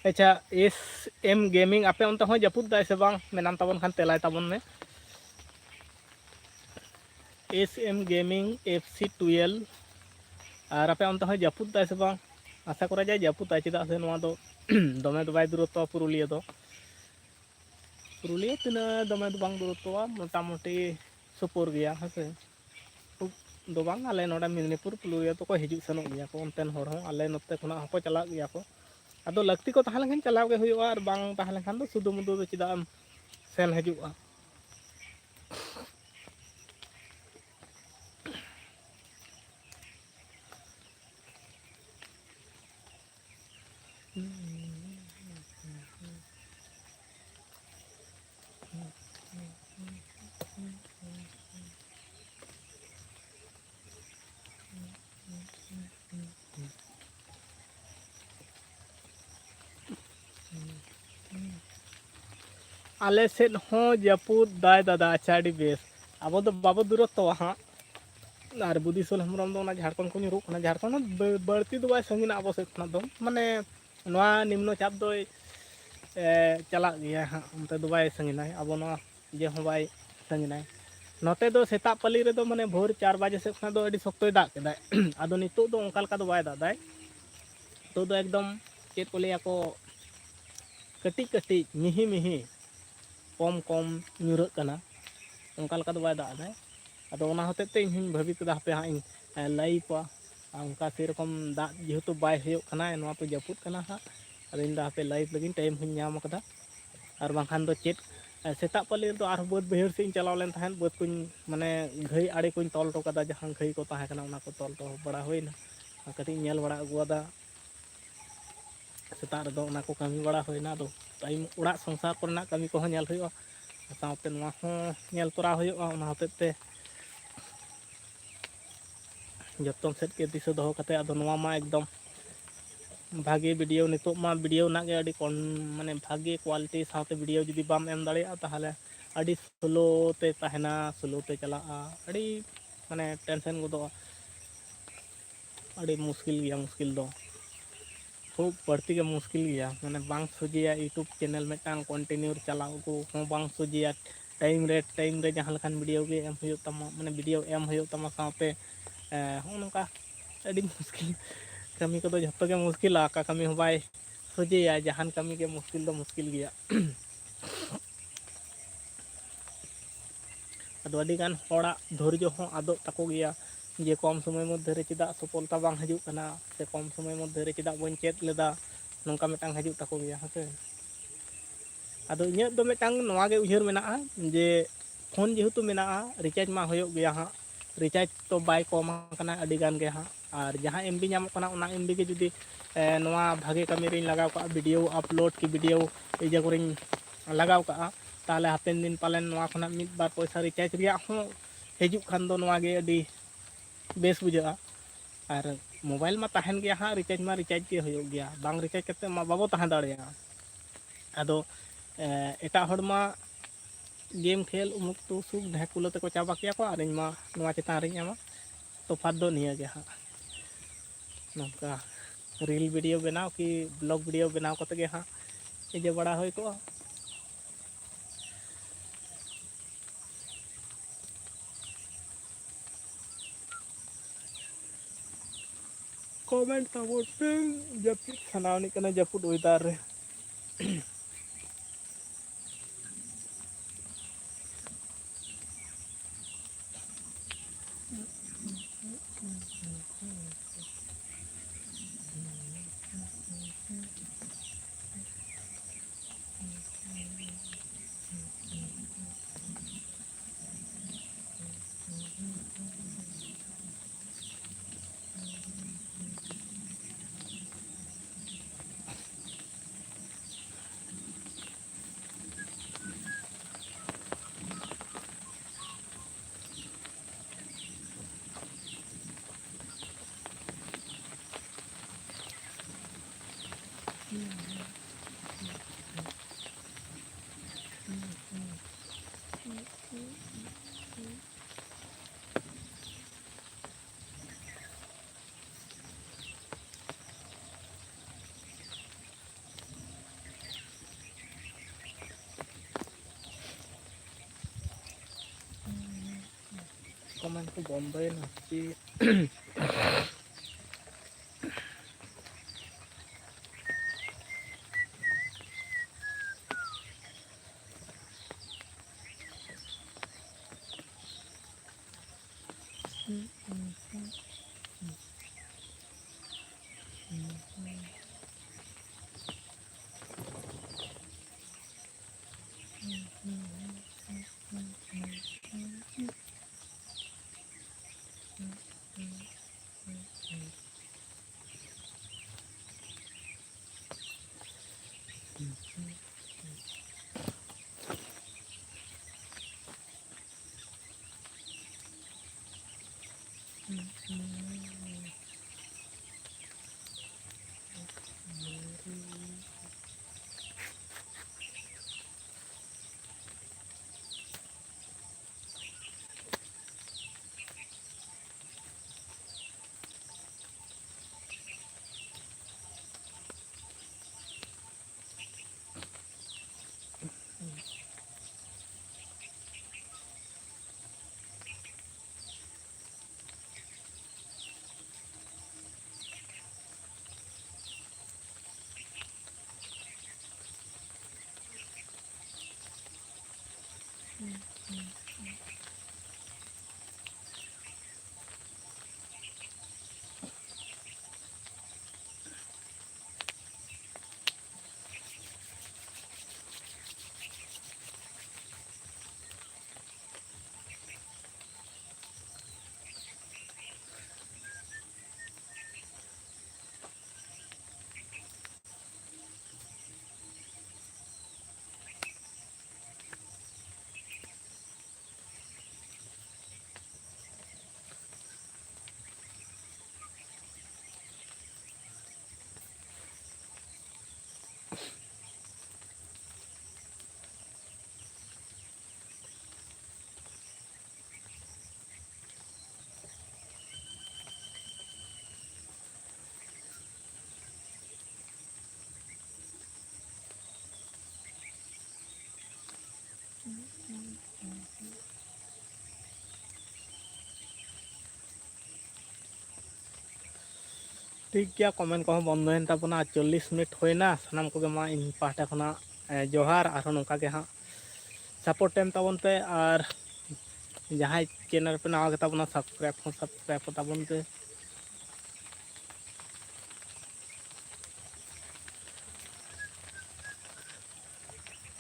ᱟᱪᱪᱷᱟ, ᱮᱥ ᱮᱢ ᱜᱮᱢᱤᱝ, ᱟᱯᱮ ᱚᱱᱛᱮ ᱦᱚᱸ ᱡᱟᱹᱯᱩᱫ ᱫᱟᱭ ᱥᱮ ᱵᱟᱝ? ᱢᱮᱱᱟᱢ ᱛᱟᱵᱚᱱ ᱠᱷᱟᱱ ᱛᱮᱞᱟᱭ ᱛᱟᱵᱚᱱ ᱢᱮ᱾ S M gaming F C twelve, ᱟᱨ ᱟᱯᱮ ᱚᱱᱛᱮ ᱦᱚᱸ ᱡᱟᱹᱯᱩᱫ ᱫᱟᱭ ᱥᱮ ᱵᱟᱝ? ᱟᱥᱟ ᱠᱚᱨᱟ ᱡᱟᱭ ᱡᱟᱹᱯᱩᱫᱟᱭ, ᱪᱮᱫᱟᱜ ᱥᱮ ᱱᱚᱣᱟ ᱫᱚ ᱫᱚᱢᱮ ᱫᱚ ᱵᱟᱭ ᱫᱩᱨᱚᱛᱛᱚᱣᱟ ᱯᱩᱨᱩᱞᱤᱭᱟᱹ ᱫᱚ᱾ ᱯᱩᱨᱩᱞᱤᱭᱟᱹ ᱛᱤᱱᱟᱹᱜ ᱫᱚᱢᱮ ᱫᱚ ᱵᱟᱝ ᱫᱩᱨᱚᱛᱛᱚᱣᱟ, ᱢᱚᱴᱟᱢᱩᱴᱤ ᱥᱩᱯᱩᱨ ᱜᱮᱭᱟ, ᱦᱮᱸ ᱥᱮ᱾ ᱠᱷᱩᱵ ᱫᱚ ᱵᱟᱝ, ᱟᱞᱮ ᱱᱚᱰᱮ ᱢᱮᱫᱽᱱᱤᱯᱩᱨ ᱯᱩᱨᱩᱞᱤᱭᱟᱹ ᱫᱚᱠᱚ ᱦᱤᱡᱩᱜ ᱥᱮᱱᱚᱜ ᱜᱮᱭᱟ ᱠᱚ, ᱚᱱᱛᱮᱱ ᱦᱚᱲ ᱦᱚᱸ ᱟᱞᱮ ᱱᱚᱛᱮ ᱠᱷᱚᱱᱟᱜ ᱦᱚᱸᱠᱚ ᱪᱟᱞᱟᱜ ᱜᱮᱭᱟ ᱠᱚ᱾ ᱟᱫᱚ ᱞᱟᱹᱠᱛᱤ ᱠᱚ ᱛᱟᱦᱮᱸ ᱞᱮᱱᱠᱷᱟᱱ ᱪᱟᱞᱟᱣ ᱜᱮ ᱦᱩᱭᱩᱜᱼᱟ, ᱟᱨ ᱵᱟᱝ ᱛᱟᱦᱮᱸ ᱞᱮᱱᱠᱷᱟᱱ ᱫᱚ ᱥᱩᱫᱷᱩ ᱢᱩᱫᱷᱩ ᱫᱚ ᱪᱮᱫᱟᱜ ᱮᱢ ᱥᱮᱱ ᱦᱤᱡᱩᱜᱼᱟ᱾ ᱟᱞᱮ ᱥᱮᱫ ᱦᱚᱸ ᱡᱟᱹᱯᱩᱫ ᱫᱟᱭ ᱫᱟᱫᱟ᱾ ᱟᱪᱪᱷᱟ, ᱟᱹᱰᱤ ᱵᱮᱥ᱾ ᱟᱵᱚ ᱫᱚ ᱵᱟᱵᱚ ᱫᱩᱨᱚᱛᱛᱚᱣᱟ ᱦᱟᱸᱜ᱾ ᱟᱨ ᱵᱩᱫᱤᱥᱚᱞ ᱦᱮᱢᱵᱨᱚᱢ ᱫᱚ ᱚᱱᱟ ᱡᱷᱟᱲᱠᱷᱚᱸᱰ ᱠᱷᱚᱱ ᱧᱩᱨᱩᱜ ᱠᱟᱱᱟ᱾ ᱡᱷᱟᱲᱠᱷᱚᱸᱰ ᱦᱚᱸ ᱵᱟᱹ-, ᱵᱟᱹᱲᱛᱤ ᱫᱚ ᱵᱟᱭ ᱥᱟᱺᱜᱤᱧᱟ ᱟᱵᱚ ᱥᱮᱫ ᱠᱷᱚᱱᱟᱜ ᱫᱚ, ᱢᱟᱱᱮ ᱱᱚᱣᱟ ᱱᱤᱢᱱᱚ ᱪᱟᱯ ᱫᱚᱭ, ᱮ, ᱪᱟᱞᱟᱜ ᱜᱮᱭᱟ ᱦᱟᱸᱜ, ᱚᱱᱛᱮ ᱫᱚ ᱵᱟᱭ ᱥᱟᱺᱜᱤᱧᱟᱭ, ᱟᱵᱚ ᱱᱚᱣᱟ ᱤᱭᱟᱹ ᱦᱚᱸ ᱵᱟᱭ ᱥᱟᱺᱜᱤᱧᱟᱭ᱾ ᱱᱚᱛᱮ ᱫᱚ ᱥᱮᱛᱟᱜ ᱯᱟᱹᱞᱤ ᱨᱮᱫᱚ ᱢᱟᱱᱮ ᱵᱷᱳᱨ ᱪᱟᱨ ᱵᱟᱡᱮ ᱥᱮᱫ ᱠᱷᱚᱱᱟᱜ ᱫᱚ ᱟᱹᱰᱤ ᱥᱚᱠᱛᱚᱭ ᱫᱟᱜ ᱠᱮᱫᱟᱭ᱾ ᱟᱫᱚ ᱱᱤᱛᱚᱜ ᱫᱚ ᱚᱱᱠᱟ ᱞᱮᱠᱟ ᱫᱚ ᱵᱟᱭ ᱫᱟᱜ ᱫᱟᱭ᱾ ᱱᱤᱛᱚᱜ ᱫᱚ ᱮᱠᱫᱚᱢ ᱪᱮᱫ ᱠᱚ ᱞᱟᱹᱭᱟ ᱠᱚ, ᱠᱟᱹᱴᱤᱡ ᱠᱟᱹᱴᱤᱡ ᱢᱤᱦᱤ ᱢᱤᱦᱤ, ᱠᱚᱢ ᱠᱚᱢ ᱧᱩᱨᱦᱟᱹᱜ ᱠᱟᱱᱟ, ᱚᱱᱠᱟ ᱞᱮᱠᱟ ᱫᱚ ᱵᱟᱭ ᱫᱟᱜ ᱮᱫᱟᱭ᱾ ᱟᱫᱚ ᱚᱱᱟ ᱦᱚᱛᱮᱡ ᱛᱮ ᱤᱧ ᱦᱚᱧ ᱵᱷᱟᱹᱵᱤ ᱠᱮᱫᱟ, ᱦᱟᱯᱮ ᱦᱟᱸᱜ ᱤᱧ, ᱮ, ᱞᱟᱭᱤᱵᱷᱟ᱾ ᱟᱨ ᱚᱱᱠᱟ ᱥᱮᱨᱚᱠᱚᱢ ᱫᱟᱜ ᱡᱮᱦᱮᱛᱩ ᱵᱟᱭ ᱦᱩᱭᱩᱜ ᱠᱟᱱᱟ, ᱱᱚᱣᱟ ᱛᱚ ᱡᱟᱹᱯᱩᱫ ᱠᱟᱱᱟ ᱦᱟᱸᱜ᱾ ᱟᱫᱚ ᱤᱧ ᱫᱚ ᱦᱟᱯᱮ ᱞᱟᱭᱤᱵᱷ ᱞᱟᱹᱜᱤᱫ ᱴᱟᱭᱤᱢ ᱦᱚᱧ ᱧᱟᱢ ᱠᱟᱫᱟ᱾ ᱟᱨ ᱵᱟᱝᱠᱷᱟᱱ ᱫᱚ ᱪᱮᱫ, ᱮ, ᱥᱮᱛᱟᱜ ᱯᱟᱹᱞᱤ ᱨᱮᱫᱚ ᱟᱨᱦᱚᱸ ᱵᱟᱹᱫᱽ ᱵᱟᱹᱭᱦᱟᱹᱲ ᱥᱮᱫ ᱤᱧ ᱪᱟᱞᱟᱣ ᱞᱮᱱ ᱛᱟᱦᱮᱸᱫ, ᱵᱟᱹᱫᱽ ᱠᱚᱧ, ᱢᱟᱱᱮ, ᱜᱷᱟᱹᱭ ᱟᱲᱮ ᱠᱚᱧ ᱛᱚᱞ ᱦᱚᱴᱚ ᱠᱟᱫᱟ, ᱡᱟᱦᱟᱸ ᱜᱷᱟᱹᱭ ᱠᱚ ᱛᱟᱦᱮᱸ ᱠᱟᱱᱟ ᱚᱱᱟ ᱠᱚ ᱛᱚᱞ ᱦᱚᱴᱚ ᱵᱟᱲᱟ ᱦᱩᱭᱱᱟ᱾ ᱟᱨ ᱠᱟᱹᱴᱤᱡ ᱤᱧ ᱧᱮᱞ ᱵᱟᱲᱟ ᱟᱹᱜᱩᱣᱟᱫᱟ᱾ ᱥᱮᱛᱟᱜ ᱨᱮᱫᱚ ᱚᱱᱟ ᱠᱚ ᱠᱟᱹᱢᱤ ᱵᱟᱲᱟ ᱦᱩᱭᱱᱟ᱾ ᱟᱫᱚ ᱴᱟᱭᱤᱢ, ᱚᱲᱟᱜ ᱥᱚᱝᱥᱟᱨ ᱠᱚᱨᱮᱱᱟᱜ ᱠᱟᱹᱢᱤ ᱠᱚᱦᱚᱸ ᱧᱮᱞ ᱦᱩᱭᱩᱜᱼᱟ, ᱥᱟᱶᱛᱮ ᱱᱚᱣᱟ ᱦᱚᱸ ᱧᱮᱞ ᱛᱚᱨᱟ ᱦᱩᱭᱩᱜᱼᱟ᱾ ᱚᱱᱟ ᱦᱚᱛᱮᱡ ᱛᱮ ᱡᱚᱛᱚ ᱥᱮᱫ ᱜᱮ ᱫᱤᱥᱟᱹ ᱫᱚᱦᱚ ᱠᱟᱛᱮ, ᱟᱫᱚ ᱱᱚᱣᱟ ᱢᱟ ᱮᱠᱫᱚᱢ ᱵᱷᱟᱜᱮ ᱵᱷᱤᱰᱤᱭᱳ, ᱱᱤᱛᱚᱜ ᱢᱟ ᱵᱷᱤᱰᱤᱭᱳ ᱨᱮᱱᱟᱜ ᱜᱮ ᱟᱹᱰᱤ ᱠᱚᱢ, ᱢᱟᱱᱮ ᱵᱷᱟᱜᱮ ᱠᱳᱣᱟᱞᱤᱴᱤ ᱥᱟᱶᱛᱮ ᱵᱷᱤᱰᱤᱭᱳ ᱡᱩᱫᱤ ᱵᱟᱢ ᱮᱢ ᱫᱟᱲᱮᱭᱟᱜᱼᱟ, ᱛᱟᱦᱚᱞᱮ ᱟᱹᱰᱤ ᱥᱞᱳ ᱛᱮ ᱛᱟᱦᱮᱱᱟ, ᱥᱞᱳ ᱛᱮ ᱪᱟᱞᱟᱜᱼᱟ, ᱟᱹᱰᱤ ᱢᱟᱱᱮ ᱴᱮᱱᱥᱮᱱ ᱜᱚᱫᱚᱜᱼᱟ᱾ ᱟᱹᱰᱤ ᱢᱩᱥᱠᱤᱞ ᱜᱮᱭᱟ, ᱢᱩᱥᱠᱤᱞ ᱫᱚ ᱠᱷᱩᱵ ᱵᱟᱹᱲᱛᱤ ᱜᱮ ᱢᱩᱥᱠᱤᱞ ᱜᱮᱭᱟ᱾ ᱢᱟᱱᱮ ᱵᱟᱝ ᱥᱚᱡᱷᱮᱭᱟ YouTube ᱪᱮᱱᱮᱞ ᱢᱤᱫᱴᱟᱝ ᱠᱚᱱᱴᱤᱱᱤᱭᱩ ᱪᱟᱞᱟᱣ ᱟᱹᱜᱩ ᱦᱚᱸ ᱵᱟᱝ ᱥᱚᱡᱷᱮᱭᱟ᱾ ᱴᱟᱭᱤᱢ ᱨᱮ, ᱴᱟᱭᱤᱢ ᱨᱮ ᱡᱟᱦᱟᱸ ᱞᱮᱠᱟᱱ ᱵᱷᱤᱰᱤᱭᱳ ᱜᱮ ᱮᱢ ᱦᱩᱭᱩᱜ ᱛᱟᱢᱟ, ᱢᱟᱱᱮ ᱵᱷᱤᱰᱤᱭᱳ ᱮᱢ ᱦᱩᱭᱩᱜ ᱛᱟᱢᱟ, ᱥᱟᱶᱛᱮ, ᱮ, ᱦᱚᱸᱜᱼᱚ ᱱᱚᱝᱠᱟ ᱟᱹᱰᱤ ᱢᱩᱥᱠᱤᱞ᱾ ᱠᱟᱹᱢᱤ ᱠᱚᱫᱚ ᱡᱷᱚᱛᱚ ᱜᱮ ᱢᱩᱥᱠᱤᱞᱟ, ᱚᱠᱟ ᱠᱟᱹᱢᱤ ᱦᱚᱸ ᱵᱟᱭ ᱥᱚᱡᱷᱮᱭᱟ, ᱡᱟᱦᱟᱱ ᱠᱟᱹᱢᱤ ᱜᱮ ᱢᱩᱥᱠᱤᱞ ᱫᱚ ᱢᱩᱥᱠᱤᱞ ᱜᱮᱭᱟ᱾ ᱟᱫᱚ ᱟᱹᱰᱤᱜᱟᱱ ᱦᱚᱲᱟᱜ ᱫᱷᱳᱨᱡᱚ ᱦᱚᱸ ᱟᱫᱚᱜ ᱛᱟᱠᱚ ᱜᱮᱭᱟ, ᱡᱮ ᱠᱚᱢ ᱥᱚᱢᱚᱭ ᱢᱚᱫᱽᱫᱷᱮ ᱨᱮ ᱪᱮᱫᱟᱜ ᱥᱚᱯᱷᱚᱞᱛᱟ ᱵᱟᱝ ᱦᱤᱡᱩᱜ ᱠᱟᱱᱟ, ᱥᱮ ᱠᱚᱢ ᱥᱚᱢᱚᱭ ᱢᱚᱫᱽᱫᱷᱮ ᱨᱮ ᱪᱮᱫᱟᱜ ᱵᱟᱹᱧ ᱪᱮᱫ ᱞᱮᱫᱟ, ᱱᱚᱝᱠᱟ ᱢᱤᱫᱴᱟᱝ ᱦᱤᱡᱩᱜ ᱛᱟᱠᱚ ᱜᱮᱭᱟ, ᱦᱮᱸ ᱥᱮ᱾ ᱟᱫᱚ ᱤᱧᱟᱹᱜ ᱫᱚ ᱢᱤᱫᱴᱟᱝ ᱱᱚᱣᱟ ᱜᱮ ᱩᱭᱦᱟᱹᱨ ᱢᱮᱱᱟᱜᱼᱟ ᱡᱮ ᱯᱷᱳᱱ ᱡᱮᱦᱮᱛᱩ ᱢᱮᱱᱟᱜᱼᱟ, ᱨᱤᱪᱟᱨᱡᱽ ᱢᱟ ᱦᱩᱭᱩᱜ ᱜᱮᱭᱟ ᱦᱟᱸᱜ, ᱨᱤᱪᱟᱨᱡᱽ ᱛᱚ ᱵᱟᱭ ᱠᱚᱢ ᱟᱠᱟᱱᱟ, ᱟᱹᱰᱤ ᱜᱟᱱ ᱜᱮ ᱦᱟᱸᱜ, ᱟᱨ ᱡᱟᱦᱟᱸ ᱮᱢ ᱵᱤ ᱧᱟᱢᱚᱜ ᱠᱟᱱᱟ ᱚᱱᱟ ᱮᱢ ᱵᱤ ᱜᱮ ᱡᱩᱫᱤ, ᱮ, ᱱᱚᱣᱟ ᱵᱷᱟᱜᱮ ᱠᱟᱹᱢᱤ ᱨᱤᱧ ᱞᱟᱜᱟᱣ ᱠᱟᱜᱼᱟ, ᱵᱷᱤᱰᱤᱭᱳ ᱟᱯᱞᱳᱰ ᱠᱤ ᱵᱷᱤᱰᱤᱭᱳ ᱤᱭᱟᱹ ᱠᱚᱨᱮᱧ ᱞᱟᱜᱟᱣ ᱠᱟᱜᱼᱟ, ᱛᱟᱦᱚᱞᱮ ᱦᱟᱯᱮᱱ ᱫᱤᱱ ᱯᱟᱞᱮᱱ ᱱᱚᱣᱟ ᱠᱷᱚᱱᱟᱜ ᱢᱤᱫ ᱵᱟᱨ ᱯᱚᱭᱥᱟ ᱨᱤᱪᱟᱨᱡᱽ ᱨᱮᱭᱟᱜ ᱦᱚᱸ ᱦᱤᱡᱩᱜ ᱠᱷᱟᱱ ᱫᱚ ᱱᱚᱣᱟ ᱜᱮ ᱟᱹᱰᱤ ᱵᱮᱥ ᱵᱩᱡᱷᱟᱹᱜᱼᱟ᱾ ᱟᱨ ᱢᱳᱵᱟᱭᱤᱞ ᱢᱟ ᱛᱟᱦᱮᱱ ᱜᱮᱭᱟ ᱦᱟᱸᱜ, ᱨᱤᱪᱟᱨᱡᱽ ᱢᱟ ᱨᱤᱪᱟᱨᱡᱽ ᱜᱮ ᱦᱩᱭᱩᱜ ᱜᱮᱭᱟ, ᱵᱟᱝ ᱨᱤᱪᱟᱨᱡᱽ ᱠᱟᱛᱮᱫ ᱢᱟ ᱵᱟᱵᱚ ᱛᱟᱦᱮᱸ ᱫᱟᱲᱮᱭᱟᱜᱼᱟ᱾ ᱟᱫᱚ ᱮᱴᱟᱜ ᱦᱚᱲ ᱢᱟ ᱜᱮᱢ ᱠᱷᱮᱞ ᱩᱢᱩᱠ ᱛᱩᱥᱩᱠ ᱰᱷᱮᱠᱩᱞᱟᱹ ᱛᱮᱠᱚ ᱪᱟᱵᱟ ᱠᱮᱭᱟ ᱠᱚ, ᱟᱨ ᱤᱧ ᱢᱟ ᱱᱚᱣᱟ ᱪᱮᱛᱟᱱ ᱨᱤᱧ ᱮᱢᱟ᱾ ᱛᱚᱯᱷᱟᱛ ᱫᱚ ᱱᱤᱭᱟᱹ ᱜᱮ ᱦᱟᱸᱜ, ᱱᱚᱝᱠᱟ ᱨᱤᱞ ᱵᱷᱤᱰᱤᱭᱳ ᱵᱮᱱᱟᱣ ᱠᱤ ᱵᱞᱚᱜ ᱵᱷᱤᱰᱤᱭᱳ ᱵᱮᱱᱟᱣ ᱠᱟᱛᱮ ᱜᱮ ᱦᱟᱸᱜ ᱤᱭᱟᱹ ᱵᱟᱲᱟ ᱦᱩᱭ ᱠᱚᱜᱼᱟ᱾ ᱠᱚᱢᱮᱱᱴ ᱛᱟᱵᱚᱱ ᱯᱮ, ᱡᱟᱹᱯᱤᱫ ᱥᱟᱱᱟᱣᱟᱱᱤᱡ ᱠᱟᱱᱟ ᱡᱟᱹᱯᱩᱫ ᱚᱭᱮᱫᱟᱨ ᱨᱮ᱾ ᱠᱚᱢᱮᱱᱴ ᱠᱚ ᱵᱚᱱᱫᱚᱭᱮᱱᱟ ᱪᱮᱫ? ᱴᱷᱤᱠ ᱜᱮᱭᱟ, ᱠᱚᱢᱮᱱᱴ ᱠᱚᱦᱚᱸ ᱵᱚᱱᱫᱚᱭᱮᱱ ᱛᱟᱵᱚᱱᱟ, ᱪᱚᱞᱞᱤᱥ ᱢᱤᱱᱤᱴ ᱦᱩᱭᱱᱟ᱾ ᱥᱟᱱᱟᱢ ᱠᱚᱜᱮ ᱢᱟ ᱤᱧ ᱯᱟᱦᱴᱟ ᱠᱷᱚᱱᱟᱜ, ᱮ, ᱡᱚᱦᱟᱨ᱾ ᱟᱨᱦᱚᱸ ᱱᱚᱝᱠᱟ ᱜᱮ ᱦᱟᱸᱜ ᱥᱟᱯᱳᱨᱴ ᱮᱢ ᱛᱟᱵᱚᱱ ᱯᱮ, ᱟᱨ ᱡᱟᱦᱟᱸᱭ ᱪᱮᱱᱮᱞ ᱯᱮ ᱱᱟᱣᱟ ᱜᱮᱛᱟ ᱵᱚᱱᱟ, ᱥᱟᱵᱥᱠᱨᱟᱭᱤᱵ ᱦᱚᱸ ᱥᱟᱵᱥᱠᱨᱟᱭᱤᱵ ᱠᱚ ᱛᱟᱵᱚᱱ ᱯᱮ᱾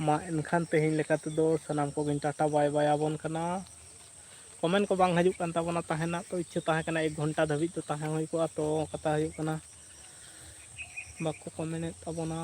ᱢᱟ ᱮᱱᱠᱷᱟᱱ ᱛᱮᱦᱮᱧ ᱞᱮᱠᱟ ᱛᱮᱫᱚ ᱥᱟᱱᱟᱢ ᱠᱚᱜᱮᱧ ᱴᱟᱴᱟ ᱵᱟᱭ ᱵᱟᱭ ᱟᱵᱚᱱ ᱠᱟᱱᱟ᱾ ᱠᱚᱢᱮᱱᱴ ᱠᱚ ᱵᱟᱝ ᱦᱤᱡᱩᱜ ᱠᱟᱱ ᱛᱟᱵᱚᱱᱟ, ᱛᱟᱦᱮᱱᱟᱜ ᱛᱚ ᱤᱪᱪᱷᱟᱹ ᱛᱟᱦᱮᱸ ᱠᱟᱱᱟ, ᱮᱠ ᱜᱷᱚᱱᱴᱟ ᱫᱷᱟᱹᱵᱤᱡ ᱫᱚ ᱛᱟᱦᱮᱸ ᱦᱩᱭ ᱠᱚᱜᱼᱟ, ᱛᱚ ᱠᱟᱛᱷᱟ ᱦᱩᱭᱩᱜ ᱠᱟᱱᱟ ᱵᱟᱠᱚ ᱠᱚᱢᱮᱱᱴ ᱮᱫ ᱛᱟᱵᱚᱱᱟ᱾